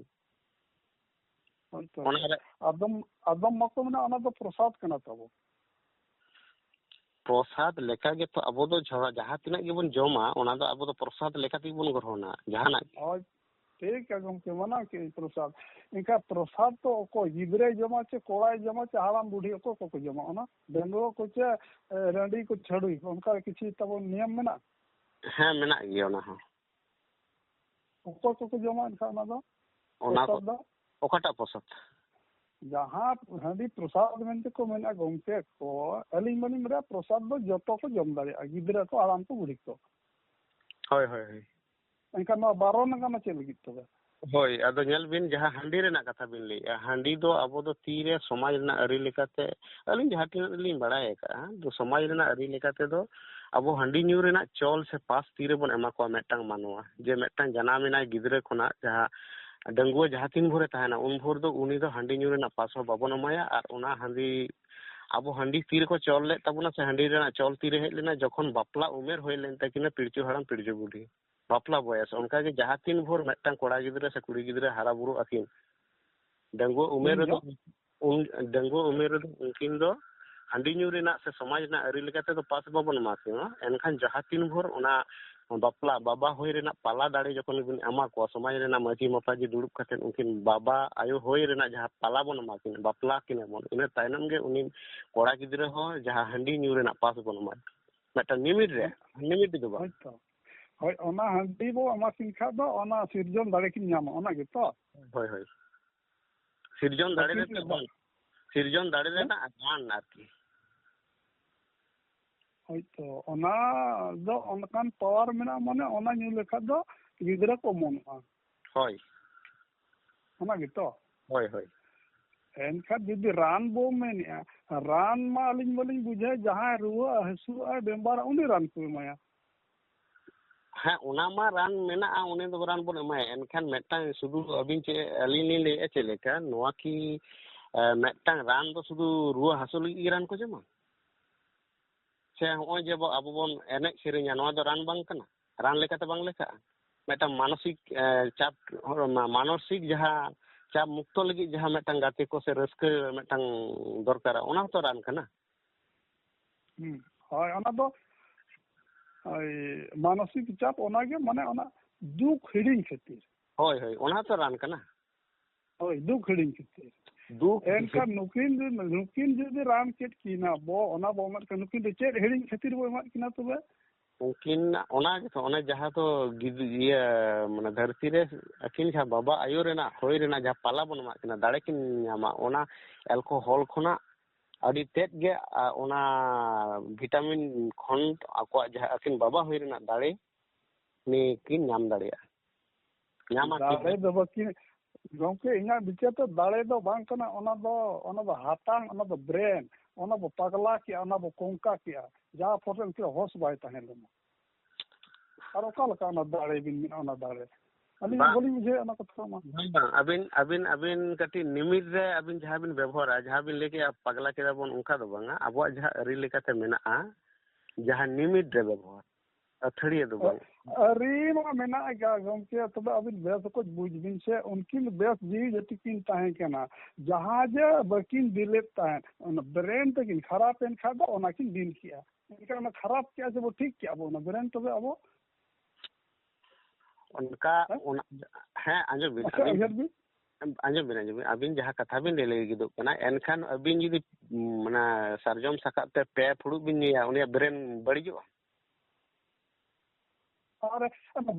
ᱦᱳᱭ ᱛᱚ᱾ ᱚᱱᱟ ᱨᱮ ᱟᱫᱚᱢ, ᱟᱫᱚᱢ ᱢᱟᱠᱚ ᱢᱮᱱᱟ ᱚᱱᱟ ᱫᱚ ᱯᱨᱚᱥᱟᱫ ᱠᱟᱱᱟ ᱛᱟᱵᱚ᱾ ᱯᱨᱚᱥᱟᱫ ᱞᱮᱠᱟ ᱜᱮᱛᱚ ᱟᱵᱚ ᱫᱚ ᱡᱷᱚ-, ᱡᱟᱦᱟᱸ ᱛᱤᱱᱟᱹᱜ ᱜᱮᱵᱚᱱ ᱡᱚᱢᱟ, ᱚᱱᱟ ᱫᱚ ᱟᱵᱚ ᱫᱚ ᱯᱨᱚᱥᱟᱫ ᱞᱮᱠᱟ ᱛᱮᱜᱮ ᱵᱚᱱ ᱜᱨᱚᱦᱚᱱᱟ, ᱡᱟᱦᱟᱱᱟᱜ ᱜᱮ᱾ ᱦᱳᱭ, ᱴᱷᱤᱠ ᱜᱮᱭᱟ ᱜᱚᱢᱠᱮ, ᱢᱟᱱᱟᱣ ᱠᱮᱫ ᱟᱹᱧ ᱯᱨᱚᱥᱟᱫ᱾ ᱮᱱᱠᱷᱟᱱ ᱯᱨᱚᱥᱟᱫ ᱫᱚ ᱚᱠᱚᱭ ᱜᱤᱫᱽᱨᱟᱹᱭ ᱡᱚᱢᱟ ᱪᱮ ᱠᱚᱲᱟᱭ ᱡᱚᱢᱟ ᱪᱮ ᱦᱟᱲᱟᱢ ᱵᱩᱰᱷᱤ ᱚᱠᱚᱭ ᱠᱚᱠᱚ ᱡᱚᱢᱟ? ᱚᱱᱟ ᱰᱟᱺᱜᱩᱣᱟᱹ ᱠᱚ ᱪᱮ, ᱮ, ᱨᱟᱺᱰᱤ ᱠᱚ ᱪᱷᱟᱹᱰᱩᱭ, ᱚᱱᱠᱟ ᱠᱤᱪᱷᱩ ᱛᱟᱵᱚᱱ ᱱᱤᱭᱚᱢ ᱢᱮᱱᱟᱜᱼᱟ? ᱦᱮᱸ, ᱢᱮᱱᱟᱜ ᱜᱮᱭᱟ ᱚᱱᱟ ᱦᱚᱸ᱾ ᱚᱠᱚᱭ ᱠᱚᱠᱚ ᱡᱚᱢᱟ ᱮᱱᱠᱷᱟᱱ ᱚᱱᱟ ᱫᱚ? ᱚᱱᱟ ᱯᱨᱚᱥᱟᱫ ᱠᱚ, ᱫᱚ? ᱚᱠᱟᱴᱟᱜ ᱯᱨᱚᱥᱟᱫ? ᱡᱟᱦᱟᱸ ᱦᱟᱺᱰᱤ ᱯᱨᱚᱥᱟᱫ ᱢᱮᱱᱛᱮ ᱠᱚ ᱢᱮᱱᱟ ᱜᱚᱢᱠᱮ ᱠᱚ, ᱟᱹᱞᱤᱧ ᱢᱟᱞᱤᱧ ᱵᱟᱲᱟᱭᱟ ᱯᱨᱚᱥᱟᱫ ᱫᱚ ᱡᱚᱛᱚ ᱠᱚ ᱡᱚᱢ ᱫᱟᱲᱮᱭᱟᱜᱼᱟ, ᱜᱤᱫᱽᱨᱟᱹ ᱠᱚ, ᱦᱟᱲᱟᱢ ᱠᱚ, ᱵᱩᱲᱦᱤ ᱠᱚ᱾ ᱦᱳᱭ, ᱦᱳᱭ, ᱦᱳᱭ᱾ ᱮᱱᱠᱷᱟᱱ ᱱᱚᱣᱟ ᱵᱟᱨᱚᱱ ᱟᱠᱟᱱᱟ ᱪᱮᱫ ᱞᱟᱹᱜᱤᱫ ᱛᱚᱵᱮ? ᱦᱳᱭ, ᱟᱫᱚ ᱧᱮᱞ ᱵᱤᱱ, ᱡᱟᱦᱟᱸ ᱦᱟᱺᱰᱤ ᱨᱮᱱᱟᱜ ᱠᱟᱛᱷᱟ ᱵᱤᱱ ᱞᱟᱹᱭᱮᱜᱼᱟ, ᱦᱟᱺᱰᱤ ᱫᱚ ᱟᱵᱚ ᱫᱚ ᱛᱤᱨᱮ ᱥᱚᱢᱟᱡᱽ ᱨᱮᱱᱟᱜ ᱟᱹᱨᱤ ᱞᱮᱠᱟᱛᱮ, ᱟᱹᱞᱤᱧ ᱡᱟᱦᱟᱸ ᱛᱤᱱᱟᱹᱜ ᱞᱤᱧ ᱵᱟᱲᱟᱭ ᱟᱠᱟᱫᱼᱟ, ᱫᱚ ᱥᱚᱢᱟᱡᱽ ᱨᱮᱱᱟᱜ ᱟᱹᱨᱤ ᱞᱮᱠᱟᱛᱮ ᱫᱚ ᱟᱵᱚ ᱦᱟᱺᱰᱤ ᱧᱩ ᱨᱮᱱᱟᱜ ᱪᱚᱞ ᱥᱮ ᱯᱟᱥ ᱛᱤᱨᱮᱵᱚᱱ ᱮᱢᱟ ᱠᱚᱣᱟ ᱢᱤᱫᱴᱟᱝ ᱢᱟᱱᱣᱟ, ᱡᱮ ᱢᱤᱫᱴᱟᱝ ᱡᱟᱱᱟᱢ ᱮᱱᱟᱭ ᱜᱤᱫᱽᱨᱟᱹ ᱠᱷᱚᱱᱟᱜ, ᱡᱟᱦᱟᱸ ᱰᱟᱺᱜᱩᱣᱟᱹ ᱡᱟᱦᱟᱸ ᱛᱤᱱ ᱵᱷᱳᱨᱮ ᱛᱟᱦᱮᱱᱟ, ᱩᱱ ᱵᱷᱳᱨ ᱫᱚ ᱩᱱᱤ ᱫᱚ ᱦᱟᱺᱰᱤ ᱧᱩ ᱨᱮᱱᱟᱜ ᱯᱟᱥ ᱦᱚᱸ ᱵᱟᱵᱚᱱ ᱮᱢᱟᱭᱟ᱾ ᱟᱨ ᱚᱱᱟ ᱦᱟᱺᱰᱤ ᱟᱵᱚ ᱦᱟᱺᱰᱤ ᱛᱤ ᱨᱮᱠᱚ ᱪᱚᱞ ᱞᱮᱫ ᱛᱟᱵᱚᱱᱟ ᱥᱮ ᱦᱟᱺᱰᱤ ᱨᱮᱱᱟᱜ ᱪᱚᱞ ᱛᱤᱨᱮ ᱦᱮᱡ ᱞᱮᱱᱟ? ᱡᱚᱠᱷᱚᱱ ᱵᱟᱯᱞᱟ ᱩᱢᱮᱨ ᱦᱩᱭ ᱞᱮᱱ ᱛᱟᱹᱠᱤᱱᱟ ᱯᱤᱲᱪᱩ ᱦᱟᱲᱟᱢ ᱯᱤᱲᱪᱩ ᱵᱩᱰᱷᱤ, ᱵᱟᱯᱞᱟ ᱵᱚᱭᱮᱥ᱾ ᱚᱱᱠᱟᱜᱮ ᱡᱟᱦᱟᱸ ᱛᱤᱱ ᱵᱷᱳᱨ ᱢᱤᱫᱴᱟᱝ ᱠᱚᱲᱟ ᱜᱤᱫᱽᱨᱟᱹ ᱥᱮ ᱠᱩᱲᱤ ᱜᱤᱫᱽᱨᱟᱹ ᱦᱟᱨᱟ ᱵᱩᱨᱩᱜ ᱟᱹᱠᱤᱱ, ᱰᱟᱺᱜᱩᱣᱟᱹ ᱩᱢᱮᱨ ᱩᱱ ᱨᱮᱫᱚ, ᱡᱚᱦᱚᱜ? ᱩᱱ ᱰᱟᱺᱜᱩᱣᱟᱹ ᱩᱢᱮᱨ ᱨᱮᱫᱚ ᱩᱱᱠᱤᱱ ᱫᱚ ᱦᱟᱺᱰᱤ ᱧᱩ ᱨᱮᱱᱟᱜ ᱥᱮ ᱥᱚᱢᱟᱡᱽ ᱨᱮᱱᱟᱜ ᱟᱹᱨᱤ ᱞᱮᱠᱟ ᱛᱮᱫᱚ ᱯᱟᱥ ᱵᱟᱵᱚᱱ ᱮᱢᱟ ᱠᱤᱱᱟ᱾ ᱮᱱᱠᱷᱟᱱ ᱡᱟᱦᱟᱸ ᱛᱤᱱ ᱵᱷᱳᱨ ᱚᱱᱟ ᱵᱟᱯᱞᱟ ᱵᱟᱵᱟ ᱦᱩᱭ ᱨᱮᱱᱟᱜ ᱯᱟᱞᱟ ᱫᱟᱲᱮ ᱡᱚᱠᱷᱚᱱ ᱵᱚᱱ ᱮᱢᱟ ᱠᱚᱣᱟ, ᱥᱚᱢᱟᱡᱽ ᱨᱮᱱᱟᱜ ᱢᱟᱹᱡᱷᱤ ᱢᱟᱯᱟᱡᱷᱤ ᱫᱩᱲᱩᱵ ᱠᱟᱛᱮᱫ ᱩᱱᱠᱤᱱ ᱵᱟᱵᱟ ᱟᱭᱳ ᱦᱩᱭ ᱨᱮᱱᱟᱜ ᱡᱟᱦᱟᱸ ᱯᱟᱞᱟ ᱵᱚᱱ ᱮᱢᱟ ᱠᱤᱱᱟ, ᱵᱟᱯᱞᱟ ᱠᱤᱱᱟ ᱵᱚᱱ, ᱤᱱᱟᱹ ᱛᱟᱭᱱᱚᱢ ᱜᱮ ᱩᱱᱤ ᱠᱚᱲᱟ ᱜᱤᱫᱽᱨᱟᱹ ᱦᱚᱸ ᱡᱟᱦᱟᱸ ᱦᱟᱺᱰᱤ ᱧᱩ ᱨᱮᱱᱟᱜ ᱯᱟᱥ ᱵᱚᱱ ᱮᱢᱟ ᱠᱤᱱᱟ᱾ ᱢᱤᱫᱴᱟᱝ ᱞᱤᱢᱤᱴ ᱨᱮ, ᱞᱤᱢᱤᱴ ᱫᱚ ᱵᱟᱝ᱾ ᱦᱳᱭᱛᱚ, ᱦᱳᱭ, ᱚᱱᱟ ᱦᱟᱺᱰᱤ ᱵᱚ ᱮᱢᱟ ᱠᱤᱱ ᱠᱷᱟᱡ ᱫᱚ ᱚᱱᱟ ᱥᱤᱨᱡᱚᱱ ᱫᱟᱲᱮ ᱠᱤᱱ ᱧᱟᱢᱟ, ᱚᱱᱟ ᱜᱮᱛᱚ? ᱦᱳᱭ, ᱦᱳᱭ᱾ ᱥᱤᱨᱡᱚᱱ ᱫᱟᱲᱮ ᱵᱟᱹᱠᱤ ᱨᱮᱱᱟᱜ ᱪᱮᱫ ᱨᱟᱱ, ᱥᱤᱨᱡᱚᱱ ᱫᱟᱲᱮ ᱦᱮᱸ? ᱨᱮᱱᱟᱜ ᱨᱟᱱ ᱟᱨᱠᱤ᱾ ᱦᱳᱭᱛᱚ, ᱚᱱᱟ ᱫᱚ ᱚᱱᱠᱟᱱ ᱯᱟᱣᱟᱨ ᱢᱮᱱᱟᱜᱼᱟ, ᱢᱟᱱᱮ ᱚᱱᱟ ᱧᱩ ᱞᱮᱠᱷᱟᱡ ᱫᱚ ᱜᱤᱫᱽᱨᱟᱹ ᱠᱚ ᱚᱢᱚᱱᱚᱜᱼᱟ᱾ ᱦᱳᱭ, ᱚᱱᱟ ᱜᱮᱛᱚ? ᱦᱳᱭ, ᱦᱳᱭ᱾ ᱮᱱᱠᱷᱟᱱ ᱡᱩᱫᱤ ᱨᱟᱱ ᱵᱚ ᱢᱮᱱᱮᱜᱼᱟ, ᱨᱟᱱ ᱢᱟ ᱟᱹᱞᱤᱧ ᱢᱟᱞᱤᱧ ᱵᱩᱡᱷᱟᱹᱣ, ᱡᱟᱦᱟᱸᱭ ᱨᱩᱣᱟᱹ ᱦᱟᱹᱥᱩᱜᱼᱟ, ᱵᱮᱢᱟᱨᱟ, ᱩᱱᱤ ᱨᱟᱱ ᱠᱚ ᱮᱢᱟᱭᱟ᱾ ᱦᱮᱸ, ᱚᱱᱟ ᱢᱟ ᱨᱟᱱ ᱢᱮᱱᱟᱜᱼᱟ, ᱩᱱᱤ ᱫᱚ ᱨᱟᱱ ᱵᱚᱱ ᱮᱢᱟᱭᱟ᱾ ᱮᱱᱠᱷᱟᱱ ᱢᱤᱫᱴᱟᱝ ᱥᱩᱫᱷᱩ ᱟᱹᱵᱤᱱ ᱪᱮᱫ, ᱟᱹᱞᱤᱧ ᱞᱤᱧ ᱞᱟᱹᱭᱮᱫᱼᱟ ᱪᱮᱫ ᱞᱮᱠᱟ, ᱱᱚᱣᱟ ᱠᱤ, ᱮ, ᱢᱤᱫᱴᱟᱝ ᱨᱟᱱ ᱫᱚ ᱥᱩᱫᱷᱩ ᱨᱩᱣᱟᱹ ᱦᱟᱹᱥᱩ ᱞᱟᱹᱜᱤᱫ ᱜᱮ ᱨᱟᱱ ᱠᱚ ᱡᱚᱢᱟ? ᱥᱮ ᱦᱚᱸᱜᱼᱚᱭ ᱡᱮ ᱵᱚ-, ᱟᱵᱚ ᱵᱚᱱ ᱮᱱᱮᱡ ᱥᱮᱨᱮᱧᱟ, ᱱᱚᱣᱟ ᱫᱚ ᱨᱟᱱ ᱵᱟᱝ ᱠᱟᱱᱟ? ᱨᱟᱱ ᱞᱮᱠᱟᱛᱮ ᱵᱟᱝ ᱞᱮᱠᱷᱟᱜᱼᱟ? ᱢᱤᱫᱴᱟᱝ ᱢᱟᱱᱚᱥᱤᱠ, ᱮ, ᱪᱟᱯ, ᱦᱚᱲ-, ᱢᱟ-, ᱢᱟᱱᱚᱥᱤᱠ ᱡᱟᱦᱟᱸ ᱪᱟᱯ ᱢᱩᱠᱛᱚ ᱞᱟᱹᱜᱤᱫ ᱡᱟᱦᱟᱸ ᱢᱤᱫᱴᱟᱝ ᱜᱟᱛᱮ ᱠᱚ ᱥᱮ ᱨᱟᱹᱥᱠᱟᱹ ᱢᱤᱫᱴᱟᱝ ᱫᱚᱨᱠᱟᱨᱟ, ᱚᱱᱟ ᱦᱚᱸᱛᱚ ᱨᱟᱱ ᱠᱟᱱᱟ᱾ ᱦᱩᱸ᱾ ᱦᱳᱭ, ᱚᱱᱟ ᱫᱚ, ᱳᱭ, ᱢᱟᱱᱚᱥᱤᱠ ᱪᱟᱯ, ᱚᱱᱟᱜᱮ, ᱢᱟᱱᱮ, ᱚᱱᱟ ᱫᱩᱠ ᱦᱤᱲᱤᱧ ᱠᱷᱟᱹᱛᱤᱨ᱾ ᱦᱳᱭ, ᱦᱳᱭ, ᱚᱱᱟ ᱦᱚᱸᱛᱚ ᱨᱟᱱ ᱠᱟᱱᱟ᱾ ᱦᱳᱭ, ᱫᱩᱠ ᱦᱤᱲᱤᱧ ᱠᱷᱟᱹᱛᱤᱨ᱾ ᱫᱩᱠ ᱮᱱᱠᱷᱟᱱ ᱱᱩᱠᱤᱱ ᱡᱩᱫᱤ, ᱱᱩᱠᱤᱱ ᱡᱩᱫᱤ ᱨᱟᱱ ᱠᱮᱫ ᱠᱤᱱᱟ ᱵᱚ, ᱚᱱᱟ ᱵᱚ ᱢᱮᱱ ᱠᱷᱟᱱ, ᱱᱩᱠᱤᱱ ᱫᱚ ᱪᱮᱫ ᱦᱤᱲᱤᱧ ᱠᱷᱟᱹᱛᱤᱨ ᱵᱚ ᱮᱢᱟᱫ ᱠᱤᱱᱟ ᱛᱚᱵᱮ? ᱩᱱᱠᱤᱱ ᱚᱱᱟ ᱜᱮᱛᱚ, ᱚᱱᱮ ᱡᱟᱦᱟᱸ ᱫᱚ ᱜᱤᱫ-, ᱤᱭᱟᱹ, ᱢᱟᱱᱮ ᱫᱷᱟᱹᱨᱛᱤ ᱨᱮ ᱟᱹᱠᱤᱱ ᱡᱟᱦᱟᱸ ᱵᱟᱵᱟ ᱟᱭᱳ ᱨᱮᱱᱟᱜ ᱦᱚᱭ ᱨᱮᱱᱟᱜ ᱡᱟᱦᱟᱸ ᱯᱟᱞᱟ ᱵᱚᱱ ᱮᱢᱟᱜ ᱠᱤᱱᱟ, ᱫᱟᱲᱮ ᱠᱤᱱ ᱧᱟᱢᱟ, ᱚᱱᱟ ᱮᱞᱠᱳᱦᱚᱞ ᱠᱷᱚᱱᱟᱜ ᱟᱹᱰᱤ ᱛᱮᱫ ᱜᱮ, ᱟ, ᱚᱱᱟ ᱵᱷᱤᱴᱟᱢᱤᱱ ᱠᱷᱚᱱ ᱟᱠᱚᱣᱟᱜ ᱡᱟᱦᱟᱸ ᱟᱹᱠᱤᱱ ᱵᱟᱵᱟ ᱦᱩᱭ ᱨᱮᱱᱟᱜ ᱫᱟᱲᱮ ᱱᱤᱭᱟᱹ ᱠᱤᱱ ᱧᱟᱢ ᱫᱟᱲᱮᱭᱟᱜᱼᱟ᱾ ᱧᱟᱢᱟ ᱠᱤᱱ᱾ ᱫᱟᱲᱮ ᱫᱚ ᱵᱟᱹᱠᱤᱱ, ᱜᱚᱢᱠᱮ, ᱤᱧᱟᱹᱜ ᱵᱤᱪᱟᱹᱨ ᱛᱮ ᱫᱟᱲᱮ ᱫᱚ ᱵᱟᱝ ᱠᱟᱱᱟ, ᱚᱱᱟ ᱫᱚ, ᱚᱱᱟ ᱫᱚ ᱦᱟᱛᱟᱝ, ᱚᱱᱟ ᱫᱚ ᱵᱨᱮᱱ, ᱚᱱᱟ ᱵᱚ ᱯᱟᱜᱽᱞᱟ ᱠᱮᱜᱼᱟ, ᱚᱱᱟ ᱵᱚ ᱠᱚᱝᱠᱟ ᱠᱮᱜᱼᱟ, ᱡᱟᱦᱟᱸ ᱯᱷᱚᱞ ᱨᱮ ᱩᱱᱠᱩᱣᱟᱜ ᱦᱚᱥ ᱵᱟᱭ ᱛᱟᱦᱮᱸ ᱞᱮᱱᱟ᱾ ᱟᱨ ᱚᱠᱟ ᱞᱮᱠᱟ ᱚᱱᱟ ᱫᱟᱲᱮ ᱵᱤᱱ ᱢᱮᱱᱟ, ᱚᱱᱟ ᱫᱟᱲᱮ? ᱟᱹᱞᱤᱧ ᱵᱟᱝ᱾ ᱵᱟᱹᱞᱤᱧ ᱵᱩᱡᱷᱟᱹᱣᱮᱫ ᱚᱱᱟ ᱠᱟᱛᱷᱟ ᱢᱟ᱾ ᱵᱟᱝ, ᱵᱟᱝ, ᱟᱹᱵᱤᱱ, ᱟᱹᱵᱤᱱ, ᱟᱹᱵᱤᱱ ᱠᱟᱹᱴᱤᱡ ᱱᱤᱢᱤᱴ ᱨᱮ ᱟᱹᱵᱤᱱ ᱡᱟᱦᱟᱸ ᱵᱤᱱ ᱵᱮᱵᱚᱦᱟᱨᱟ, ᱡᱟᱦᱟᱸ ᱵᱤᱱ ᱞᱟᱹᱭ ᱠᱮᱜᱼᱟ, ᱯᱟᱜᱽᱞᱟ ᱠᱮᱫᱟ ᱵᱚᱱ, ᱚᱱᱠᱟ ᱫᱚ ᱵᱟᱝᱟ᱾ ᱟᱵᱚᱣᱟᱜ ᱡᱟᱦᱟᱸ ᱟᱹᱨᱤ ᱞᱮᱠᱟᱛᱮ ᱢᱮᱱᱟᱜᱼᱟ, ᱡᱟᱦᱟᱸ ᱱᱤᱢᱤᱴ ᱨᱮ ᱵᱮᱵᱚᱦᱟᱨ, ᱟᱹᱛᱷᱟᱹᱲᱤᱭᱟᱹ ᱫᱚ ᱵᱟᱝ᱾ ᱟᱹᱨᱤ ᱢᱟ ᱢᱮᱱᱟᱜ ᱜᱮᱭᱟ ᱜᱚᱢᱠᱮ, ᱛᱚᱵᱮ ᱟᱹᱵᱤᱱ ᱵᱮᱥ ᱚᱠᱚᱡ ᱵᱩᱡᱽ ᱵᱤᱱ ᱥᱮ, ᱩᱱᱠᱤᱱ ᱵᱮᱥ ᱡᱤᱣᱤ ᱡᱟᱹᱛᱤ ᱠᱤᱱ ᱛᱟᱦᱮᱸ ᱠᱟᱱᱟ, ᱡᱟᱦᱟᱸ ᱡᱮ ᱵᱟᱹᱠᱤᱱ ᱰᱤᱞᱮᱫ ᱛᱟᱦᱮᱸᱫ, ᱚᱱᱟ ᱵᱨᱮᱱ ᱛᱟᱹᱠᱤᱱ ᱠᱷᱟᱨᱟᱯ ᱮᱱ ᱠᱷᱟᱱ ᱫᱚ ᱚᱱᱟ ᱠᱤᱱ ᱰᱤᱞ ᱠᱮᱜᱼᱟ᱾ ᱮᱱᱠᱷᱟᱱ ᱚᱱᱟ ᱠᱷᱟᱨᱟᱯ ᱠᱮᱜᱼᱟ ᱥᱮ ᱵᱚ ᱴᱷᱤᱠ ᱠᱮᱜᱼᱟ ᱵᱚ ᱚᱱᱟ ᱵᱨᱮᱱ, ᱛᱚᱵᱮ ᱟᱵᱚ ᱚᱱᱠᱟ ᱦᱮᱸ? ᱚᱱᱟ, ᱦᱮᱸ, ᱟᱸᱡᱚᱢ ᱵᱤᱱ, ᱟᱪᱪᱷᱟ, ᱟᱹᱵᱤᱱ, ᱩᱭᱦᱟᱹᱨ ᱵᱤᱱ᱾ ᱟᱸᱡᱚᱢ ᱵᱤᱱ, ᱟᱸᱡᱚᱢ ᱵᱤᱱ, ᱟᱹᱵᱤᱱ ᱡᱟᱦᱟᱸ ᱠᱟᱛᱷᱟ ᱵᱤᱱ ᱞᱟᱹᱭ ᱞᱟᱹᱜᱤᱫᱚᱜ ᱠᱟᱱᱟ, ᱮᱱᱠᱷᱟᱱ ᱟᱹᱵᱤᱱ ᱡᱩᱫᱤ, ᱩᱢ, ᱚᱱᱟ ᱥᱟᱨᱡᱚᱢ ᱥᱟᱠᱟᱢ ᱛᱮ ᱯᱮ ᱯᱷᱩᱲᱩᱜ ᱵᱤᱱ ᱧᱩᱭᱟ, ᱩᱱᱤᱭᱟᱜ ᱵᱨᱮᱱ ᱵᱟᱹᱲᱤᱡᱚᱜᱼᱟ? ᱟᱨ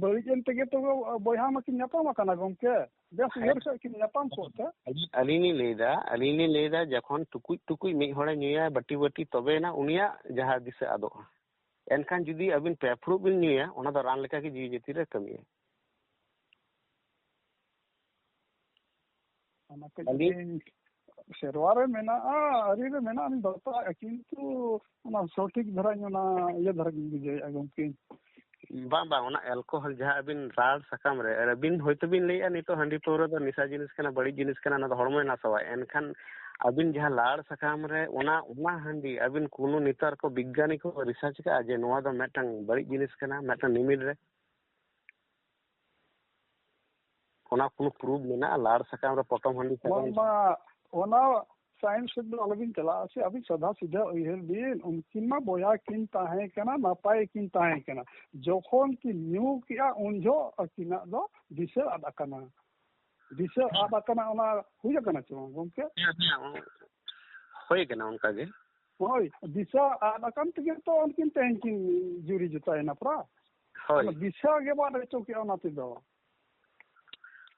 ᱵᱟᱹᱲᱤᱡ ᱮᱱ ᱛᱮᱜᱮ ᱛᱚ ᱵᱚᱭᱦᱟ ᱢᱟᱠᱤᱱ ᱧᱟᱯᱟᱢ ᱟᱠᱟᱱᱟ ᱜᱚᱢᱠᱮ, ᱵᱮᱥ ᱦᱮᱸ᱾ ᱩᱭᱦᱟᱹᱨ ᱠᱷᱟᱡ ᱠᱤᱱ ᱧᱟᱯᱟᱢ ᱠᱚᱜ ᱛᱮ᱾ ᱟᱹᱞᱤᱧ, ᱟᱹᱞᱤᱧ ᱞᱤᱧ ᱞᱟᱹᱭᱫᱟ, ᱟᱹᱞᱤᱧ ᱞᱤᱧ ᱞᱟᱹᱭᱫᱟ, ᱡᱚᱠᱷᱚᱱ ᱴᱩᱠᱩᱡ ᱴᱩᱠᱩᱡ ᱢᱤᱫ ᱦᱚᱲᱮ ᱧᱩᱭᱟ, ᱵᱟᱹᱴᱤ ᱵᱟᱹᱴᱤ, ᱛᱚᱵᱮᱭᱮᱱᱟ ᱩᱱᱤᱭᱟᱜ ᱡᱟᱦᱟᱸ ᱫᱤᱥᱟᱹ ᱟᱫᱚᱜᱼᱟ᱾ ᱮᱱᱠᱷᱟᱱ ᱡᱩᱫᱤ ᱟᱹᱵᱤᱱ ᱯᱮ ᱯᱷᱩᱲᱩᱜ ᱵᱤᱱ ᱧᱩᱭᱟ, ᱚᱱᱟ ᱫᱚ ᱨᱟᱱ ᱞᱮᱠᱟᱜᱮ ᱡᱤᱣᱤ ᱡᱟᱹᱛᱤ ᱨᱮ ᱠᱟᱹᱢᱤᱭᱟ᱾ ᱚᱱᱟ ᱠᱟᱹᱡ ᱟᱹᱞᱤᱧ ᱟᱹᱞᱤᱧ ᱥᱮᱨᱣᱟ ᱨᱮ ᱢᱮᱱᱟᱜᱼᱟ, ᱟᱹᱨᱤ ᱨᱮ ᱢᱮᱱᱟᱜᱼᱟ, ᱟᱹᱞᱤᱧ ᱵᱟᱲᱟᱭᱟ, ᱠᱤᱱᱛᱩ ᱚᱱᱟ ᱥᱚᱴᱷᱤᱠ ᱫᱷᱟᱨᱟ ᱤᱧ ᱚᱱᱟ ᱤᱭᱟᱹ ᱫᱷᱟᱨᱟ ᱜᱤᱧ ᱵᱩᱡᱷᱟᱹᱣᱮᱫᱼᱟ ᱜᱚᱢᱠᱮ᱾ ᱵᱟᱝ, ᱵᱟᱝ, ᱚᱱᱟ ᱮᱞᱠᱳᱦᱚᱞ ᱡᱟᱦᱟᱸ ᱟᱹᱵᱤᱱ ᱨᱟᱲ ᱥᱟᱠᱟᱢ ᱨᱮ, ᱟᱹᱵᱤᱱ ᱦᱚᱭᱛᱳ ᱵᱤᱱ ᱞᱟᱹᱭᱮᱫᱼᱟ ᱱᱤᱛᱚᱜ ᱦᱟᱺᱰᱤ ᱯᱟᱹᱣᱨᱟᱹ ᱫᱚ ᱱᱮᱥᱟ ᱡᱤᱱᱤᱥ ᱠᱟᱱᱟ, ᱵᱟᱹᱲᱤᱡ ᱡᱤᱱᱤᱥ ᱠᱟᱱᱟ, ᱚᱱᱟ ᱫᱚ ᱦᱚᱲᱢᱚᱭ ᱱᱟᱥᱟᱣᱟ, ᱮᱱᱠᱷᱟᱱ ᱟᱹᱵᱤᱱ ᱡᱟᱦᱟᱸ ᱞᱟᱲ ᱥᱟᱠᱟᱢ ᱨᱮ ᱚᱱᱟ, ᱚᱱᱟ ᱦᱟᱺᱰᱤ ᱟᱹᱵᱤᱱ ᱠᱳᱱᱳ ᱱᱮᱛᱟᱨ ᱠᱚ ᱵᱤᱜᱽᱜᱟᱱᱤ ᱠᱚ ᱨᱤᱥᱟᱨᱪ ᱠᱟᱜᱼᱟ ᱡᱮ ᱱᱚᱣᱟ ᱫᱚ ᱢᱤᱫᱴᱟᱝ ᱵᱟᱹᱲᱤᱡ ᱡᱤᱱᱤᱥ ᱠᱟᱱᱟ, ᱢᱤᱫᱴᱟᱝ ᱱᱤᱢᱤᱴ ᱨᱮ ᱚᱱᱟ ᱠᱳᱱᱳ ᱯᱨᱩᱯᱷ ᱢᱮᱱᱟᱜᱼᱟ? ᱞᱟᱲ ᱥᱟᱠᱟᱢ ᱨᱮ ᱯᱚᱴᱚᱢ ᱦᱟᱺᱰᱤ ᱥᱟᱠᱟᱢ ᱵᱟᱝᱢᱟ ᱚᱱᱟ ᱥᱟᱭᱮᱱᱥ ᱥᱮᱫ ᱫᱚ ᱟᱞᱚᱵᱤᱱ ᱪᱟᱞᱟᱜᱼᱟ ᱥᱮ, ᱟᱹᱵᱤᱱ ᱥᱟᱫᱟ ᱥᱤᱫᱷᱟᱹ ᱩᱭᱦᱟᱹᱨ ᱵᱤᱱ, ᱩᱱᱠᱤᱱ ᱢᱟ ᱵᱚᱭᱦᱟ ᱠᱤᱱ ᱛᱟᱦᱮᱸ ᱠᱟᱱᱟ, ᱱᱟᱯᱟᱭ ᱠᱤᱱ ᱛᱟᱦᱮᱸ ᱠᱟᱱᱟ᱾ ᱡᱚᱠᱷᱚᱱ ᱠᱤᱱ ᱧᱩ ᱠᱮᱜᱼᱟ, ᱩᱱ ᱡᱚᱦᱚᱜ ᱟᱹᱠᱤᱱᱟᱜ ᱫᱚ ᱫᱤᱥᱟᱹ ᱟᱫ ᱟᱠᱟᱱᱟ᱾ ᱫᱤᱥᱟᱹ ᱟᱫ ᱟᱠᱟᱱᱟ, ᱚᱱᱟ ᱦᱩᱭ ᱟᱠᱟᱱᱟ ᱪᱮ ᱵᱟᱝ ᱜᱚᱢᱠᱮ? ᱦᱮᱸ, ᱦᱮᱸ, ᱦᱩᱭ ᱟᱠᱟᱱᱟ ᱚᱱᱠᱟ ᱜᱮ᱾ ᱦᱳᱭ, ᱫᱤᱥᱟᱹ ᱟᱫ ᱟᱠᱟᱱ ᱛᱮᱜᱮ ᱛᱚ ᱩᱱᱠᱤᱱ ᱛᱮᱦᱮᱧ ᱠᱤᱱ ᱡᱩᱨᱤ ᱡᱚᱛᱟᱭᱮᱱᱟ ᱯᱨᱟ᱾ ᱦᱳᱭ᱾ ᱚᱱᱟ ᱫᱤᱥᱟᱹ ᱜᱮ ᱵᱟᱝ ᱦᱚᱪᱚ ᱠᱮᱜᱼᱟ ᱚᱱᱟ ᱛᱮᱫᱚ᱾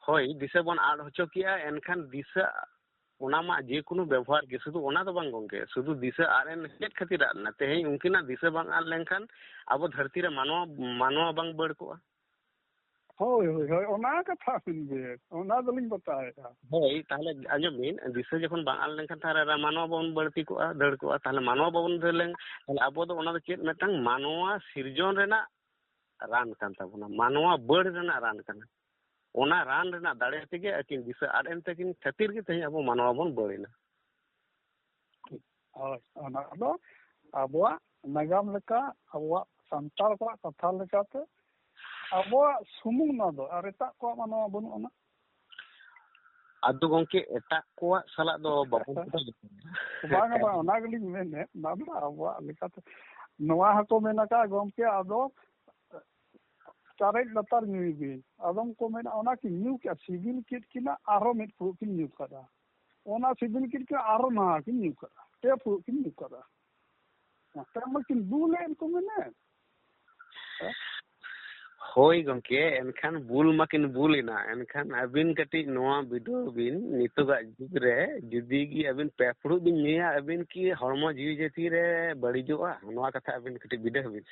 ᱦᱳᱭ, ᱫᱤᱥᱟᱹ ᱵᱚᱱ ᱟᱫ ᱦᱚᱪᱚ ᱠᱮᱜᱼᱟ, ᱮᱱᱠᱷᱟᱱ ᱫᱤᱥᱟᱹ ᱚᱱᱟ ᱢᱟ ᱡᱮᱠᱳᱱᱳ ᱵᱮᱵᱚᱦᱟᱨ ᱜᱮ, ᱥᱩᱫᱷᱩ ᱚᱱᱟ ᱫᱚ ᱵᱟᱝ ᱜᱚᱢᱠᱮ, ᱥᱩᱫᱷᱩ ᱫᱤᱥᱟᱹ ᱟᱫ ᱮᱱ ᱪᱮᱫ ᱠᱷᱟᱹᱛᱤᱨ ᱟᱫ ᱮᱱᱟ? ᱛᱮᱦᱮᱧ ᱩᱱᱠᱤᱱᱟᱜ ᱫᱤᱥᱟᱹ ᱵᱟᱝ ᱟᱫ ᱞᱮᱱᱠᱷᱟᱱ ᱟᱵᱚ ᱫᱷᱟᱹᱨᱛᱤ ᱨᱮ ᱢᱟᱱᱣᱟ, ᱢᱟᱱᱣᱟ ᱵᱟᱝ ᱵᱟᱹᱲ ᱠᱚᱜᱼᱟ᱾ ᱦᱳᱭ, ᱦᱳᱭ, ᱦᱳᱭ, ᱚᱱᱟ ᱠᱟᱛᱷᱟ ᱵᱤᱱ ᱵᱮᱥ, ᱚᱱᱟ ᱫᱚᱞᱤᱧ ᱵᱟᱛᱟᱣᱮᱫᱼᱟ᱾ ᱦᱳᱭ, ᱛᱟᱦᱚᱞᱮ ᱟᱸᱡᱚᱢ ᱵᱤᱱ, ᱫᱤᱥᱟᱹ ᱡᱚᱠᱷᱚᱱ ᱵᱟᱝ ᱟᱫ ᱞᱮᱱᱠᱷᱟᱱ ᱛᱟᱦᱚᱞᱮ ᱢᱟᱱᱣᱟ ᱵᱚᱱ ᱵᱟᱹᱲᱛᱤ ᱠᱚᱜᱼᱟ, ᱫᱟᱹᱲ ᱠᱚᱜᱼᱟ, ᱛᱟᱦᱚᱞᱮ ᱢᱟᱱᱣᱟ ᱵᱟᱵᱚᱱ ᱫᱟᱹᱲ ᱞᱮᱱ, ᱛᱟᱦᱚᱞᱮ ᱟᱵᱚ ᱫᱚ ᱚᱱᱟ ᱫᱚ ᱪᱮᱫ ᱢᱤᱫᱴᱟᱝ ᱢᱟᱱᱣᱟ ᱥᱤᱨᱡᱚᱱ ᱨᱮᱱᱟᱜ ᱨᱟᱱ ᱠᱟᱱ ᱛᱟᱵᱚᱱᱟ, ᱢᱟᱱᱣᱟ ᱵᱟᱹᱲ ᱨᱮᱱᱟᱜ ᱨᱟᱱ ᱠᱟᱱᱟ᱾ ᱚᱱᱟ ᱨᱟᱱ ᱨᱮᱱᱟᱜ ᱫᱟᱲᱮ ᱛᱮᱜᱮ ᱟᱹᱠᱤᱱ ᱫᱤᱥᱟᱹ ᱟᱫ ᱮᱱ ᱛᱟᱹᱠᱤᱱ ᱠᱷᱟᱹᱛᱤᱨ ᱜᱮ ᱛᱮᱦᱮᱧ ᱟᱵᱚ ᱢᱟᱱᱣᱟ ᱵᱚᱱ ᱵᱟᱹᱲ ᱮᱱᱟ᱾ ᱦᱳᱭ, ᱚᱱᱟ ᱫᱚ ᱟᱵᱚᱣᱟᱜ ᱱᱟᱜᱟᱢ ᱞᱮᱠᱟ, ᱟᱵᱚᱣᱟᱜ ᱥᱟᱱᱛᱟᱲ ᱠᱚᱣᱟᱜ ᱠᱟᱛᱷᱟ ᱞᱮᱠᱟᱛᱮ ᱟᱵᱚᱣᱟᱜ ᱥᱩᱢᱩᱝ ᱱᱚᱣᱟ ᱫᱚ, ᱟᱨ ᱮᱴᱟᱜ ᱠᱚᱣᱟᱜ ᱢᱟ ᱱᱚᱣᱟ ᱵᱟᱹᱱᱩᱜ ᱟᱱᱟ᱾ ᱟᱫᱚ ᱜᱚᱢᱠᱮ, ᱮᱴᱟᱜ ᱠᱚᱣᱟᱜ ᱥᱟᱞᱟᱜ ᱫᱚ ᱵᱟᱵᱚᱱ ᱵᱟᱝᱟ, ᱵᱟᱝ, ᱚᱱᱟ ᱜᱮᱞᱤᱧ ᱢᱮᱱᱮᱫ, ᱚᱱᱟ ᱫᱚ ᱟᱵᱚᱣᱟᱜ ᱞᱮᱠᱟᱛᱮ᱾ ᱱᱚᱣᱟ ᱦᱚᱸᱠᱚ ᱢᱮᱱ ᱟᱠᱟᱫ ᱜᱚᱢᱠᱮ, ᱟᱫᱚ ᱪᱟᱨᱮᱡ ᱞᱟᱛᱟᱨ ᱧᱩᱭ ᱵᱤᱱ᱾ ᱟᱫᱚᱢ ᱠᱚ ᱢᱮᱱᱟ, ᱚᱱᱟ ᱠᱤᱱ ᱧᱩ ᱠᱮᱫᱼᱟ, ᱥᱤᱵᱤᱞ ᱠᱮᱫ ᱠᱤᱱᱟ, ᱟᱨᱦᱚᱸ ᱢᱤᱫ ᱯᱷᱩᱲᱩᱜ ᱠᱤᱱ ᱧᱩ ᱠᱟᱫᱟ᱾ ᱚᱱᱟ ᱥᱤᱵᱤᱞ ᱠᱮᱫ ᱠᱤᱱᱟ, ᱟᱨᱦᱚᱸ ᱱᱟᱣᱟ ᱠᱤᱱ ᱧᱩ ᱠᱟᱫᱟ, ᱯᱮ ᱯᱷᱩᱲᱩᱜ ᱠᱤᱱ ᱧᱩ ᱠᱟᱫᱟ᱾ ᱚᱱᱠᱟ ᱢᱟ ᱠᱤᱱ ᱵᱩᱞ ᱮᱱ ᱠᱚ ᱢᱮᱱᱮᱫ᱾ ᱦᱮᱸ? ᱦᱳᱭ ᱜᱚᱢᱠᱮ, ᱮᱱᱠᱷᱟᱱ ᱵᱩᱞ ᱢᱟᱠᱤᱱ ᱵᱩᱞ ᱮᱱᱟ, ᱮᱱᱠᱷᱟᱱ ᱟᱹᱵᱤᱱ ᱠᱟᱹᱴᱤᱡ ᱱᱚᱣᱟ ᱵᱤᱰᱟᱹᱣ ᱵᱤᱱ, ᱱᱤᱛᱚᱜᱟᱜ ᱡᱩᱜᱽ ᱨᱮ ᱡᱩᱫᱤ ᱜᱮ ᱟᱹᱵᱤᱱ ᱯᱮ ᱯᱷᱩᱲᱩᱜ ᱵᱤᱱ ᱧᱩᱭᱟ, ᱟᱹᱵᱤᱱ ᱠᱤ ᱦᱚᱲᱢᱚ ᱡᱤᱣᱤ ᱡᱟᱹᱛᱤ ᱨᱮ ᱵᱟᱹᱲᱤᱡᱚᱜᱼᱟ? ᱱᱚᱣᱟ ᱠᱟᱛᱷᱟ ᱟᱹᱵᱤᱱ ᱠᱟᱹᱴᱤᱡ ᱵᱤᱰᱟᱹᱣ ᱵᱤᱱ᱾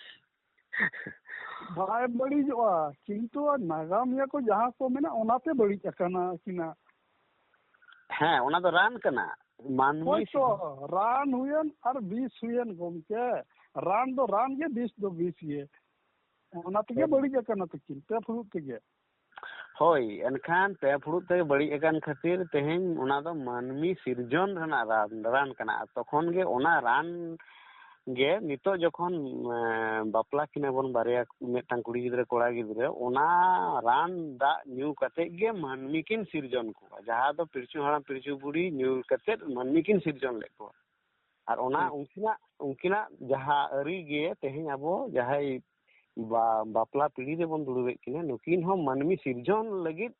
ᱵᱟᱭ ᱵᱟᱹᱲᱤᱡᱚᱜᱼᱟ, ᱠᱤᱱᱛᱩ ᱱᱟᱜᱟᱢᱤᱭᱟᱹ ᱠᱚ ᱡᱟᱦᱟᱸ ᱠᱚ ᱢᱮᱱᱟ, ᱚᱱᱟᱛᱮ ᱵᱟᱹᱲᱤᱡ ᱟᱠᱟᱱᱟ ᱟᱹᱠᱤᱱᱟᱜ᱾ ᱦᱮᱸ, ᱚᱱᱟ ᱫᱚ ᱨᱟᱱ ᱠᱟᱱᱟ᱾ ᱢᱟᱹᱱᱢᱤ ᱦᱳᱭ ᱛᱚ, ᱨᱟᱱ ᱦᱩᱭᱮᱱ ᱟᱨ ᱵᱤᱥ ᱦᱩᱭᱮᱱ ᱜᱚᱢᱠᱮ, ᱨᱟᱱ ᱫᱚ ᱨᱟᱱ ᱜᱮ, ᱵᱤᱥ ᱫᱚ ᱵᱤᱥ ᱜᱮ, ᱚᱱᱟ ᱛᱮᱜᱮ ᱦᱳᱭ᱾ ᱵᱟᱹᱲᱤᱡ ᱟᱠᱟᱱᱟ ᱛᱟᱹᱠᱤᱱ, ᱯᱮ ᱯᱷᱩᱲᱩᱜ ᱛᱮᱜᱮ᱾ ᱦᱳᱭ, ᱮᱱᱠᱷᱟᱱ ᱯᱮ ᱯᱷᱩᱲᱩᱜ ᱛᱮ ᱵᱟᱹᱲᱤᱡ ᱟᱠᱟᱱ ᱠᱷᱟᱹᱛᱤᱨ ᱛᱮᱦᱮᱧ ᱚᱱᱟ ᱫᱚ ᱢᱟᱹᱱᱢᱤ ᱥᱤᱨᱡᱚᱱ ᱨᱮᱱᱟᱜ ᱨᱟᱱ, ᱨᱟᱱ ᱠᱟᱱᱟ᱾ ᱟᱨ ᱛᱚᱠᱷᱚᱱ ᱜᱮ ᱚᱱᱟ ᱨᱟᱱ ᱜᱮ ᱱᱤᱛᱚᱜ ᱡᱚᱠᱷᱚᱱ, ᱮᱸ, ᱵᱟᱯᱞᱟ ᱠᱤᱱᱟ ᱵᱚᱱ ᱵᱟᱨᱭᱟ, ᱢᱤᱫᱴᱟᱝ ᱠᱩᱲᱤ ᱜᱤᱫᱽᱨᱟᱹ, ᱠᱚᱲᱟ ᱜᱤᱫᱽᱨᱟᱹ, ᱚᱱᱟ ᱨᱟᱱ ᱫᱟᱜ ᱧᱩ ᱠᱟᱛᱮ ᱜᱮ ᱢᱟᱹᱱᱢᱤ ᱠᱤᱱ ᱥᱤᱨᱡᱚᱱ ᱠᱚᱣᱟ᱾ ᱡᱟᱦᱟᱸ ᱫᱚ ᱯᱤᱞᱪᱩ ᱦᱟᱲᱟᱢ ᱯᱤᱞᱪᱩ ᱵᱩᱲᱦᱤ ᱧᱩ ᱠᱟᱛᱮ ᱢᱟᱹᱱᱢᱤ ᱠᱤᱱ ᱥᱤᱨᱡᱚᱱ ᱞᱮᱫ ᱠᱚᱣᱟ᱾ ᱟᱨ ᱚᱱᱟ ᱦᱩᱸ᱾ ᱩᱱᱠᱤᱱᱟᱜ, ᱩᱱᱠᱤᱱᱟᱜ ᱡᱟᱦᱟᱸ ᱟᱹᱨᱤ ᱜᱮ ᱛᱮᱦᱮᱧ ᱟᱵᱚ ᱡᱟᱦᱟᱸᱭ ᱵᱟ-, ᱵᱟᱯᱞᱟ ᱯᱤᱲᱦᱤ ᱨᱮᱵᱚᱱ ᱫᱩᱲᱩᱵᱮᱫ ᱠᱤᱱᱟ, ᱱᱩᱠᱤᱱ ᱦᱚᱸ ᱢᱟᱹᱱᱢᱤ ᱥᱤᱨᱡᱚᱱ ᱞᱟᱹᱜᱤᱫ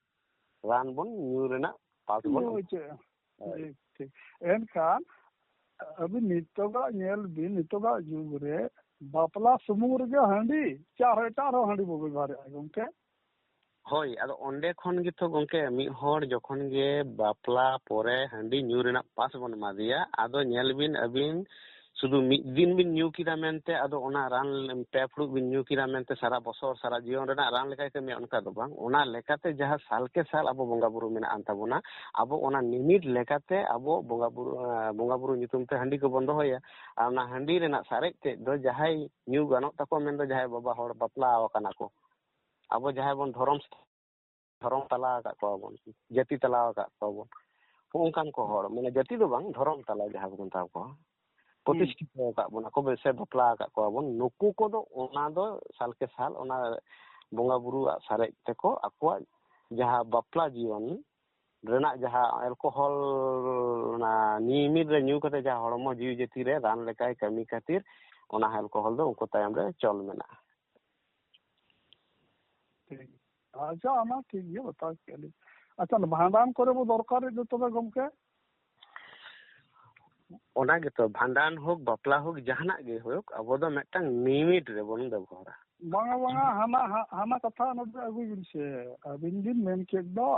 ᱨᱟᱱ ᱵᱚᱱ ᱧᱩ ᱨᱮᱱᱟᱜ ᱯᱟᱥ ᱵᱚᱱ ᱧᱩ ᱦᱚᱪᱚᱭᱟ᱾ ᱦᱳᱭ᱾ ᱴᱷᱤᱠ, ᱴᱷᱤᱠ᱾ ᱮᱱᱠᱷᱟᱱ ᱟᱹᱵᱤᱱ ᱱᱤᱛᱚᱜᱟᱜ ᱧᱮᱞ ᱵᱤᱱ, ᱱᱤᱛᱚᱜᱟᱜ ᱡᱩᱜᱽ ᱨᱮ ᱵᱟᱯᱞᱟ ᱥᱩᱢᱩᱝ ᱨᱮᱜᱮ ᱦᱟᱺᱰᱤ ᱪᱮ ᱟᱨᱦᱚᱸ ᱮᱴᱟᱜ ᱨᱮᱦᱚᱸ ᱦᱟᱺᱰᱤ ᱵᱚ ᱵᱮᱵᱚᱦᱟᱨᱮᱫᱼᱟ ᱜᱚᱢᱠᱮ? ᱦᱳᱭ, ᱟᱫᱚ ᱚᱸᱰᱮ ᱠᱷᱚᱱ ᱜᱮᱛᱚ ᱜᱚᱢᱠᱮ, ᱢᱤᱫ ᱦᱚᱲ ᱡᱚᱠᱷᱚᱱ ᱜᱮ ᱵᱟᱯᱞᱟ ᱯᱚᱨᱮ ᱦᱟᱺᱰᱤ ᱧᱩ ᱨᱮᱱᱟᱜ ᱯᱟᱥ ᱵᱚᱱ ᱮᱢᱟ ᱫᱮᱭᱟ, ᱟᱫᱚ ᱧᱮᱞ ᱵᱤᱱ ᱟᱹᱵᱤᱱ, ᱥᱩᱫᱷᱩ ᱢᱤᱫ ᱫᱤᱱ ᱵᱤᱱ ᱧᱩ ᱠᱮᱫᱟ ᱢᱮᱱᱛᱮ ᱟᱫᱚ ᱚᱱᱟ ᱨᱟᱱ ᱯᱮ ᱯᱷᱩᱲᱩᱜ ᱵᱤᱱ ᱧᱩ ᱠᱮᱫᱟ ᱢᱮᱱᱛᱮ ᱥᱟᱨᱟ ᱵᱚᱥᱚᱨ ᱥᱟᱨᱟ ᱡᱤᱭᱚᱱ ᱨᱮᱱᱟᱜ ᱨᱟᱱ ᱞᱮᱠᱟᱭ ᱠᱟᱹᱢᱤᱭᱟ, ᱚᱱᱠᱟ ᱫᱚ ᱵᱟᱝ᱾ ᱚᱱᱟ ᱞᱮᱠᱟᱛᱮ ᱡᱟᱦᱟᱸ ᱥᱟᱞ ᱠᱮ ᱥᱟᱞ ᱟᱵᱚ ᱵᱚᱸᱜᱟ ᱵᱩᱨᱩ ᱢᱮᱱᱟᱜ ᱟᱱ ᱛᱟᱵᱚᱱᱟ, ᱟᱵᱚ ᱚᱱᱟ ᱱᱤᱢᱤᱴ ᱞᱮᱠᱟᱛᱮ ᱟᱵᱚ ᱵᱚᱸᱜᱟ ᱵᱩᱨᱩ, ᱮᱸ, ᱵᱚᱸᱜᱟ ᱵᱩᱨᱩ ᱧᱩᱛᱩᱢ ᱛᱮ ᱦᱟᱺᱰᱤ ᱠᱚᱵᱚᱱ ᱫᱚᱦᱚᱭᱟ᱾ ᱟᱨ ᱚᱱᱟ ᱦᱟᱺᱰᱤ ᱨᱮᱱᱟᱜ ᱥᱟᱨᱮᱡ ᱛᱮᱫ ᱫᱚ ᱡᱟᱦᱟᱸᱭ ᱧᱩ ᱜᱟᱱᱚᱜ ᱛᱟᱠᱚ, ᱢᱮᱱᱫᱚ ᱡᱟᱦᱟᱸᱭ ᱵᱟᱵᱟ ᱦᱚᱲ ᱵᱟᱯᱞᱟ ᱟᱠᱟᱱᱟ ᱠᱚ, ᱟᱵᱚ ᱡᱟᱦᱟᱸᱭ ᱵᱚᱱ ᱫᱷᱚᱨᱚᱢ, ᱫᱷᱚᱨᱚᱢ ᱛᱟᱞᱟ ᱟᱠᱟᱫ ᱠᱚᱣᱟ ᱵᱚᱱ, ᱡᱟᱹᱛᱤ ᱛᱟᱞᱟ ᱟᱠᱟᱫ ᱠᱚᱣᱟ ᱵᱚᱱ, ᱦᱚᱸᱜᱼᱚ ᱚᱱᱠᱟᱱ ᱠᱚ ᱦᱚᱲ, ᱢᱟᱱᱮ ᱡᱟᱹᱛᱤ ᱫᱚ ᱵᱟᱝ, ᱫᱷᱚᱨᱚᱢ ᱛᱟᱞᱟ ᱡᱟᱦᱟᱸ ᱵᱚᱱ ᱢᱮᱛᱟ ᱠᱚᱣᱟ, ᱯᱨᱚᱛᱤᱥᱴᱷᱤᱛᱚ ᱟᱠᱟᱫ ᱵᱚᱱᱟ ᱠᱚ ᱥᱮ ᱵᱟᱯᱞᱟ ᱟᱠᱟᱫ ᱠᱚᱣᱟ ᱵᱚᱱ, ᱱᱩᱠᱩ ᱠᱚᱫᱚ ᱚᱱᱟ ᱫᱚ ᱥᱟᱞ ᱠᱮ ᱥᱟᱞ ᱚᱱᱟ ᱵᱚᱸᱜᱟ ᱵᱩᱨᱩᱣᱟᱜ ᱥᱟᱨᱮᱡ ᱛᱮᱠᱚ ᱟᱠᱚᱣᱟᱜ ᱡᱟᱦᱟᱸ ᱵᱟᱯᱞᱟ ᱡᱤᱭᱚᱱ ᱨᱮᱱᱟᱜ ᱡᱟᱦᱟᱸ ᱮᱞᱠᱳᱦᱚᱞ, ᱚᱱᱟ ᱱᱤᱭᱚᱢᱤᱛ ᱨᱮ ᱧᱩ ᱠᱟᱛᱮ ᱡᱟᱦᱟᱸ ᱦᱚᱲᱢᱚ ᱡᱤᱣᱤ ᱡᱟᱹᱛᱤ ᱨᱮ ᱨᱟᱱ ᱞᱮᱠᱟᱭ ᱠᱟᱹᱢᱤ ᱠᱷᱟᱹᱛᱤᱨ, ᱚᱱᱟ ᱮᱞᱠᱳᱦᱚᱞ ᱫᱚ ᱩᱱᱠᱩ ᱛᱟᱭᱚᱢ ᱨᱮ ᱪᱚᱞ ᱢᱮᱱᱟᱜᱼᱟ᱾ ᱴᱷᱤᱠ᱾ ᱟᱪᱪᱷᱟ, ᱚᱱᱟ ᱴᱷᱤᱠ ᱜᱮᱭᱟ, ᱵᱟᱛᱟᱣ ᱠᱮᱫᱼᱟ ᱞᱤᱧ᱾ ᱟᱪᱪᱷᱟ, ᱚᱱᱟ ᱵᱷᱟᱸᱰᱟᱱ ᱠᱚᱨᱮ ᱵᱚ ᱫᱚᱨᱠᱟᱨᱮᱫ ᱫᱚ ᱛᱚᱵᱮ ᱜᱚᱢᱠᱮ? ᱚᱱᱟ ᱜᱮᱛᱚ, ᱵᱷᱟᱸᱰᱟᱱ ᱦᱳᱠ, ᱵᱟᱯᱞᱟ ᱦᱳᱠ, ᱡᱟᱦᱟᱱᱟᱜ ᱜᱮ ᱦᱳᱠ, ᱟᱵᱚ ᱫᱚ ᱢᱤᱫᱴᱟᱝ ᱱᱤᱭᱚᱢᱤᱛ ᱨᱮᱵᱚᱱ ᱵᱮᱵᱚᱦᱟᱨᱟ᱾ ᱵᱟᱝᱟ, ᱵᱟᱝᱟ, ᱦᱟᱱᱟ, ᱦᱟ-, ᱦᱟᱱᱟ ᱠᱟᱛᱷᱟ ᱱᱚᱰᱮ ᱟᱹᱜᱩᱭ ᱵᱤᱱ ᱥᱮ᱾ ᱟᱹᱵᱤᱱ ᱵᱤᱱ ᱢᱮᱱ ᱠᱮᱫ ᱫᱚ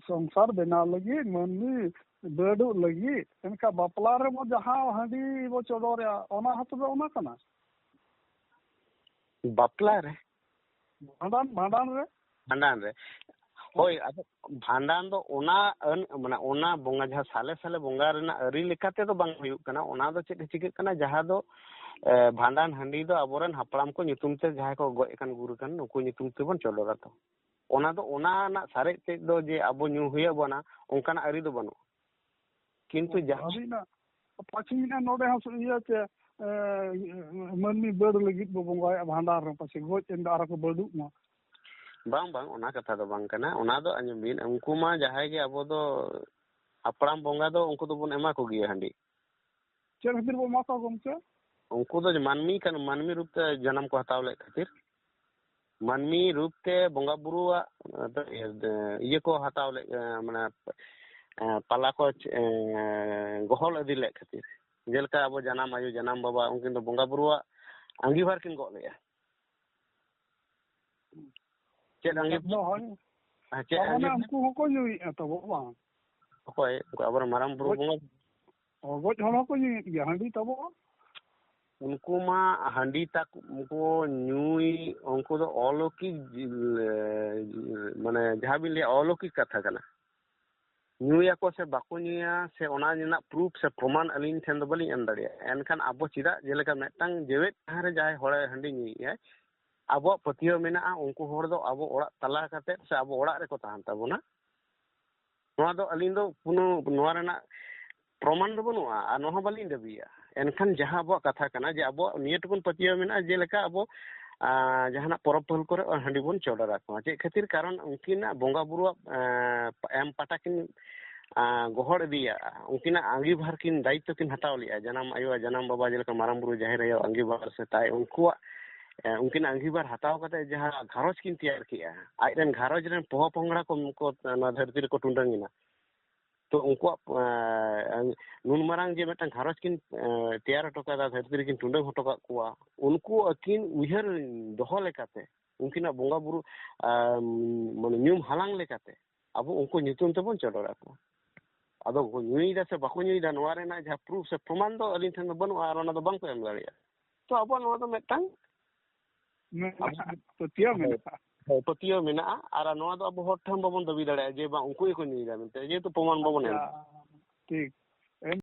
ᱥᱚᱝᱥᱟᱨ ᱵᱮᱱᱟᱣ ᱞᱟᱹᱜᱤᱫ, ᱢᱟᱹᱱᱢᱤ ᱵᱟᱹᱰᱩᱜ ᱞᱟᱹᱜᱤᱫ, ᱮᱱᱠᱷᱟᱱ ᱵᱟᱯᱞᱟ ᱨᱮᱵᱚ ᱡᱟᱦᱟᱸ ᱦᱟᱺᱰᱤ ᱵᱚ ᱪᱚᱰᱚᱨᱮᱜᱼᱟ, ᱚᱱᱟ ᱦᱚᱸ ᱛᱚᱵᱮ ᱚᱱᱟ ᱠᱟᱱᱟ? ᱵᱟᱯᱞᱟ ᱨᱮ? ᱵᱷᱟᱸᱰᱟᱱ, ᱵᱷᱟᱸᱰᱟᱱ ᱨᱮ? ᱵᱷᱟᱸᱰᱟᱱ ᱨᱮ᱾ ᱦᱳᱭ, ᱟᱫᱚ ᱵᱷᱟᱸᱰᱟᱱ ᱫᱚ ᱚᱱᱟ ᱟᱹᱱ, ᱢᱟᱱᱮ ᱚᱱᱟ ᱵᱚᱸᱜᱟ ᱡᱟᱦᱟᱸ ᱥᱟᱞᱮ ᱥᱟᱞᱮ ᱵᱚᱸᱜᱟ ᱨᱮᱱᱟᱜ ᱟᱹᱨᱤ ᱞᱮᱠᱟᱛᱮ ᱫᱚ ᱵᱟᱝ ᱦᱩᱭᱩᱜ ᱠᱟᱱᱟ᱾ ᱚᱱᱟ ᱫᱚ ᱪᱮᱫ ᱪᱤᱠᱟᱹᱜ ᱠᱟᱱᱟ, ᱡᱟᱦᱟᱸ ᱫᱚ, ᱮ, ᱵᱷᱟᱸᱰᱟᱱ ᱦᱟᱺᱰᱤ ᱫᱚ ᱟᱵᱚᱨᱮᱱ ᱦᱟᱯᱲᱟᱢ ᱠᱚ ᱧᱩᱛᱩᱢ ᱛᱮ, ᱡᱟᱦᱟᱸᱭ ᱠᱚ ᱜᱚᱡ ᱟᱠᱟᱱ ᱜᱩᱨ ᱟᱠᱟᱱ, ᱱᱩᱠᱩ ᱧᱩᱛᱩᱢ ᱛᱮᱵᱚᱱ ᱪᱚᱰᱚᱨᱟ ᱛᱚ᱾ ᱚᱱᱟ ᱫᱚ, ᱚᱱᱟ ᱨᱮᱱᱟᱜ ᱥᱟᱨᱮᱡ ᱛᱮᱫ ᱫᱚ ᱡᱮ ᱟᱵᱚ ᱧᱩ ᱦᱩᱭ ᱟᱵᱚᱱᱟ, ᱚᱱᱠᱟᱱᱟᱜ ᱟᱹᱨᱤ ᱫᱚ ᱵᱟᱹᱱᱩᱜᱼᱟ᱾ ᱠᱤᱱᱛᱩ ᱡᱟᱦᱟᱸ ᱟᱹᱵᱤᱱᱟᱜ ᱯᱟᱹᱪᱷᱤ ᱢᱮᱱᱟᱜᱼᱟ ᱱᱚᱰᱮ ᱦᱚᱸ ᱤᱭᱟᱹ ᱪᱮ, ᱮ, ᱢᱟᱹᱱᱢᱤ ᱵᱟᱹᱰ ᱞᱟᱹᱜᱤᱫ ᱵᱚ ᱵᱚᱸᱜᱟᱭᱟ ᱵᱷᱟᱸᱰᱟᱱ ᱨᱮ, ᱯᱟᱪᱷᱮ ᱜᱚᱡ ᱮᱱ ᱫᱚ ᱟᱨᱦᱚᱸ ᱠᱚ ᱵᱟᱹᱰᱩᱜ ᱢᱟ᱾ ᱵᱟᱝ, ᱵᱟᱝ, ᱚᱱᱟ ᱠᱟᱛᱷᱟ ᱫᱚ ᱵᱟᱝ ᱠᱟᱱᱟ᱾ ᱚᱱᱟ ᱫᱚ ᱟᱸᱡᱚᱢ ᱵᱤᱱ, ᱩᱱᱠᱩ ᱢᱟ ᱡᱟᱦᱟᱸᱭ ᱜᱮ ᱟᱵᱚ ᱫᱚ ᱦᱟᱯᱲᱟᱢ ᱵᱚᱸᱜᱟ ᱫᱚ ᱩᱱᱠᱩ ᱫᱚᱵᱚᱱ ᱮᱢᱟ ᱠᱚᱜᱮᱭᱟ ᱦᱟᱺᱰᱤ᱾ ᱪᱮᱫ ᱠᱷᱟᱹᱛᱤᱨ ᱵᱚ ᱮᱢᱟ ᱠᱚᱣᱟ ᱜᱚᱢᱠᱮ? ᱩᱱᱠᱩ ᱫᱚ ᱢᱟᱹᱱᱢᱤ ᱠᱟᱱ, ᱢᱟᱹᱱᱢᱤ ᱨᱩᱯ ᱛᱮ ᱡᱟᱱᱟᱢ ᱠᱚ ᱦᱟᱛᱟᱣ ᱞᱮᱫ ᱠᱷᱟᱹᱛᱤᱨ, ᱢᱟᱹᱱᱢᱤ ᱨᱩᱯ ᱛᱮ ᱵᱚᱸᱜᱟ ᱵᱩᱨᱩᱣᱟᱜ, ᱤᱭᱟᱹ ᱠᱚ ᱦᱟᱛᱟᱣ ᱞᱮᱫ, ᱢᱟᱱᱮ ᱮᱸ, ᱯᱟᱞᱟ ᱠᱚ, ᱮᱸ, ᱜᱚᱦᱚᱲ ᱤᱫᱤ ᱞᱮᱫ ᱠᱷᱟᱹᱛᱤᱨ᱾ ᱡᱮᱞᱮᱠᱟ ᱟᱵᱚ ᱡᱟᱱᱟᱢ ᱟᱭᱳ, ᱡᱟᱱᱟᱢ ᱵᱟᱵᱟ, ᱩᱱᱠᱤᱱ ᱫᱚ ᱵᱚᱸᱜᱟ ᱵᱩᱨᱩᱣᱟᱜ ᱟᱸᱜᱤᱵᱷᱟᱨ ᱠᱤᱱ ᱜᱚᱜ ᱞᱮᱫᱼᱟ᱾ ᱪᱮᱫ ᱟᱸᱜᱤᱵᱷᱟᱨ? ᱫᱚ ᱦᱳᱭ᱾ ᱦᱮᱸ, ᱪᱮᱫ ᱛᱟᱵᱚᱱᱟ ᱟᱸᱜᱤᱵᱷᱟᱨ? ᱩᱱᱠᱩ ᱦᱚᱸᱠᱚ ᱧᱩᱭᱮᱫᱼᱟ ᱛᱟᱵᱚ, ᱵᱟᱝ? ᱚᱠᱚᱭ? ᱩᱱᱠᱩ ᱟᱵᱚᱨᱮᱱ ᱢᱟᱨᱟᱝ ᱵᱩᱨᱩ ᱜᱚᱡ ᱵᱚᱸᱜᱟ? ᱚ, ᱜᱚᱡ ᱦᱚᱲ ᱦᱚᱸᱠᱚ ᱧᱩᱭᱮᱫ ᱜᱮᱭᱟ ᱦᱟᱺᱰᱤ ᱛᱟᱵᱚ᱾ ᱩᱱᱠᱩ ᱢᱟ ᱦᱟᱺᱰᱤ ᱛᱟᱠᱚ, ᱩᱱᱠᱩ ᱧᱩᱭ, ᱩᱱᱠᱩ ᱫᱚ ᱚᱞᱚᱠᱤᱠ, ᱢᱟᱱᱮ, ᱡᱟᱦᱟᱸ ᱵᱤᱱ ᱞᱟᱹᱭᱟ, ᱚᱞᱚᱠᱤᱠ ᱠᱟᱛᱷᱟ ᱠᱟᱱᱟ᱾ ᱧᱩᱭᱟᱠᱚ ᱥᱮ ᱵᱟᱠᱚ ᱧᱩᱭᱟ, ᱥᱮ ᱚᱱᱟ ᱨᱮᱱᱟᱜ ᱯᱨᱩᱯ ᱥᱮ ᱯᱨᱚᱢᱟᱱ ᱟᱹᱞᱤᱧ ᱴᱷᱮᱱ ᱫᱚ ᱵᱟᱹᱞᱤᱧ ᱮᱢ ᱫᱟᱲᱮᱭᱟᱜᱼᱟ᱾ ᱮᱱᱠᱷᱟᱱ ᱟᱵᱚ ᱪᱮᱫᱟᱜ, ᱡᱮᱞᱮᱠᱟ ᱢᱤᱫᱴᱟᱝ ᱡᱮᱣᱮᱫ ᱛᱟᱦᱮᱸ ᱨᱮ ᱡᱟᱦᱟᱸᱭ ᱦᱚᱲᱮ ᱦᱟᱺᱰᱤ ᱧᱩᱭᱮᱫᱼᱟᱭ, ᱟᱵᱚᱣᱟᱜ ᱯᱟᱹᱛᱭᱟᱹᱣ ᱢᱮᱱᱟᱜᱼᱟ, ᱩᱱᱠᱩ ᱦᱚᱲ ᱫᱚ ᱟᱵᱚ ᱚᱲᱟᱜ ᱛᱟᱞᱟ ᱠᱟᱛᱮᱫ ᱥᱮ ᱟᱵᱚ ᱚᱲᱟᱜ ᱨᱮᱠᱚ ᱛᱟᱦᱮᱱ ᱛᱟᱵᱚᱱᱟ᱾ ᱱᱚᱣᱟ ᱫᱚ ᱟᱹᱞᱤᱧ ᱫᱚ ᱠᱳᱱᱳ ᱱᱚᱣᱟ ᱨᱮᱱᱟᱜ ᱯᱨᱚᱢᱟᱱ ᱫᱚ ᱵᱟᱹᱱᱩᱜᱼᱟ ᱟᱨ ᱱᱚᱣᱟ ᱦᱚᱸ ᱵᱟᱹᱞᱤᱧ ᱫᱟᱹᱵᱤᱭᱟ᱾ ᱮᱱᱠᱷᱟᱱ ᱡᱟᱦᱟᱸ ᱟᱵᱚᱣᱟᱜ ᱠᱟᱛᱷᱟ ᱠᱟᱱᱟ, ᱡᱮ ᱟᱵᱚᱣᱟᱜ ᱱᱤᱭᱟᱹ ᱴᱩᱠᱩᱱ ᱯᱟᱹᱛᱭᱟᱹᱣ ᱢᱮᱱᱟᱜᱼᱟ, ᱡᱮᱞᱮᱠᱟ ᱟᱵᱚ, ᱟᱸ, ᱡᱟᱦᱟᱱᱟᱜ ᱯᱚᱨᱚᱵᱽ ᱯᱟᱹᱞ ᱠᱚᱨᱮ ᱦᱟᱺᱰᱤ ᱵᱚᱱ ᱪᱚᱰᱚᱨ ᱟᱠᱚᱣᱟ᱾ ᱪᱮᱫ ᱠᱷᱟᱹᱛᱤᱨ? ᱠᱟᱨᱚᱱ ᱩᱱᱠᱤᱱᱟᱜ ᱵᱚᱸᱜᱟ ᱵᱩᱨᱩᱣᱟᱜ, ᱟᱸ, ᱮᱢ ᱯᱟᱴᱟ ᱠᱤᱱ, ᱟᱸ, ᱜᱚᱦᱚᱲ ᱤᱫᱤᱭᱟ, ᱩᱱᱠᱤᱱᱟᱜ ᱟᱸᱜᱤᱵᱷᱟᱨ ᱠᱤᱱ, ᱫᱟᱭᱤᱛᱛᱚ ᱠᱤᱱ ᱦᱟᱛᱟᱣ ᱞᱮᱜᱼᱟ᱾ ᱡᱟᱱᱟᱢ ᱟᱭᱳ, ᱡᱟᱱᱟᱢ ᱵᱟᱵᱟ, ᱡᱮᱞᱮᱠᱟ ᱢᱟᱨᱟᱝ ᱵᱩᱨᱩ, ᱡᱟᱦᱮᱨ ᱟᱭᱳ ᱟᱸᱜᱤᱵᱷᱟᱨ ᱥᱮ ᱛᱟᱭ, ᱩᱱᱠᱩᱣᱟᱜ, ᱮ, ᱩᱱᱠᱤᱱᱟᱜ ᱟᱸᱜᱤᱵᱷᱟᱨ ᱦᱟᱛᱟᱣ ᱠᱟᱛᱮ ᱡᱟᱦᱟᱸ ᱜᱷᱟᱨᱚᱸᱡᱽ ᱠᱤᱱ ᱛᱮᱭᱟᱨ ᱠᱮᱜᱼᱟ, ᱟᱡᱨᱮᱱ ᱜᱷᱟᱨᱚᱸᱡᱽ ᱨᱮᱱ ᱯᱚᱦᱚ ᱯᱚᱝᱲᱟ ᱠᱚ, ᱠᱚ ᱱᱚᱣᱟ ᱫᱷᱟᱹᱨᱛᱤ ᱨᱮᱠᱚ ᱴᱩᱰᱟᱹᱝ ᱮᱱᱟ᱾ ᱛᱚ ᱩᱱᱠᱩᱣᱟᱜ, ᱮ, ᱱᱩᱱ ᱢᱟᱨᱟᱝ ᱡᱮ ᱢᱤᱫᱴᱟᱝ ᱜᱷᱟᱨᱚᱸᱡᱽ ᱠᱤᱱ, ᱮ, ᱛᱮᱭᱟᱨ ᱦᱚᱴᱚ ᱠᱟᱫᱟ, ᱫᱷᱟᱹᱨᱛᱤ ᱨᱮᱠᱤᱱ ᱴᱩᱰᱟᱹᱝ ᱦᱚᱴᱚ ᱠᱟᱜ ᱠᱚᱣᱟ, ᱩᱱᱠᱩ ᱟᱹᱠᱤᱱ ᱩᱭᱦᱟᱹᱨ ᱫᱚᱦᱚ ᱞᱮᱠᱟᱛᱮ, ᱩᱱᱠᱤᱱᱟᱜ ᱵᱚᱸᱜᱟ ᱵᱩᱨᱩ, ᱟᱢ, ᱢᱟᱱᱮ ᱧᱩᱢ ᱦᱟᱞᱟᱝ ᱞᱮᱠᱟᱛᱮ ᱟᱵᱚ ᱩᱱᱠᱩ ᱧᱩᱛᱩᱢ ᱛᱮᱵᱚᱱ ᱪᱚᱰᱚᱨ ᱟᱠᱚᱣᱟ᱾ ᱟᱫᱚ ᱠᱚ ᱧᱩᱭᱮᱫᱟ ᱥᱮ ᱵᱟᱠᱚ ᱧᱩᱭᱮᱫᱟ, ᱱᱚᱣᱟ ᱨᱮᱱᱟᱜ ᱡᱟᱦᱟᱸ ᱯᱨᱩᱯ ᱥᱮ ᱯᱨᱚᱢᱟᱱ ᱫᱚ ᱟᱹᱞᱤᱧ ᱴᱷᱮᱱ ᱫᱚ ᱵᱟᱹᱱᱩᱜᱼᱟ ᱟᱨ ᱚᱱᱟ ᱫᱚ ᱵᱟᱝ ᱠᱚ ᱮᱢ ᱫᱟᱲᱮᱭᱟᱜᱼᱟ᱾ ᱛᱚ ᱟᱵᱚᱣᱟᱜ ᱱᱚᱣᱟ ᱫᱚ ᱢᱤᱫᱴᱟᱝ ᱢᱮᱱᱟᱜᱼᱟ, ᱟᱵᱚ ᱯᱟᱹᱛᱭᱟᱹᱣ ᱦᱳᱭ, ᱢᱮᱱᱟᱜᱼᱟ᱾ ᱦᱳᱭ, ᱯᱟᱹᱛᱭᱟᱹᱣ ᱢᱮᱱᱟᱜᱼᱟ᱾ ᱟᱨ ᱱᱚᱣᱟ ᱫᱚ ᱟᱵᱚ ᱦᱚᱲ ᱴᱷᱮᱱ ᱵᱟᱵᱚᱱ ᱫᱟᱹᱵᱤ ᱫᱟᱲᱮᱭᱟᱜᱼᱟ ᱡᱮ ᱵᱟᱝ ᱩᱱᱠᱩ ᱜᱮᱠᱚ ᱧᱩᱭᱮᱫᱟ ᱢᱮᱱᱛᱮ, ᱡᱮᱦᱮᱛᱩ ᱯᱨᱚᱢᱟᱱ ᱵᱟᱵᱚᱱ ᱮᱢ᱾ ᱟᱪᱪᱷᱟ, ᱴᱷᱤᱠ᱾